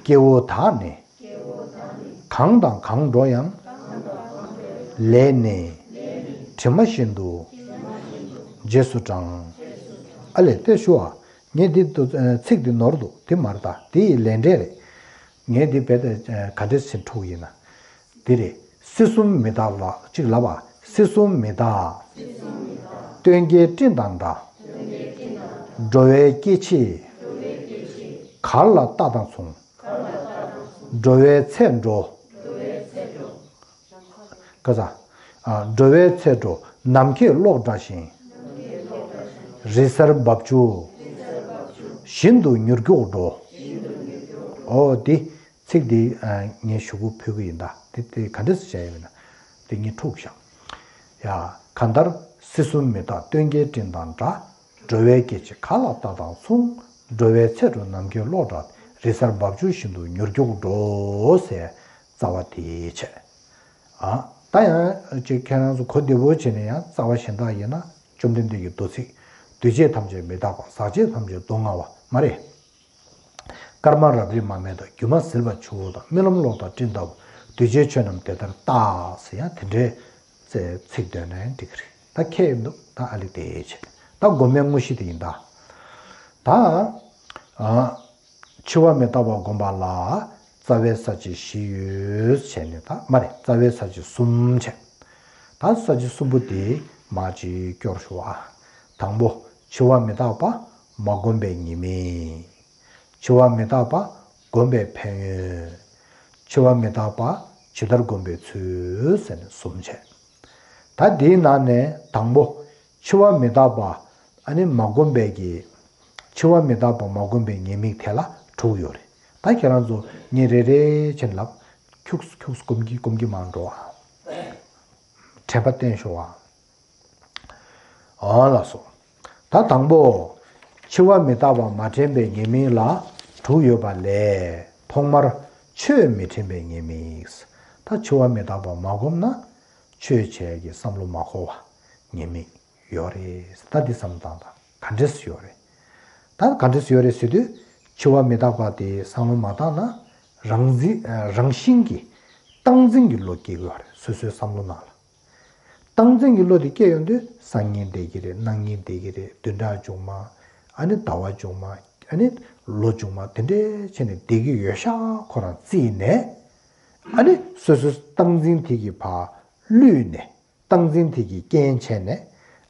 སྐྱེ་བོ་དག་ནི། གང་དང་གང་འགྲོ་ཡང་། ལས་ནི་དྲི་མ་བཞིན་དུ་རྗེས་སུ་འབྲང་། ཨ་ལས་ཏེ་ཞུ་བ། ངས་འདི་ཚིག་འདི་ནོར་འདུག་འདི་མ་རེད་ད། འདི་ཡི་ལས་འབྲས་རེད། ངས་འདི་རྦད་དེ་ག་འདྲས་ཟིན་འཁྲུག་ཡིན་ན། འདི་རེད། སྲིད་གསུམ་མི་རྟག་ལ་གཅིག་ལབ་པ། སྲིད་གསུམ་མི་རྟག་སྟོན་ཀའི་སྤྲིན་དང་འདྲ། འགྲོ་བའི་སྐྱེ་མཆེད། གར་ལ་རྟག་དང་མཚུངས། འགྲོ་བའི་ཚེ་འགྲོ། ག་ས། འགྲོ་བའི་ཚེ་འགྲོ་ནམ་མཁའི་གློག་འདྲ་ཞིང་། རི་གཟར་འབབ་ཆུ། བཞིན་དུ་མྱུར་མགྱོགས་འགྲོ། འོ་དེ། ཚིག་འདི་ངས་ཞུ་གུ་ཕུལ་གི་ཡིན་ད། དེ་དེ་ག་འདྲས་སུ་བྱས་ཡོད་ན་དེ་ངས་འཁྲུག་བཞག་ཡ། གང་ལྟར་སྲིད་གསུམ་མི་རྟག་སྟོན་ཀའི་སྤྲིན་དང་འདྲ། འགྲོ་བའི་སྐྱེ་མཆེད་གར་ལ་རྟག་དང་མཚུངས། འགྲོ་བའི་ཚེ་འགྲོ་ནམ་མཁའི་གློག་འདྲ། རི་གཟར་འབབ་ཆུ་བཞིན་དུ་མྱུར་མགྱོགས་འགྲོ་ཟེར་རྩ་བ་དེ་བྱས། ཨ། ད་ཡང་ཅིག་ཁྱེད་རང་ཚོ་གོ་བདེ་པོ་བྱས་ནས་ཡང་རྩ་བ་གཞན་དག་ཡིན་ན་བཅོམ་ལྡན་འདས་ཀྱི་མདོ་ཚིག་འདུས་བྱས་ཐམས་ཅད་མི་རྟག་པ། ཟག་བཅས་ཐམས་ཅད་སྡུག་བསྔལ་བ་མ་རེད། སྐར་མ་རབ་རིབ་མ་རྨད་དང་། སྒྱུ་མ་ཟིལ་པ་ཆུ་བོ་དང་། རྨི་ལམ་གློག་དང་སྤྲིན་ལྟ་བུ། འདུས་བྱས་ཆོས་རྣམས་དེ་ལྟར་རྟག་ཟེར་ཡང་དེ་འདྲའི་ཚིག་འདོན་ན་ཡང་འགྲིག་གི་རེད། ད་ཁྱད་འདུག་ད་ཨ་ལི་དེ་བྱས། ད་སྒོམ་པའི་དངོས་གཞི་དེ་ཡིན་ད། ད། ཨ། འཆི་བ་མི་རྟག་པ་སྒོམ་པ་ལ་རྩ་བའི་ས་བཅད་བཞི་ཡོད་བྱས་ནས་ད་མ་རེད། རྩ་བའི་ས་བཅད་གསུམ་བྱས། ད་ས་བཅད་གསུམ་པོ་དེ་མར་ཅིག་སྐྱོར་ཞུ་བ། དང་པོ། འཆི་བ་མི་རྟག་པ་མ་བསྒོམས་པའི་ཉེས་དམིགས། འཆི་བ་མི་རྟག་པ་བསྒོམས་པའི་ཕན་ཡོན། འཆི་བ་མི་རྟག་པ་ཇི་ལྟར་བསྒོམ་པའི་ཚུལ་ཟེར་ནས་གསུམ་བྱས། ད་དེའི་ནང་ནས་དང་པོ། འཆི་བ་མི་རྟག་པ་ཨ་ནི་མ་བསྒོམས་པའི་གི། འཆི་བ་མི་རྟག་པ་མ་བསྒོམས་པའི་ཉེས་དམིགས་དེ་ལ་དྲུག་ཡོད་རེད། ད་ཁྱེད་རང་ཚོ་ངས་རེ་རེ་བྱས་ནས་ལབ། ཁྱུགས་སུ་ཁྱུགས་སུ་སྒོམ་གྱིན་སྒོམ་གྱིན་མར་འགྲོ་བ། དྲན་པ་བསྟེན་ཤོག་ཨ། འོ་ལགས་སོ། ད་དང་པོ། འཆི་བ་མི་རྟག་པ་མ་དྲན་པའི་ཉེས་དམིགས་ལ་དྲུག་ཡོད་པ་ལས་ཐོག་མར་ཆོས་མི་དྲན་པའི་ཉེས་དམིགས། ད་འཆི་བ་མི་རྟག་པ་མ་བསྒོམས་ན་ཆོས་བྱས་ཀྱི་བསམ་བློ་མ་འཁོར་བ་ཉེས་དམིགས་ཡོད་རེད། ད་འདི་བསམ་བློ་བཏང་དང་ག་འདྲས་སུ་ཡོད་རེད། ད་ག་འདྲས་སུ་ཡོད་རེད་ཟེར་དུས་འཆི་བ་མི་རྟག་པ་དེ་བསམ་བློ་མ་བཏང་ན་རང་འཛིན་རང་བཞིན་གྱིས་སྟངས་འཛིན་གྱི་བློ་སྐྱེ་གི་ཡོད་རེད། སོ་སོའི་བསམ་བློ་ནང་ལ། སྟངས་འཛིན་གྱི་བློ་དེ་སྐྱེ་ཡོང་དུས་སང་ཉིན་བསྡད་ཀྱི་རེད། གནངས་ཉིན་བསྡད་ཀྱི་རེད། བདུན་ཕྲག་མཇུག་མ། ཨ་ནི་ཟླ་བ་མཇུག་མ། ཨ་ནི་ལོ་མཇུག་མ། དེ་འདྲའི་བྱས་ནས་བསྡད་ཀྱི་ཡོད་ཤག་ཁོ་རང་རྩིས་ནས། ཨ་ནི་སོ་སོའི་སྟངས་འཛིན་དེ་གི་ཕར་བསླུས་ནས། སྟངས་འཛིན་དེ་གི་རྐྱེན་བྱས་ནས།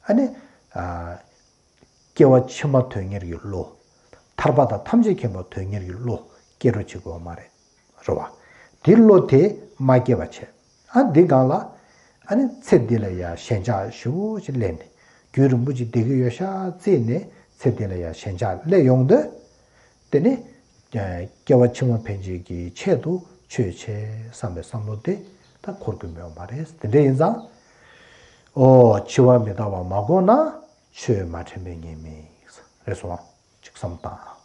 ཨ་ནི། ཨ། སྐྱེ་བ་ཕྱི་མ་དོན་གཉེར་གྱི་བློ། ཐར་པ་དང་ཐམས་ཅད་མཁྱེན་པ་དོན་གཉེར་གྱི་བློ་སྐྱེ་རུ་བྱེད་དགོས་པ་མ་རེད། རེད་བ། དེ་བློ་དེ་མ་སྐྱེས་པ་བྱས། ཨ། འདི་སྒང་ལ། ཨ་ནི་ཚེ་འདི་ལ་ཡ་ཞེན་ཆགས་ཞེ་པོ་ཅིག་སླེབས་ནས། རྒྱུན་རིང་པོ་ཅིག་བསྡད་ཀྱི་ཡོད་ཤག་བརྩིས་ནས་ཚེ་འདི་ལ་ཡ་ཞེན་ཆགས་སླེབས་ཡོང་དུས། དེ་ནི། སྐྱེ་བ་ཕྱི་མ་ཕན་ཆད་ཀྱི་ཆེད་དུ་ཆོས་བྱེད་བསམ་པའི་བསམ་བློ་དེ་ད་འཁོར་དགོས་མེད་པ་མ་རེད། དེ་འདྲ་ཡིན་ཙང་། ཨོ། འཆི་བ་མི་རྟག་པ་མ་བསྒོམས་ན་ཆོས་མ་དྲན་པའི་ཉེས་དམིགས་རེད་སོང་། ཅིག་བསམ་བཏང་།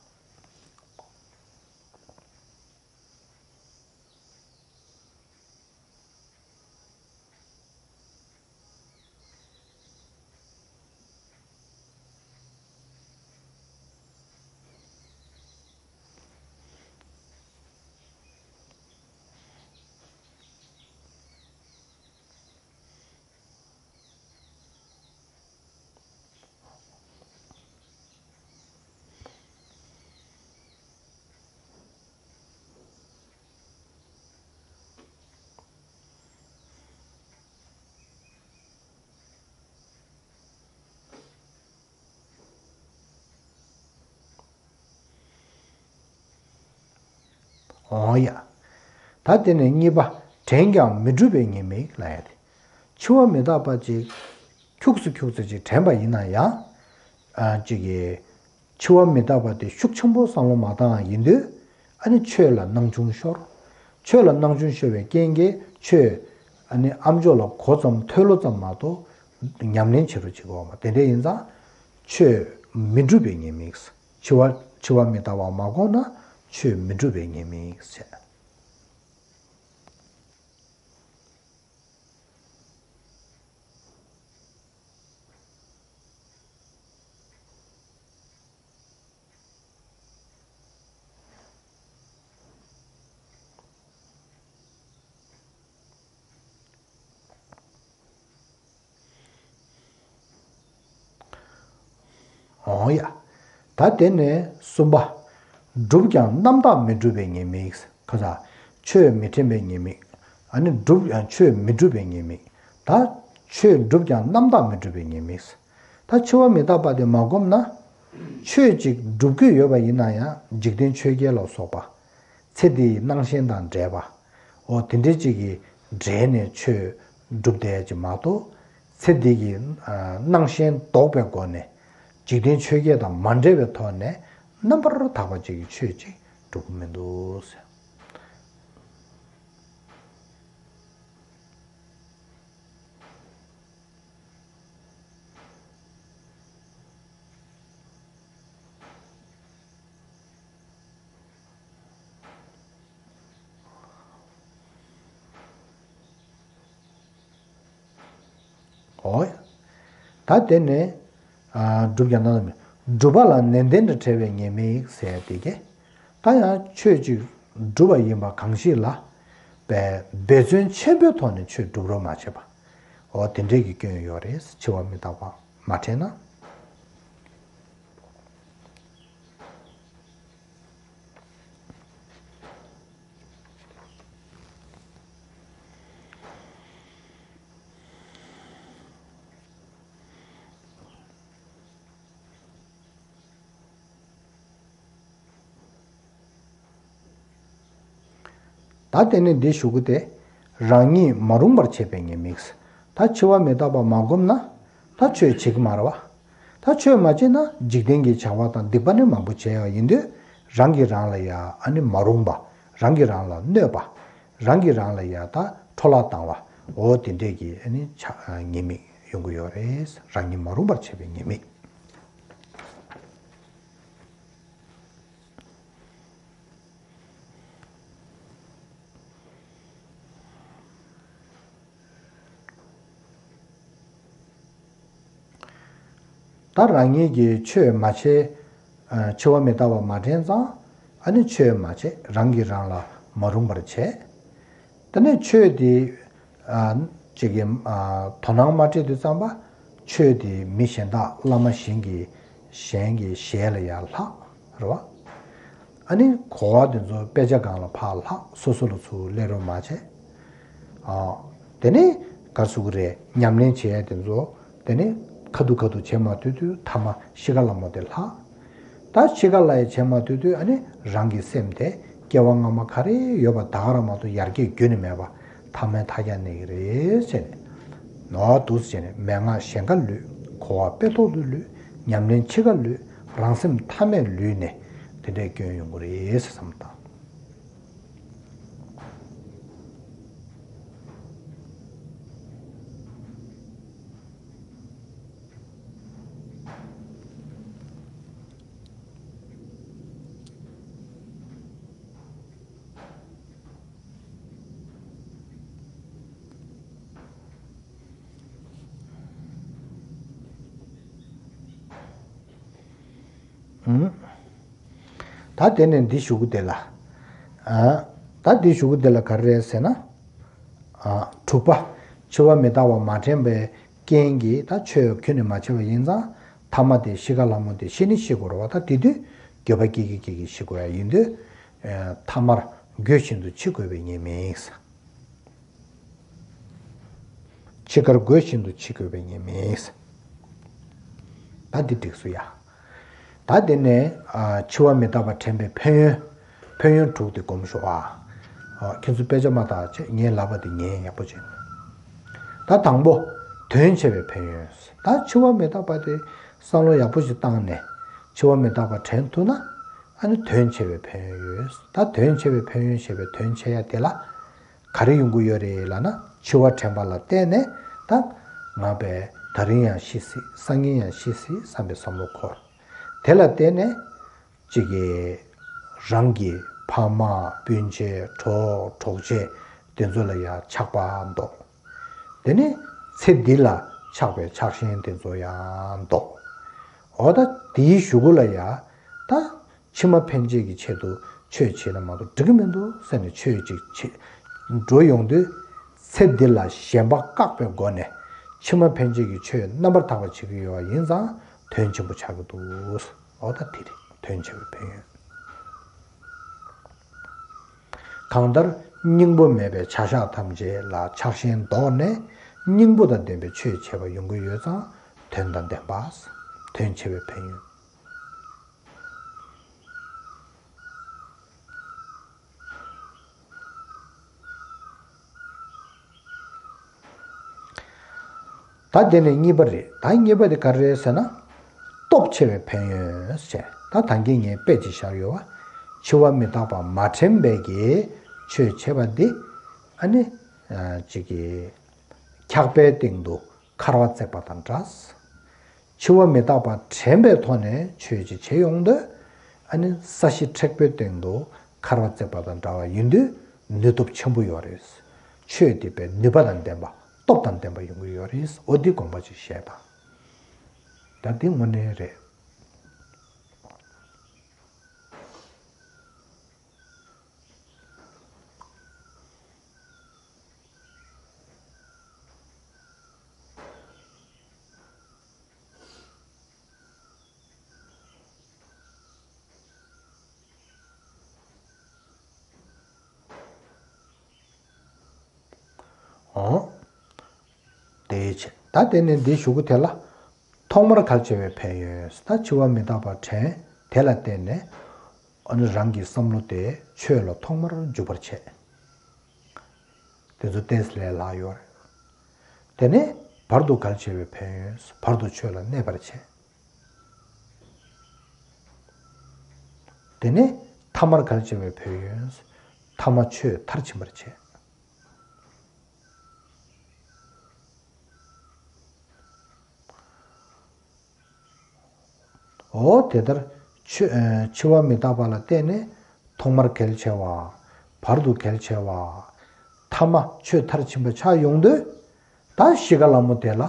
འོང་ཡ། ད་དེ་ནས་གཉིས་པ། དྲན་ཀྱང་མི་འགྲུབ་པའི་ཉེས་དམིགས་ལབ་ཡ་དེ། འཆི་བ་མི་རྟག་པ་ཅིག་ཁྱུག་ཙམ་ཁྱུག་ཙམ་ཅིག་དྲན་པ་ཡིན་ན་ཡང་། ཨ། ཅིག་གིས། འཆི་བ་མི་རྟག་པ་དེ་ཤུགས་ཆེན་པོ་བསམ་བློ་མ་བཏང་ཡིན་དུས། ཨ་ནི་ཆོས་ལ་སྣང་ཆུང་ཤོར། ཆོས་ལ་སྣང་ཆུང་ཤོར་བའི་རྐྱེན་གྱིས་ཆོས། ཨ་ནི་ཨ་མཆོག་ལ་གོ་ཙམ་མཐོལ་ལོ་ཙམ་མ་གཏོགས་ཉམས་ལེན་བྱེད་རོགས་བྱེད་དགོས་པ་དེ་འདྲ་ཡིན་ཙང་། ཆོས་མི་འགྲུབ་པའི་ཉེས་དམིགས། འཆི་བ། འཆི་བ་མི་རྟག་པ་མ་བསྒོམས་ན་ཆོས་མི་འགྲུབ་པའི་ཉེས་དམིགས་བྱས། འོང་ཡ། ད་དེ་ནས་གསུམ་པ། སྒྲུབ་ཀྱང་རྣམ་དག་མི་འགྲུབ་པའི་ཉེས་དམིགས། ཁ་ས། ཆོས་མི་དྲན་པའི་ཉེས་དམིགས། ཨ་ནི་སྒྲུབ་ཡང་ཆོས་མི་འགྲུབ་པའི་ཉེས་དམིགས། ད། ཆོས་བསྒྲུབས་ཀྱང་རྣམ་དག་མི་འགྲུབ་པའི་ཉེས་དམིགས། ད་འཆི་བ་མི་རྟག་པ་དེ་མ་བསྒོམས་ན། ཆོས་ཅིག་སྒྲུབ་ཀྱི་ཡོད་པ་ཡིན་ན་ཡང་འཇིག་རྟེན་ཆོས་བརྒྱད་ལ་སོགས་པ། ཚེ་འདིའི་སྣང་ཞེན་དང་བྲལ་བ། འོ་དེ་འདྲའི་ཅིག་གིས་བྲལ་ནས་ཆོས་སྒྲུབ་བསྡད་ཀྱི་མ་གཏོགས། ཚེ་འདི་གི་ཨ་སྣང་ཞེན་ལྡོག་པའི་སྒོ་ནས་འཇིག་རྟེན་ཆོས་བརྒྱད་དང་མ་འབྲེལ་བའི་ཐོག་ནས་རྣམ་པར་དག་པ་ཅིག་གི་ཆོས་ཅིག་སྒྲུབ་ཀྱི་མི་འདུག་ཟེར། འོ། ད་དེ་ནས་ཨ་སྒྲུབ་ཀྱང་རྣམ་དག་མི་སྒྲུབ་པ་ལ་ནན་ཏན་དུ་བྲེལ་བའི་ཉེས་དམིགས་ཟེར་དེ་གས། ད་ཡང་ཆོས་ཅིག་སྒྲུབ་པ་ཡིན་པ་གང་ཞིག་ལ། འབད་འབད་བརྩོན་ཆེན་པོའི་ཐོག་ནས་ཆོས་སྒྲུབ་རོགས་མ་བྱེད་པ། འོ་དེ་འདྲས་ཀྱི་སྐྱོན་ཡོད་རེད། འཆི་བ་མི་རྟག་པ་མ་དྲན་ན། ད་དེ་ནས་འདི་ཞུ་གི་དེ། རང་ཉིད་མ་རུངས་པར་བྱེད་པའི་ཉེས་དམིགས། ད་འཆི་བ་མི་རྟག་པ་མ་བསྒོམས་ན། ད་ཆོས་བྱེད་ཀྱི་མ་རེད་བ། ད་ཆོས་མ་བྱས་ན་འཇིག་རྟེན་གྱི་བྱ་བ་དང་སྡིག་པ་ནི་མང་པོ་བྱས་ཡོད་ཡིན་དུས། རང་གིས་རང་ལ་ཡ་ཨ་ནི་མ་རུངས་པ། རང་གིས་རང་ལ་གནོད་པ། རང་གིས་རང་ལ་ཡ་ད་འཕྲོ་བརླག་བཏང་བ། འོ་དེ་འདྲས་ཀྱི་ཨ་ནི་ཆ་ཉེས་དམིགས་ཡོང་གི་ཡོད་རེད། རང་ཉིད་མ་རུངས་པར་བྱེད་པའི་ཉེས་དམིགས། ད་རང་ཉིད་ཀྱིས་ཆོས་མ་བྱས། ཨ་འཆི་བ་མི་རྟག་པ་མ་དྲན་ཙང་། ཨ་ནི་ཆོས་མ་བྱས། རང་གིས་རང་ལ་མ་རུངས་པར་བྱས། དེ་ནས་ཆོས་དེ་ཨ་ཅིག་གི་ཨ་དོ་སྣང་མ་སྤྲད་དུས་ཙམ་པ། ཆོས་དེ་མི་གཞན་དག་བླ་མ་གཞན་གྱི་གཞན་གྱི་ཞལ་ལ་ཡར་ལྷག་རེད་བ། ཨ་ནི་གོ་བ་དེ་ཚོ་དཔེ་ཆ་སྒང་ལ་ཕར་ལྷག་སོ་སོ་ལ་ཚུར་སླེབས་རོགས་མ་བྱས། ཨ་དེ་ནས་ག་རེ་ཟེར་དགོས་རེད། ཉམས་ལེན་བྱེད་ཡ་དེ་ཚོ་དེ་ནས་ཁ་ཐུག་ཁ་ཐུག་བྱེད་མ་ཐུབ་དུས་ཐ་མ་ཤི་ཁ་ལ་མོ་དེ་ལྷག་ད་འཆི་ཁ་ལ་ཡ་བྱེད་མ་ཐུབ་དུས་ཨ་ནི་རང་གི་སེམས་དེ་སྐྱེ་བ་སྔ་མ་ག་རེ་ཡོད་པ་ད་ག་རང་མ་གཏོགས་ཡར་རྒྱས་རྒྱུན་ནས་མེད་པ་ཐ་མའི་མཐའ་རྒྱ་གནས་ཀྱི་རེད་ཟེར་ནས། ནོར་འདུག་ཟེར་ནས་མན་ངག་གཞན་ཁ་ལུས། གོ་བ་དཔེ་ཐོག་ཏུ་ལུས། ཉམས་ལེན་འཆི་ཁ་ལུས། རང་སེམས་ཐ་མས་ལུས་ནས་དེ་འདྲའི་སྐྱོན་ཡོང་གི་རེད་ཟེར་བསམ་བཏང་། ད་དེ་ནས་འདི་ཞུ་གི་དེ་ལ། ཨ། ད་འདི་ཞུ་གི་དེ་ལ་ག་རེ་རེད་ཟེར་ན། ཨ། དྲུག་པ། འཆི་བ་མི་རྟག་པ་མ་དྲན་པའི་རྐྱེན་གྱིས་ད་ཆོས་ཁྱོན་ནས་མ་བྱས་པ་ཡིན་ཙང་། ཐ་མ་དེ་ཤི་ཁ་ལྷ་མོ་དེ་ཤི་ནི་ཤི་དགོས་རེད་བ། ད་དེ་དུས་འགྱོད་པ་སྐྱེ་གི་སྐྱེ་གི་ཤི་དགོས་ཡ་ཡིན་དུས། ཨ། ཐ་མར་དགོས་བཞིན་དུ་འཆི་དགོས་པའི་ཉེས་དམིགས། འཆི་ཁར་དགོས་བཞིན་དུ་འཆི་དགོས་པའི་ཉེས་དམིགས། ད་འདི་འགྲིག་སོང་ཡ། ད་དེ་ནས་ཨ་འཆི་བ་མི་རྟག་པ་དྲན་པའི་ཕན་ཡོན། ཕན་ཡོན་དྲུག་དེ་སྒོམ་ཤོག་ཨ། ཨ། ཁྱེད་ཚོ་དཔེ་ཆ་མ་བལྟས་བྱས་ངའི་ལབ་པ་དེ་ཉན་ཡག་པོ་བྱེད། ད་དང་པོ། དོན་ཆེ་བའི་ཕན་ཡོན། ད་འཆི་བ་མི་རྟག་པ་དེ་བསམ་བློ་ཡག་པོ་ཞིག་བཏང་ནས་འཆི་བ་མི་རྟག་པ་དྲན་ཐུབ་ན། ཨ་ནི་དོན་ཆེ་བའི་ཕན་ཡོན་ཡོད། ད་དོན་ཆེ་བའི་ཕན་ཡོན་ཞེས་པའི་དོན་ཆེ་ཡ་དེ་ལ། ག་རེ་ཡོང་གི་ཡོད་རེད་ལབ་ན། འཆི་བ་དྲན་པ་ལ་བརྟེན་ནས་ད་ང་བས་ད་རིང་ཡང་ཤི་སྲིད། སང་ཉིན་ཡང་ཤི་སྲིད་བསམ་པའི་བསམ་བློ་འཁོར། དེ་ལ་བརྟེན་ནས་གཅིག་གིས་རང་གི་ཕ་མ་སྤུན་མཆེད་གྲོགས་གྲོགས་མཆེད་དེ་ཚོ་ལ་ཡང་ཆགས་པ་ལྡོག། དེ་ནས་ཚེ་འདི་ལ་ཆགས་པའི་ཆགས་ཞེན་དེ་ཚོ་ཡང་ལྡོག། འོ་ད་དེའི་གཞུག་གུ་ལ་ཡང་ད། ཕྱི་མ་ཕན་ཆད་ཀྱི་ཆེད་དུ་ཆོས་བྱེད་ན་མ་གཏོགས་འགྲིག་གི་མི་འདུག་ཟེར་ནས་ཆོས་ཅིག་བྱེད་འགྲོ་ཡོང་དུས། ཚེ་འདི་ལ་ཞེན་པ་བཀག་པའི་སྒོ་ནས་ཕྱི་མ་ཕན་ཆད་ཀྱི་ཆོས་རྣམ་པར་དག་པ་བྱེད་ཀྱི་ཡོད་པ་ཡིན་ཙང་དོན་ཆེན་པོ་ཆགས་ཀྱི་འདུག། འོ་ད་དེ་རེད། དོན་ཆེ་བའི་ཕན་ཡོན། གང་ལྟར་སྙིང་པོ་མེད་པའི་བྱ་བཞག་ཐམས་ཅད་ལ་ཆགས་ཞེན་ལྡོག་ནས། སྙིང་པོ་དང་ལྡན་པའི་ཆོས་བྱེད་པ་ཡོང་གི་ཡོད་ཙང་དོན་དང་ལྡན་པ། དོན་ཆེ་བའི་ཕན་ཡོན། ད་དེ་ནས་གཉིས་པ་རེད། ད་གཉིས་པ་དེ་ག་རེ་རེད་ཟེར་ན། སྟོབས་ཆེ་བའི་ཕན་ཡོན་ཟེར། ད་ད་གིན་ངས་དཔེ་ཅིག་བཞག་ཡོད་པ། འཆི་བ་མི་རྟག་པ་མ་དྲན་པའི་གི་ཆོས་བྱེད་པ་འདི། ཨ་ནི། ཨ། ཅིག་གི། འཁྱག་པའི་སྟེང་དུ་འཁར་བ་བརྩེགས་པ་དང་འདྲ། འཆི་བ་མི་རྟག་པ་དྲན་པའི་ཐོག་ནས་ཆོས་ཅིག་བྱེད་ཡོང་དུས། ཨ་ནི་ས་གཞི་མཁྲེགས་པོའི་སྟེང་དུ་འཁར་བ་བརྩེགས་པ་དང་འདྲ་བ་ཡིན་དུས་ནུས་སྟོབས་ཆེན་པོ་ཡོད་རེད། ཆོས་དེ་པའི་ནུས་པ་དང་ལྡན་པ། སྟོབས་དང་ལྡན་པ་ཡོང་གི་ཡོད་རེད། འོ་འདི་དགོངས་པ་ཅིག་བཞེས་དང་། ད་འདི་དངོས་གནས་རེད། འོ། དེའི་ཕྱིར་ད་དེ་ནས་འདི་ཞུ་གི་དེ་ལ། ཐོག་མར་གལ་ཆེ་བའི་ཕན་ཡོན། ད་འཆི་བ་མི་རྟག་པ་དྲན་དེ་ལ་བརྟེན་ནས། ཨ་ནི་རང་གི་བསམ་བློ་དེ་ཆོས་ལ་ཐོག་མར་འཇུག་པར་བྱེད། དེ་ཚོ་ཏོག་ཙམ་ལས་སླ་ཡོད་རེད། དེ་ནས་བར་དུ་གལ་ཆེ་བའི་ཕན་ཡོན། བར་དུ་ཆོས་ལ་གནས་པར་བྱེད། དེ་ནས་ཐ་མར་གལ་ཆེ་བའི་ཕན་ཡོན། ཐ་མ་ཆོས་མཐར་ཕྱིན་པར་བྱེད། འོ་དེ་ལྟར་ཆོས། ཨ། འཆི་བ་མི་རྟག་པ་ལ་བརྟེན་ནས་ཐོག་མར་གལ་ཆེ་བ། བར་དུ་གལ་ཆེ་བ། ཐ་མ་ཆོས་མཐར་ཕྱིན་པ་ཆགས་ཡོང་དུས། ད་གཤིས་ཀ་ལ་མོ་དེ་ལ་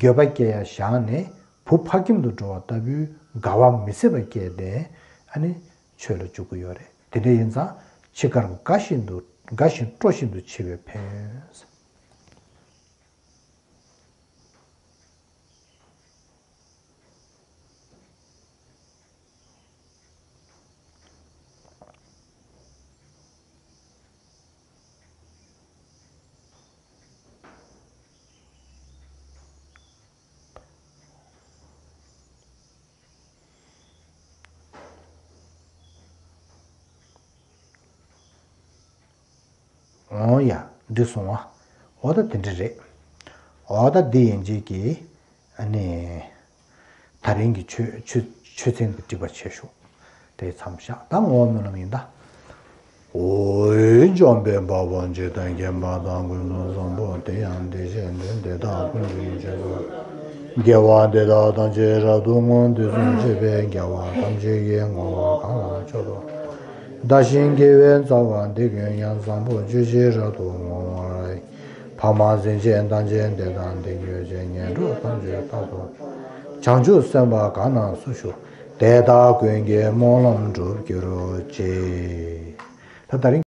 འགྱོད་པ་སྐྱེ་ཡ་བཞག་ནས་བུ་ཕ་ཁྱིམ་དུ་འགྲོ་བ་ལྟ་བུའི་དགའ་བ་མི་སྲིད་པ་སྐྱེས་ཏེ། ཨ་ནི་ཆོས་ལ་འཇུག་གི་ཡོད་རེད། དེ་འདྲ་ཡིན་ཙང་འཆི་ཁར་དགའ་བཞིན་དུ། དགའ་ཞིང་སྤྲོ་བཞིན་དུ་འཆི་བའི་ཕན་ཡོན། འོ་ཡ། འགྲིག་སོང་ཨ། འོ་ད་དེ་འདྲ་རེད། འོ་ད་འདི་ཡན་ཆད་ཀྱི། ཨ་ནི། ད་རིང་གི་ཆོས་ཆོས་ཆོས་ཚན་འདི་འགྲིག་པ་བྱས་ཤོག་དེ་མཚམས་བཞག་ད་ངོ་བོ་སྨོན་ལམ་ཡིན་ད། འོ། འཇམ་དཔལ་དཔའ་བོས་འཇིག་རྟེན་མཁྱེན་པ་དང་། ཀུན་ཏུ་བཟང་པོ་དེ་ཡང་དེ་བཞིན་ཏེ། དེ་དག་ཀུན་གྱི་རྗེས་སུ། དགེ་བ་འདི་དག་ཐམས་ཅད་རབ་ཏུ་བསྔོ། དུས་གསུམ་གཤེགས་པའི་རྒྱལ་བ་ཐམས་ཅད་ཀྱིས། བསྔོ་བ་གང་ལ་མཆོག་ཏུ་བདག་ཞིང་། དགེ་བའི་རྩ་བ་འདི་ཀུན་ཀྱང་། བཟང་པོ་སྤྱོད་ཕྱིར་རབ་ཏུ་བསྔོ་བར། ཕ་མ་སེམས་ཅན་ཐམས་ཅད་འདི་དང་འདི་གྱུར་ཅིག་ངན་འགྲོ་ཐམས་ཅད་རྟག་ཏུ། བྱང་ཆུབ་སེམས་དཔའ་གང་རྣམས་སུ་ཞུགས། དེ་དག་ཀུན་གྱི་སྨོན་ལམ་འགྲུབ་གྱུར་ཅིག་ད་ད་རིང་།